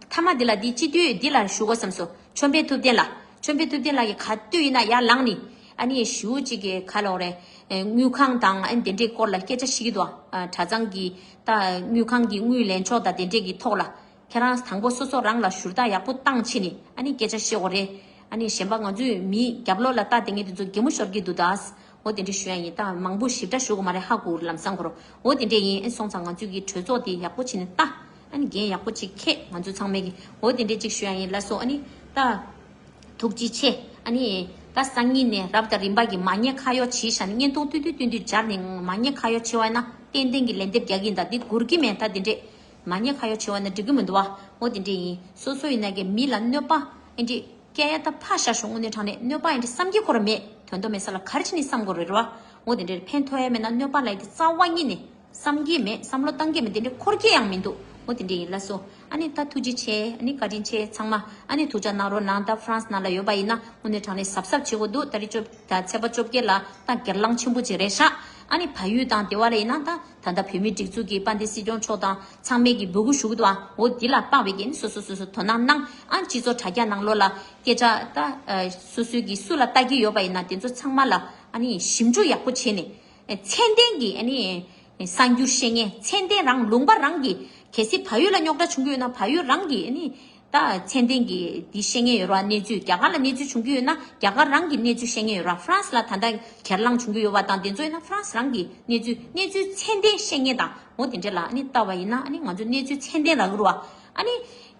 མཐའ་མ་འདི་ལ་འདི་སྤྱི་འཐུས་འདི་ལ་ཞུ་དགོས་བསམ་སོང་། ཆོས་འཕེལ་ཐུབ་བསྟན་ལ། ཆོས་འཕེལ་ཐུབ་བསྟན་ལགས་ཀྱིས་ག་དུས་ཡིན་ན་ཡར་ལངས་ནས་ཨ་ནི་ཞུ་གཅིག་གི་ག་ལོག་རེད། དངུལ་ཁང་དང་ཨ་ནི་དེ་འདྲས་སྐོར་ལ་སྐད་ཆ་བཤད་ཀྱི་འདུག་བ། གྲྭ་ཚང་གི་ད་དངུལ་ཁང་གི་དངུལ་ལེན་ཕྱོགས་དང་དེ་འདྲས་ཀྱི་ཐོག་ལ། ཁྱེད་རང་དང་པོ་སོ་སོ་རང་ལ་ཞུ་དག་ཡག་པོ་བཏང་བྱས་ནས་ཨ་ནི་སྐད་ཆ་བཤད་དགོས་རེད། ཨ་ནི་གཞན་པ་ང་ཚོའི་མི་རྒྱབ་ལོགས་ལ་ལྟ་བསྡད་མཁན་དེ་ཚོ་གད་མོ་ཤོར་གྱི་འདུག་ད། འོ་དེ་འདྲ་ཞུ་ཡ་ཡིན། ད་མང་པོ་ཞིབ་ཕྲ་ཞུ་དགོས་མ་རེད། ཧ་གོ་ལམ་སང་གོ་རོ། འོ་དེ་འདྲ་ཡིན། ཨེ་སོང་ཙང་ང་ཚོའི་གི་གྲོས་ཚོགས་དེ་ཡག་པོ་བྱས་ནས་ལྟ། ཨ་ནི་འགན་ཡག་པོ་ཅིག་འཁྱེར། ང་ཚོ་ཚང་མས་གི་འོ་དེ་འདྲ་ཅིག་ཞུ་ཡ་ཡིན། ལགས་སོ། ཨ་ནི་ད། ཐུགས་རྗེ་ཆེ། ཨ་ནི་ད་སང་ཉིན་ནས་རབ་དང་རིམ་པ་གི་མ་ཉེས་ཁ་གཡོག་བྱས་ཤག་ནི་བརྙན་ཐུང་བསྟུད་བསྟུད་བསྟུད་བསྟུད་སྦྱར་ནས་མ་ཉེས་ཁ་གཡོག་བྱས་པ་ཡིན་ན་ཏན་ཏན་གྱི་ལན་འདེབས་རྒྱག་གི་ཡིན། ད་འདི་འགུར་གྱི་མེད། ད་འདི་འདྲས་མ་ཉེས་ཁ་གཡོག་བྱས་པ་ན་འགྲིག་གི་མི་འདུག་བ། འོ་དེ་འདྲས་ཡིན། སོ་སོ་ཡིན་ན་གི་མི་ལ་གནོད་པ་ཨེ་འདྲས་སྐྱེལ་ཡ་ད་ཕར་བཞག་ཤོག་དངོས་གནས་དྲང་གནས་གནོད་པ་ཨེ་འདྲས་བསམ་གྱི་ཁོ་རང་མེད། དོན་དུ་མེད་ས་ལ་ག་རེ་བྱས་ནས་བསམ་དགོས་རེད་ར། འོ་དེ་འདྲས་ཕན་ཐོགས་ཡ་མེད་ན་གནོད་པ་ལབ་ཡ་དེ་རྩ་བ་ཉིད་ནས། བསམ་གྱི་མེད། བསམ་བློ་བཏང་གི་མེད། དེ་འདྲའི་འཁོར་གྱི་ཡང་མི་འདུག་འོ་དེ་འདྲ་ཡིན། ལགས་སོ། ཨ་ནི་ད་ཐུགས་རྗེ་ཆེ། ཨ་ནི་བཀའ་དྲིན་ཆེ་ཚང་མ། ཨ་ནི་ཐུགས་ཅག་གནང་རོགས་གནང་། ད་ཧྥ་རན་སི་ནང་ལ་ཡོད་པ་ཡིན་ན་དངོས་གནས་དྲང་གནས་གཟབ་གཟབ་བྱེད་དགོས་འདུག་ད་རེས་བཅོ་ད་ཚེས་པ་བཅོ་བརྒྱད་ལ་ད་སྒེར་ལངས་ཆེན་པོ་ཅིག་རེད་ཤག་ཨ་ནི་བལ་ཡུལ་དང་དེ་བ་ལ་ཡིན་ན་ད་ད་ལྟ་བོད་མིའི་སྒྲིག་འཛུགས་ཀྱི་དཔལ་ལྡན་སྲིད་སྐྱོང་མཆོག་དང་ཚང་མས་ཀྱི་འབོད་སྐུལ་ཞུ་གི་འདུག་ཨ་འོ་འདི་ལ་དཔག་པའི་གི་ནི་སོ་སོ་སོ་སོ་དོ་སྣང་གནང་། ཨ་སྤྱི་ཚོགས་དྲ་རྒྱ་ནང་ལོགས་ལ་སྐད་ཆ་ད་སོ་སོའི་གི་སུ་ལ་ལྟ་གི་ཡོད་པ་ཡིན་ན་དེ་ཚོ་ཚང་མ་ལ་ཨ་ནི་ཞིབ་འཇུག་ཡག་པོ་བྱས་ནས། ཚད་ལྡན་གྱི་ཨ་ནི་གསར་འགྱུར་བཤད་མཁན། ཚད་ལྡན་རང་ལུང་པ་རང་གི། གལ་སྲིད་བལ་ཡུལ་ལ་རྙོག་དྲ་བྱུང་གི་ཡོད་ན་བལ་ཡུལ་རང་གི་ཨ་ནི་ད་ཚད་ལྡན་གྱི་འདི་བཤད་མཁན་ཡོད་ར། གནས་ཚུལ་རྒྱ་གར་ལ་གནས་ཚུལ་བྱུང་གི་ཡོད་ན་རྒྱ་གར་རང་གི་གནས་ཚུལ་བཤད་མཁན་ཡོད་ར། ཧྥ་རན་སི་ལ་ད་ལྟ་གྱེར་ལངས་བྱུང་གི་ཡོད་པ་དང་དེ་ཚོ་ཡིན་ན་ཧྥ་རན་སི་རང་གི་གནས་ཚུལ། གནས་ཚུལ་ཚད་ལྡན་བཤད་མཁན་དང་འོ་དེ་འདྲ་ལ་ཨ་ནི་ལྟ་བ་ཡིན་ན་ཨ་ནི་ང་ཚོ་གནས་ཚུལ་ཚད་ལྡན་རག་གི་རེད་བ། ཨ་ནི་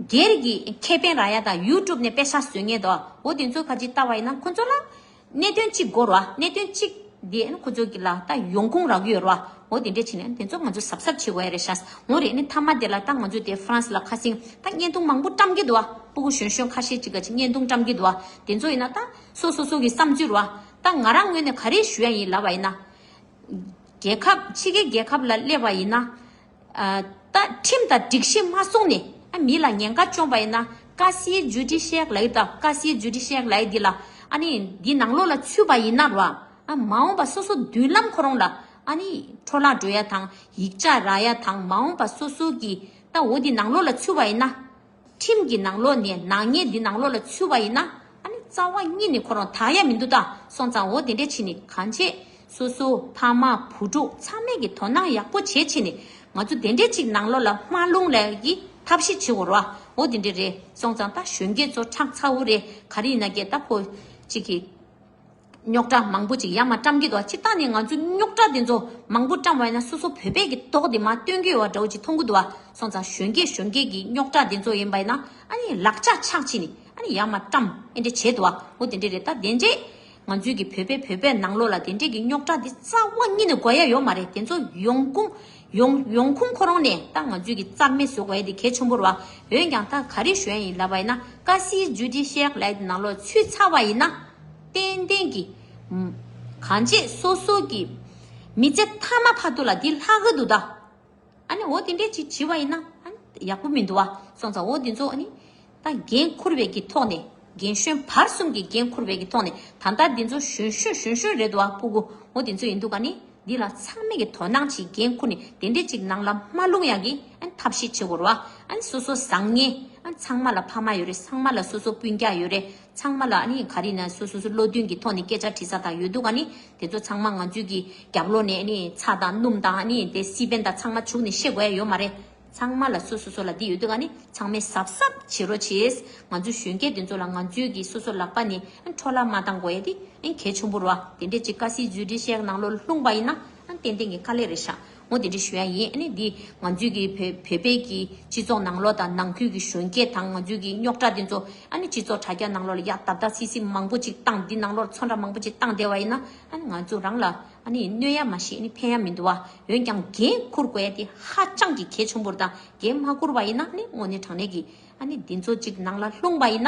སྒེར་གྱི་ཁེ་ཕན་རག་ཡ་དང་ཡུ་ཊུབ་ནས་པེ་ཤག་བཟོ་མཁན་དང་འོ་དེ་ཚོ་ཁ་ཅིག་ལྟ་བ་ཡིན་ན་ཁོ་ཚོ་ལ། གནད་དོན་གཅིག་དགོས་རེད་བ། གནད་དོན་གཅིག་དེ་ནི་ཁོ་ཚོ་གི་ལ་ད་ཡོང་ཁུངས་རག་གི་ཡོད་རེད་བ། འོ་དེ་འདྲས་བྱས་ནས་དེ་ཚོ་ང་ཚོ་གཟབ་གཟབ་བྱེད་དགོས་ཡ་རེད་ཤག་འོ་རེད། ནི་མཐའ་མ་དེ་ལ་ད་ང་ཚོ་དེ་ཧྥ་རན་སི་ལ་ཁ་སང་ད་བརྙན་ཐུང་མང་པོ་བཀྲམ་གི་འདུག་བ། སྤུ་གུ་གཞོན་གཞོན་ཁ་ཤས་ཅིག་ག་ཅིག་བརྙན་ཐུང་བཀྲམ་གི་འདུག་བ། དེ་ཚོ་ཡིན་ན་ད་སོ་སོ་སོ་གི་བསམ་ཚུལ་རེད་བ། ད་ང་རང་ངོས་ནས་ག་རེ་ཞུ་ཡ་ཡིན་ལབ་པ་ཡིན་ན། རྒྱལ་ཁབ་ཕྱི་རྒྱལ་རྒྱལ་ཁབ་ལ་སླེབས་པ་ཡིན་ན། ཨ་ད་ཁྲིམས་དང་སྒྲིག་གཞི་མ་སྲུང་ནས་ཨ་མི་ལ་ཉེན་ཁ་བཅོམ་པ་ཡིན་ན་ཀ་སི་ཇུ་ཌི་ཤལ་ལབ་ཡོད་ད། ཀ་སི་ཇུ་ཌི་ཤལ་ལབ་ཡོད་འདི་ལ་ཨ་ནི་འདི་ནང་ལོགས་ལ་ཚུད་པ་ཡིན་ན་ར་ཨ་མ་འོངས་པ་སོ་སོ་མདུན་ལམ་ཁོ་རང་ལ་ཨ་ནི་འཕྲོ་བརླག་འགྲོ་ཡ་དང་ཡིག་ཆ་རག་ཡ་དང་མ་འོངས་པ་སོ་སོ་གི་ད་འོ་འདི་ནང་ལོགས་ལ་ཚུད་པ་ཡིན་ན། ཁྲིམས་ཀྱི་ནང་ལོགས་ནས་ནག་ཉེས་འདི་ནང་ལོགས་ལ་ཚུད་པ་ཡིན་ན་ཨ་ནི་རྩ་བ་ཉིད་ནས་ཁོ་རང་དག་ཡ་མི་འདུག་ད། སོང་ཙང་འོ་དེ་འདྲས་བྱས་ནས་གང་བྱེད་སོ་སོ་ཕ་མ་བུ་ཕྲུག་ཚང་མས་ཀྱི་དོ་སྣང་ཡག་པོ་བྱེད་བྱས་ནས་ང་ཚོ་དེ་འདྲས་ཅིག་ནང་ལོགས་ལ་མ་ལྷུང་ལས་ཀྱི་ཐབས་ཤེས་བྱེད་དགོས་རེད་བ། འོ་དེ་འདྲས་རེད། སོང་ཙང་ད་གཞོན་སྐྱེས་ཚོ་ཁྲག་ཚ་བོ་རེད། ག་རེ་ཡིན་ན་ཀྱེ་ད་ཕོ་གཅིག་གི་རྙོག་དྲ་མང་པོ་ཅིག་ཡར་མར་བཀྲམ་གྱི་འདུག་བ། སྤྱིར་བཏང་ནས་ང་ཚོས་རྙོག་དྲ་དེ་ཚོ་མང་པོ་བཀྲམ་པ་ཡིན་ན་སོ་སོ་བོད་པའི་གི་མདོག་དེ་མར་སྟོན་གྱི་ཡོད་པ་འདྲ་བོ་ཅིག་མཐོང་གི་འདུག་བ། སོང་ཙང་གཞོན་སྐྱེས་གཞོན་སྐྱེས་ཀྱི་རྙོག་དྲ་དེ་ཚོ་ཡིན་པ་ཡིན་ན་ཨ་ནི་ལག་ཆ་ཆག་ཕྱིན་ནས་ ཨ་ནི་ཡར་མར་བཀྲམ་ཨེ་འདྲ་བྱས་འདུག་བ། འོ་དེ་འདྲ་རེད། ད་དེ་འདྲས་ང་ཚོའི་གི་བོད་པའི་བོད་པའི་ནང་ལོགས་ལ་དེ་འདྲས་ཀྱི་རྙོག་དྲ་འདི་རྩ་བ་ཉིད་ནས་དགོས་ཡ་ཡོད་མ་རེད། དེ་ཚོ་ཡོང་ཁུངས་ཡོང་ཡོང་ཁུངས་ཁོ་རང་ནས་ད་ང་ཚོའི་གི་རྩ་མེད་བཟོ་དགོས་ཡ་དེ་གལ་ཆེན་པོ་རེད་བ། འོན་ཀྱང་ད་ག་རེ་ཞུ་ཡ་ཡིན་ལབ་པ་ཡིན་ན། ཀ་སི་ཇུ་ཌི་ཤལ་ལབ་ཡ་དེ་ནང་ལོགས་ཚུད་ཚར་བ་ཡིན་ན། ཏན་ཏན་གྱི་ཨུམ་གང་བྱེད་སོ་སོ་གི་མི་ཚེ་མཐའ་མ་བར་དུ་ལ་འདི་ལྷག་གི་འདུག་ད། ཨ་ནི་འོ་དེ་འདྲས་ཅིག་བྱེད་པ་ཡིན་ན་ཨ་ནི་ཡག་པོ་མི་འདུག་བ། སོང་ཙང་འོ་དེ་ཚོ་ཨ་ནི་ད་འགན་འཁུར་བའི་གི་ཐོག་ནས། རྒན་གཞོན་བར་གསུམ་གྱི་འགན་འཁུར་བའི་གི་ཐོག་ནས། ད་ལྟ་འདི་ཚོ་གཞོན་གཞོན་གཞོན་གཞོན་རེད་འདུག་བ། སྤུ་གུ་འོ་དེ་ཚོ་ཡིན་འདུག་ག་ནི་འདི་ལ་ཚང་མས་གི་དོ་སྣང་བྱེད། འགན་འཁུར་ནས་དེ་འདྲས་ཅིག་ནང་ལ་མ་ལྷུང་ཡག་གི་ཨ་ནི་ཐབས་ཤེས་བྱེད་དགོས་རེད་བ། ཨ་ནི་སོ་སོ་བཟང་ངན་ཨ་ནི་ཚང་མ་ལ་ཕ་མ་ཡོད་རེད། ཚང་མ་ལ་སོ་སོ་སྤུན་ཀྱག་ཡོད་རེད། ཚང་མ་ལ་ཨ་ནི་ག་རེ་ཡིན་ན་སོ་སོ་སོ་བློ་མཐུན་གྱི་ཐོག་ནས་སྐད་ཆ་དྲི་ས་དང་ཡོད་འདུག་ག་ནི། དེ་ཚོ་ཚང་མ་ང་ཚོའི་གི་རྒྱབ་ལོགས་ནས་ཨ་ནི་ཚྭ་དང་སྣུམ་དང་ཨ་ནི་དེ་སི་པན་དང་ཚང་མ་བྱུགས་ནས་བཤད་དགོས་ཡ་ཡོད་མ་རེད། ཚང་མ་ལ་སོ་སོ་སོ་ལ་འདི་ཡོད་འདུག་ག་ནི། ཚང་མས་གཟབ་གཟབ་བྱེད་རོགས་བྱེད། ང་ཚོའི་གཞོན་སྐྱེས་དེ་ཚོ་ལ་ང་ཚོའི་གི་སོ་སོ་ལག་པ་ནས་ཨ་ནི་འཕྲོ་བརླག་མ་བཏང་དགོས་ཡ་དེ་ཨ་ནི་གལ་ཆེན་པོ་རེད་བ། དེ་འདྲས་ཅིག་ཀ་སི་ཇུ་ཌི་ཤལ་ནང་ལོགས་ལྷུང་པ་ཡིན་ན་ཨ་ནི་ཏན་ཏན་གྱི་དཀའ་ལས་རེད་ཤག་འོ་དེ་འདྲ་ཞུ་ཡ་ཡིན། ཨ་ནི་འདི་ང་ཚོའི་གི་བོད་བོད་པའི་གི་སྤྱི་ཚོགས་ནང་ལོགས་དང་ནང་ཁུལ་གྱི་གཞོན་སྐྱེས་དང་ང་ཚོའི་གི་རྙོག་དྲ་དེ་ཚོ་ཨ་ནི་སྤྱི་ཚོགས་དྲ་རྒྱ་ནང་ལོགས་ལ་ཡ་བརྡབ་བརྡབ་སིག་སིག་མང་པོ་ཅིག་བཏང་། འདི་ནང་ལོགས་ཚོན་ཁྲ་མང་པོ་ཅིག་བཏང་བསྡད་པ་ཡིན་ན་ཨ་ནི་ང་ཚོ་རང་ལ་ཨ་ནི་གནོད་ཡ་མ་གཏོགས་ཨ་ནི་ཕན་ཡ་མི་འདུག་བ། འོན་ཀྱང་འགན་འཁུར་དགོས་ཡ་དེ་ཧ་ཅང་གི་གལ་ཆེན་པོ་རེད། ད་འགན་མ་འཁུར་བ་ཡིན་ན་ཨ་ནི་དངོས་གནས་དྲང་གནས་ཀྱི་ཨ་ནི་འདི་ཚོ་ཅིག་ནང་ལ་ལྷུང་པ་ཡིན་ན་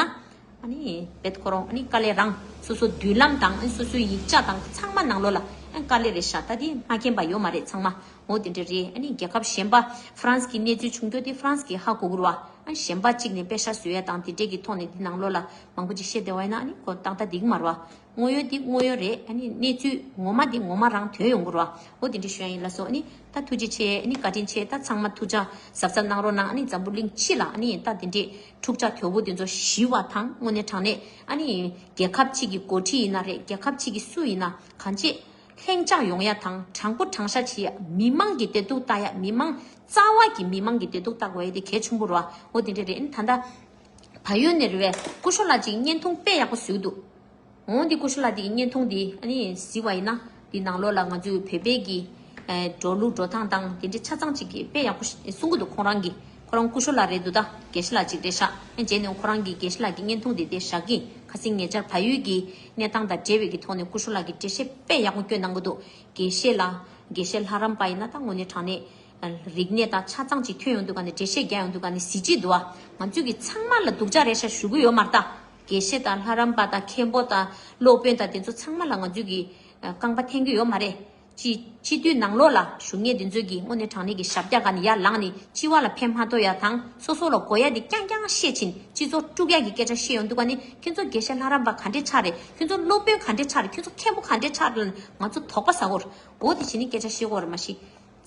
ཨ་ནི་བེད་ཁོ་རང་ཨ་ནི་དཀའ་ལས་རང་། སོ་སོ་མདུན་ལམ་དང་ཨ་ནི་སོ་སོའི་ཡིག་ཆ་དང་ཚང་མ་ནང་ལོགས་ལ་ཨ་ནི་དཀའ་ལས་རེད་ཤག་ད་དེ་མ་མཁྱེན་པ་ཡོད་མ་རེད་ཚང་མ། འོ་དེ་འདྲ་རེད། ཨ་ནི་རྒྱལ་ཁབ་གཞན་པ་ཧྥ་རན་སི་གི་གནས་ཚུལ་བྱུང་རྒྱུ་དེ་ཧྥ་རན་སི་གིས་ཧ་གོ་གི་རེད་བ། ཨ་ནི་གཞན་པ་གཅིག་ནས་པེ་ཤག་བཟོ་ཡ་དང་དེ་འདྲས་ཀྱི་ཐོག་ནས་དེ་ནང་ལོགས་ལ་མང་པོ་ཅིག་བཤད་བསྡད་པ་ཡིན་ན་ཨ་ནི་ཁོ་ཏག་ཏག་འགྲིག་གི་མ་རེད་བ། དངོས་ཡོད་འདི་དངོས་ཡོད་རེད། ཨ་ནི་གནས་ཚུལ་ངོ་མ་འདི་ངོ་མ་རང་ཐོན་ཡོང་གི་རེད་བ། འོ་དེ་འདྲ་ཞུ་ཡ་ཡིན་ལགས་སོ། ཨ་ནི་ད་ཐུགས་རྗེ་ཆེ། ཨ་ནི་བཀའ་དྲིན་ཆེ། ད་ཚང་མ་ཐུགས་ཅག་གཟབ་གཟབ་གནང་རོགས་གནང་། ཨ་ནི་འཛམ་བུ་གླིང་སྤྱི་ལ་ཨ་ནི་ད་དེ་འདྲས་འཁྲུག་ཆ་དོད་པོ་དེ་ཚོ་ཞི་བ་དང་། དངོས་གནས་དྲང་གནས་ཨ་ནི་རྒྱལ་ཁབ་གཅིག་གི་འགོ་ཁྲིད་ཡིན་ན་རེད། རྒྱལ་ཁབ་གཅིག་གི་སུ་ཡིན་ན་གང་བྱེད་ལྷིང་འཇགས་ཡོང་ཡ་དང་། དྲང་པོ་དྲང་བཞག་བྱེད་ཡ། མི་མང་གི་བདེ་སྡུག་ལྟ་ཡ། མི་མང་རྩ་བ་གི་མི་མང་གི་བདེ་སྡུག་ལྟ་དགོས་ཡ་དེ་གལ་ཆེན་པོ་རེད་བ། འོ་དེ་འདྲས་རེད། ཨ་ནི་ད་ལྟ་བལ་ཡུལ་ནས་རེད་བས། སྐུ་ཞབས་ལགས་ཅིག་བརྙན་ཐུང་དཔེ་ཡག་པོ་བཟོས་འདུག་འོ་འདི་སྐུ་ཞབས་ལགས་འདི་གི་བརྙན་ཐུང་འདི་ཨ་ནི་གཟིགས་པ་ཡིན་ན་འདི་ནང་ལོགས་ལ་ང་ཚོའི་བོད་པའི་གི་ཨེ་འགྲོ་ལུགས་འགྲོ་སྟངས་དང་དེ་འདྲའི་ཆ་ཚང་ཅིག་གི་དཔེ་ཡག་པོ་ཞིག་གསུང་གི་འདུག་ཁོང་རང་གི་ཁོ་རང་སྐུ་ཞབས་ལགས་རེད་འདུག་ད་དགེ་བཤེས་ལགས་ཅིག་རེད་ཤག་ཨ་རྗེས་ནས་ཁོ་རང་གི་དགེ་བཤེས་ལགས་ཀྱི་བརྙན་ཐུང་འདི་དེ་བཞག་གི། ཁ་སང་ཉེ་ཆར་བལ་ཡུལ་གྱི་གནས་སྟངས་དང་འབྲེལ་བའི་གི་ཐོག་ནས་སྐུ་ཞབས་ལགས་ཀྱིས་འགྲེལ་བཤད་དཔེ་ཡག་པོ་བསྐྱོན་གནང་གི་འདུག་དགེ་བཤེས་ལགས། དགེ་བཤེས་ལྷ་རམས་པ་ཡིན་ན་ད་དངོས་གནས་དྲང་གནས་རིག་གནས་དང་ཆ་ཚང་ཅིག་ཐོན་ཡོང་དུས་ག་ནས་འགྲེལ་བཤད་རྒྱག་ཡོང་དུས་ག་ནས་གཟི་བརྗིད་འདུག་ཨ། ང་ཚོས་ཀྱི་ཚང་མ་ལ་སྡུག་ཅག་རེད་ཤག་ཞུ་གི་ཡོད་མ་རེད་ད། དགེ་བཤེས་དང་ལྷ་རམས་པ་དང་མཁན་པོ་དང་སློབ་དཔོན་དང་དེ་ཚོ་ཚང་མ་ལ་ང་ཚོས་ཀྱི་རྐང་པ་འཐེན་གྱི་ཡོད་མ་རེད། སྤྱི་སྤྱི་འཐུས་ནང་ལོགས་ལ་བཞུགས་མཁན་དེ་ཚོས་ཀྱི་དངོས་གནས་དྲང་གནས་ཀྱི་ཞབས་བཀྱག་ག་ནས་ཡར་ལངས་ནས་སྤྱི་བ་ལ་ཕན་མ་ཐོགས་ཡ་དང་། སོ་སོ་ལ་དགོས་ཡ་དེ་རྐྱང་རྐྱང་བཤད་ཕྱིན། སྤྱི་ཚོགས་དཀྲུག་ཡ་གི་སྐད་ཆ་བཤད་ཡོང་དུས་ག་ནས་ཁྱོད་ཚོ་དགེ་བཤེས་ལྷ་རམས་པ་ག་འདྲས་ཆགས་རེད། ཁྱོད་ཚོ་སློབ་དཔོན་ག་འདྲས་ཆགས་རེད། ཁྱོད་ཚོ་མཁན་པོ་ག་འདྲས་ཆགས་རེད། ང་ཚོ་དོགས་པ་ཟ་གོ་རེད། འོ་དེ་བྱས་ནས་སྐད་ཆ་བཤད་གོ་རེད་མ་གཞི།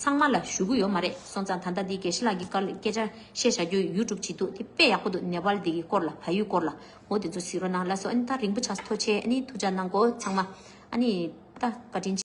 ཚང་མ་ལ་ཞུ་གི་ཡོད་མ་རེད། སོང་ཙང་ད་ལྟ་འདི་དགེ་བཤེས་ལགས་ཀྱི་སྐད་སྐད་ཆ་བཤད་བཞག་རྒྱུ་ཡུ་ཊུབ་བྱེད་འདུག་དེ་དཔེ་ཡག་པོ་འདུག་ནེ་པཱལ་འདི་གི་སྐོར་ལ། བལ་ཡུལ་སྐོར་ལ། འོ་དེ་ཚོ་གཟིགས་རོགས་གནང་ལགས་སོ། ཨ་ནི་ད་རིང་པོ་ཆགས་སོང་། ཐུགས་རྗེ་ཆེ། ཨ་ནི་ཐུགས་ཅག་གནང་གོ་ཚང་མ། ཨ་ནི་ད་བཀའ་དྲིན་ཆེ།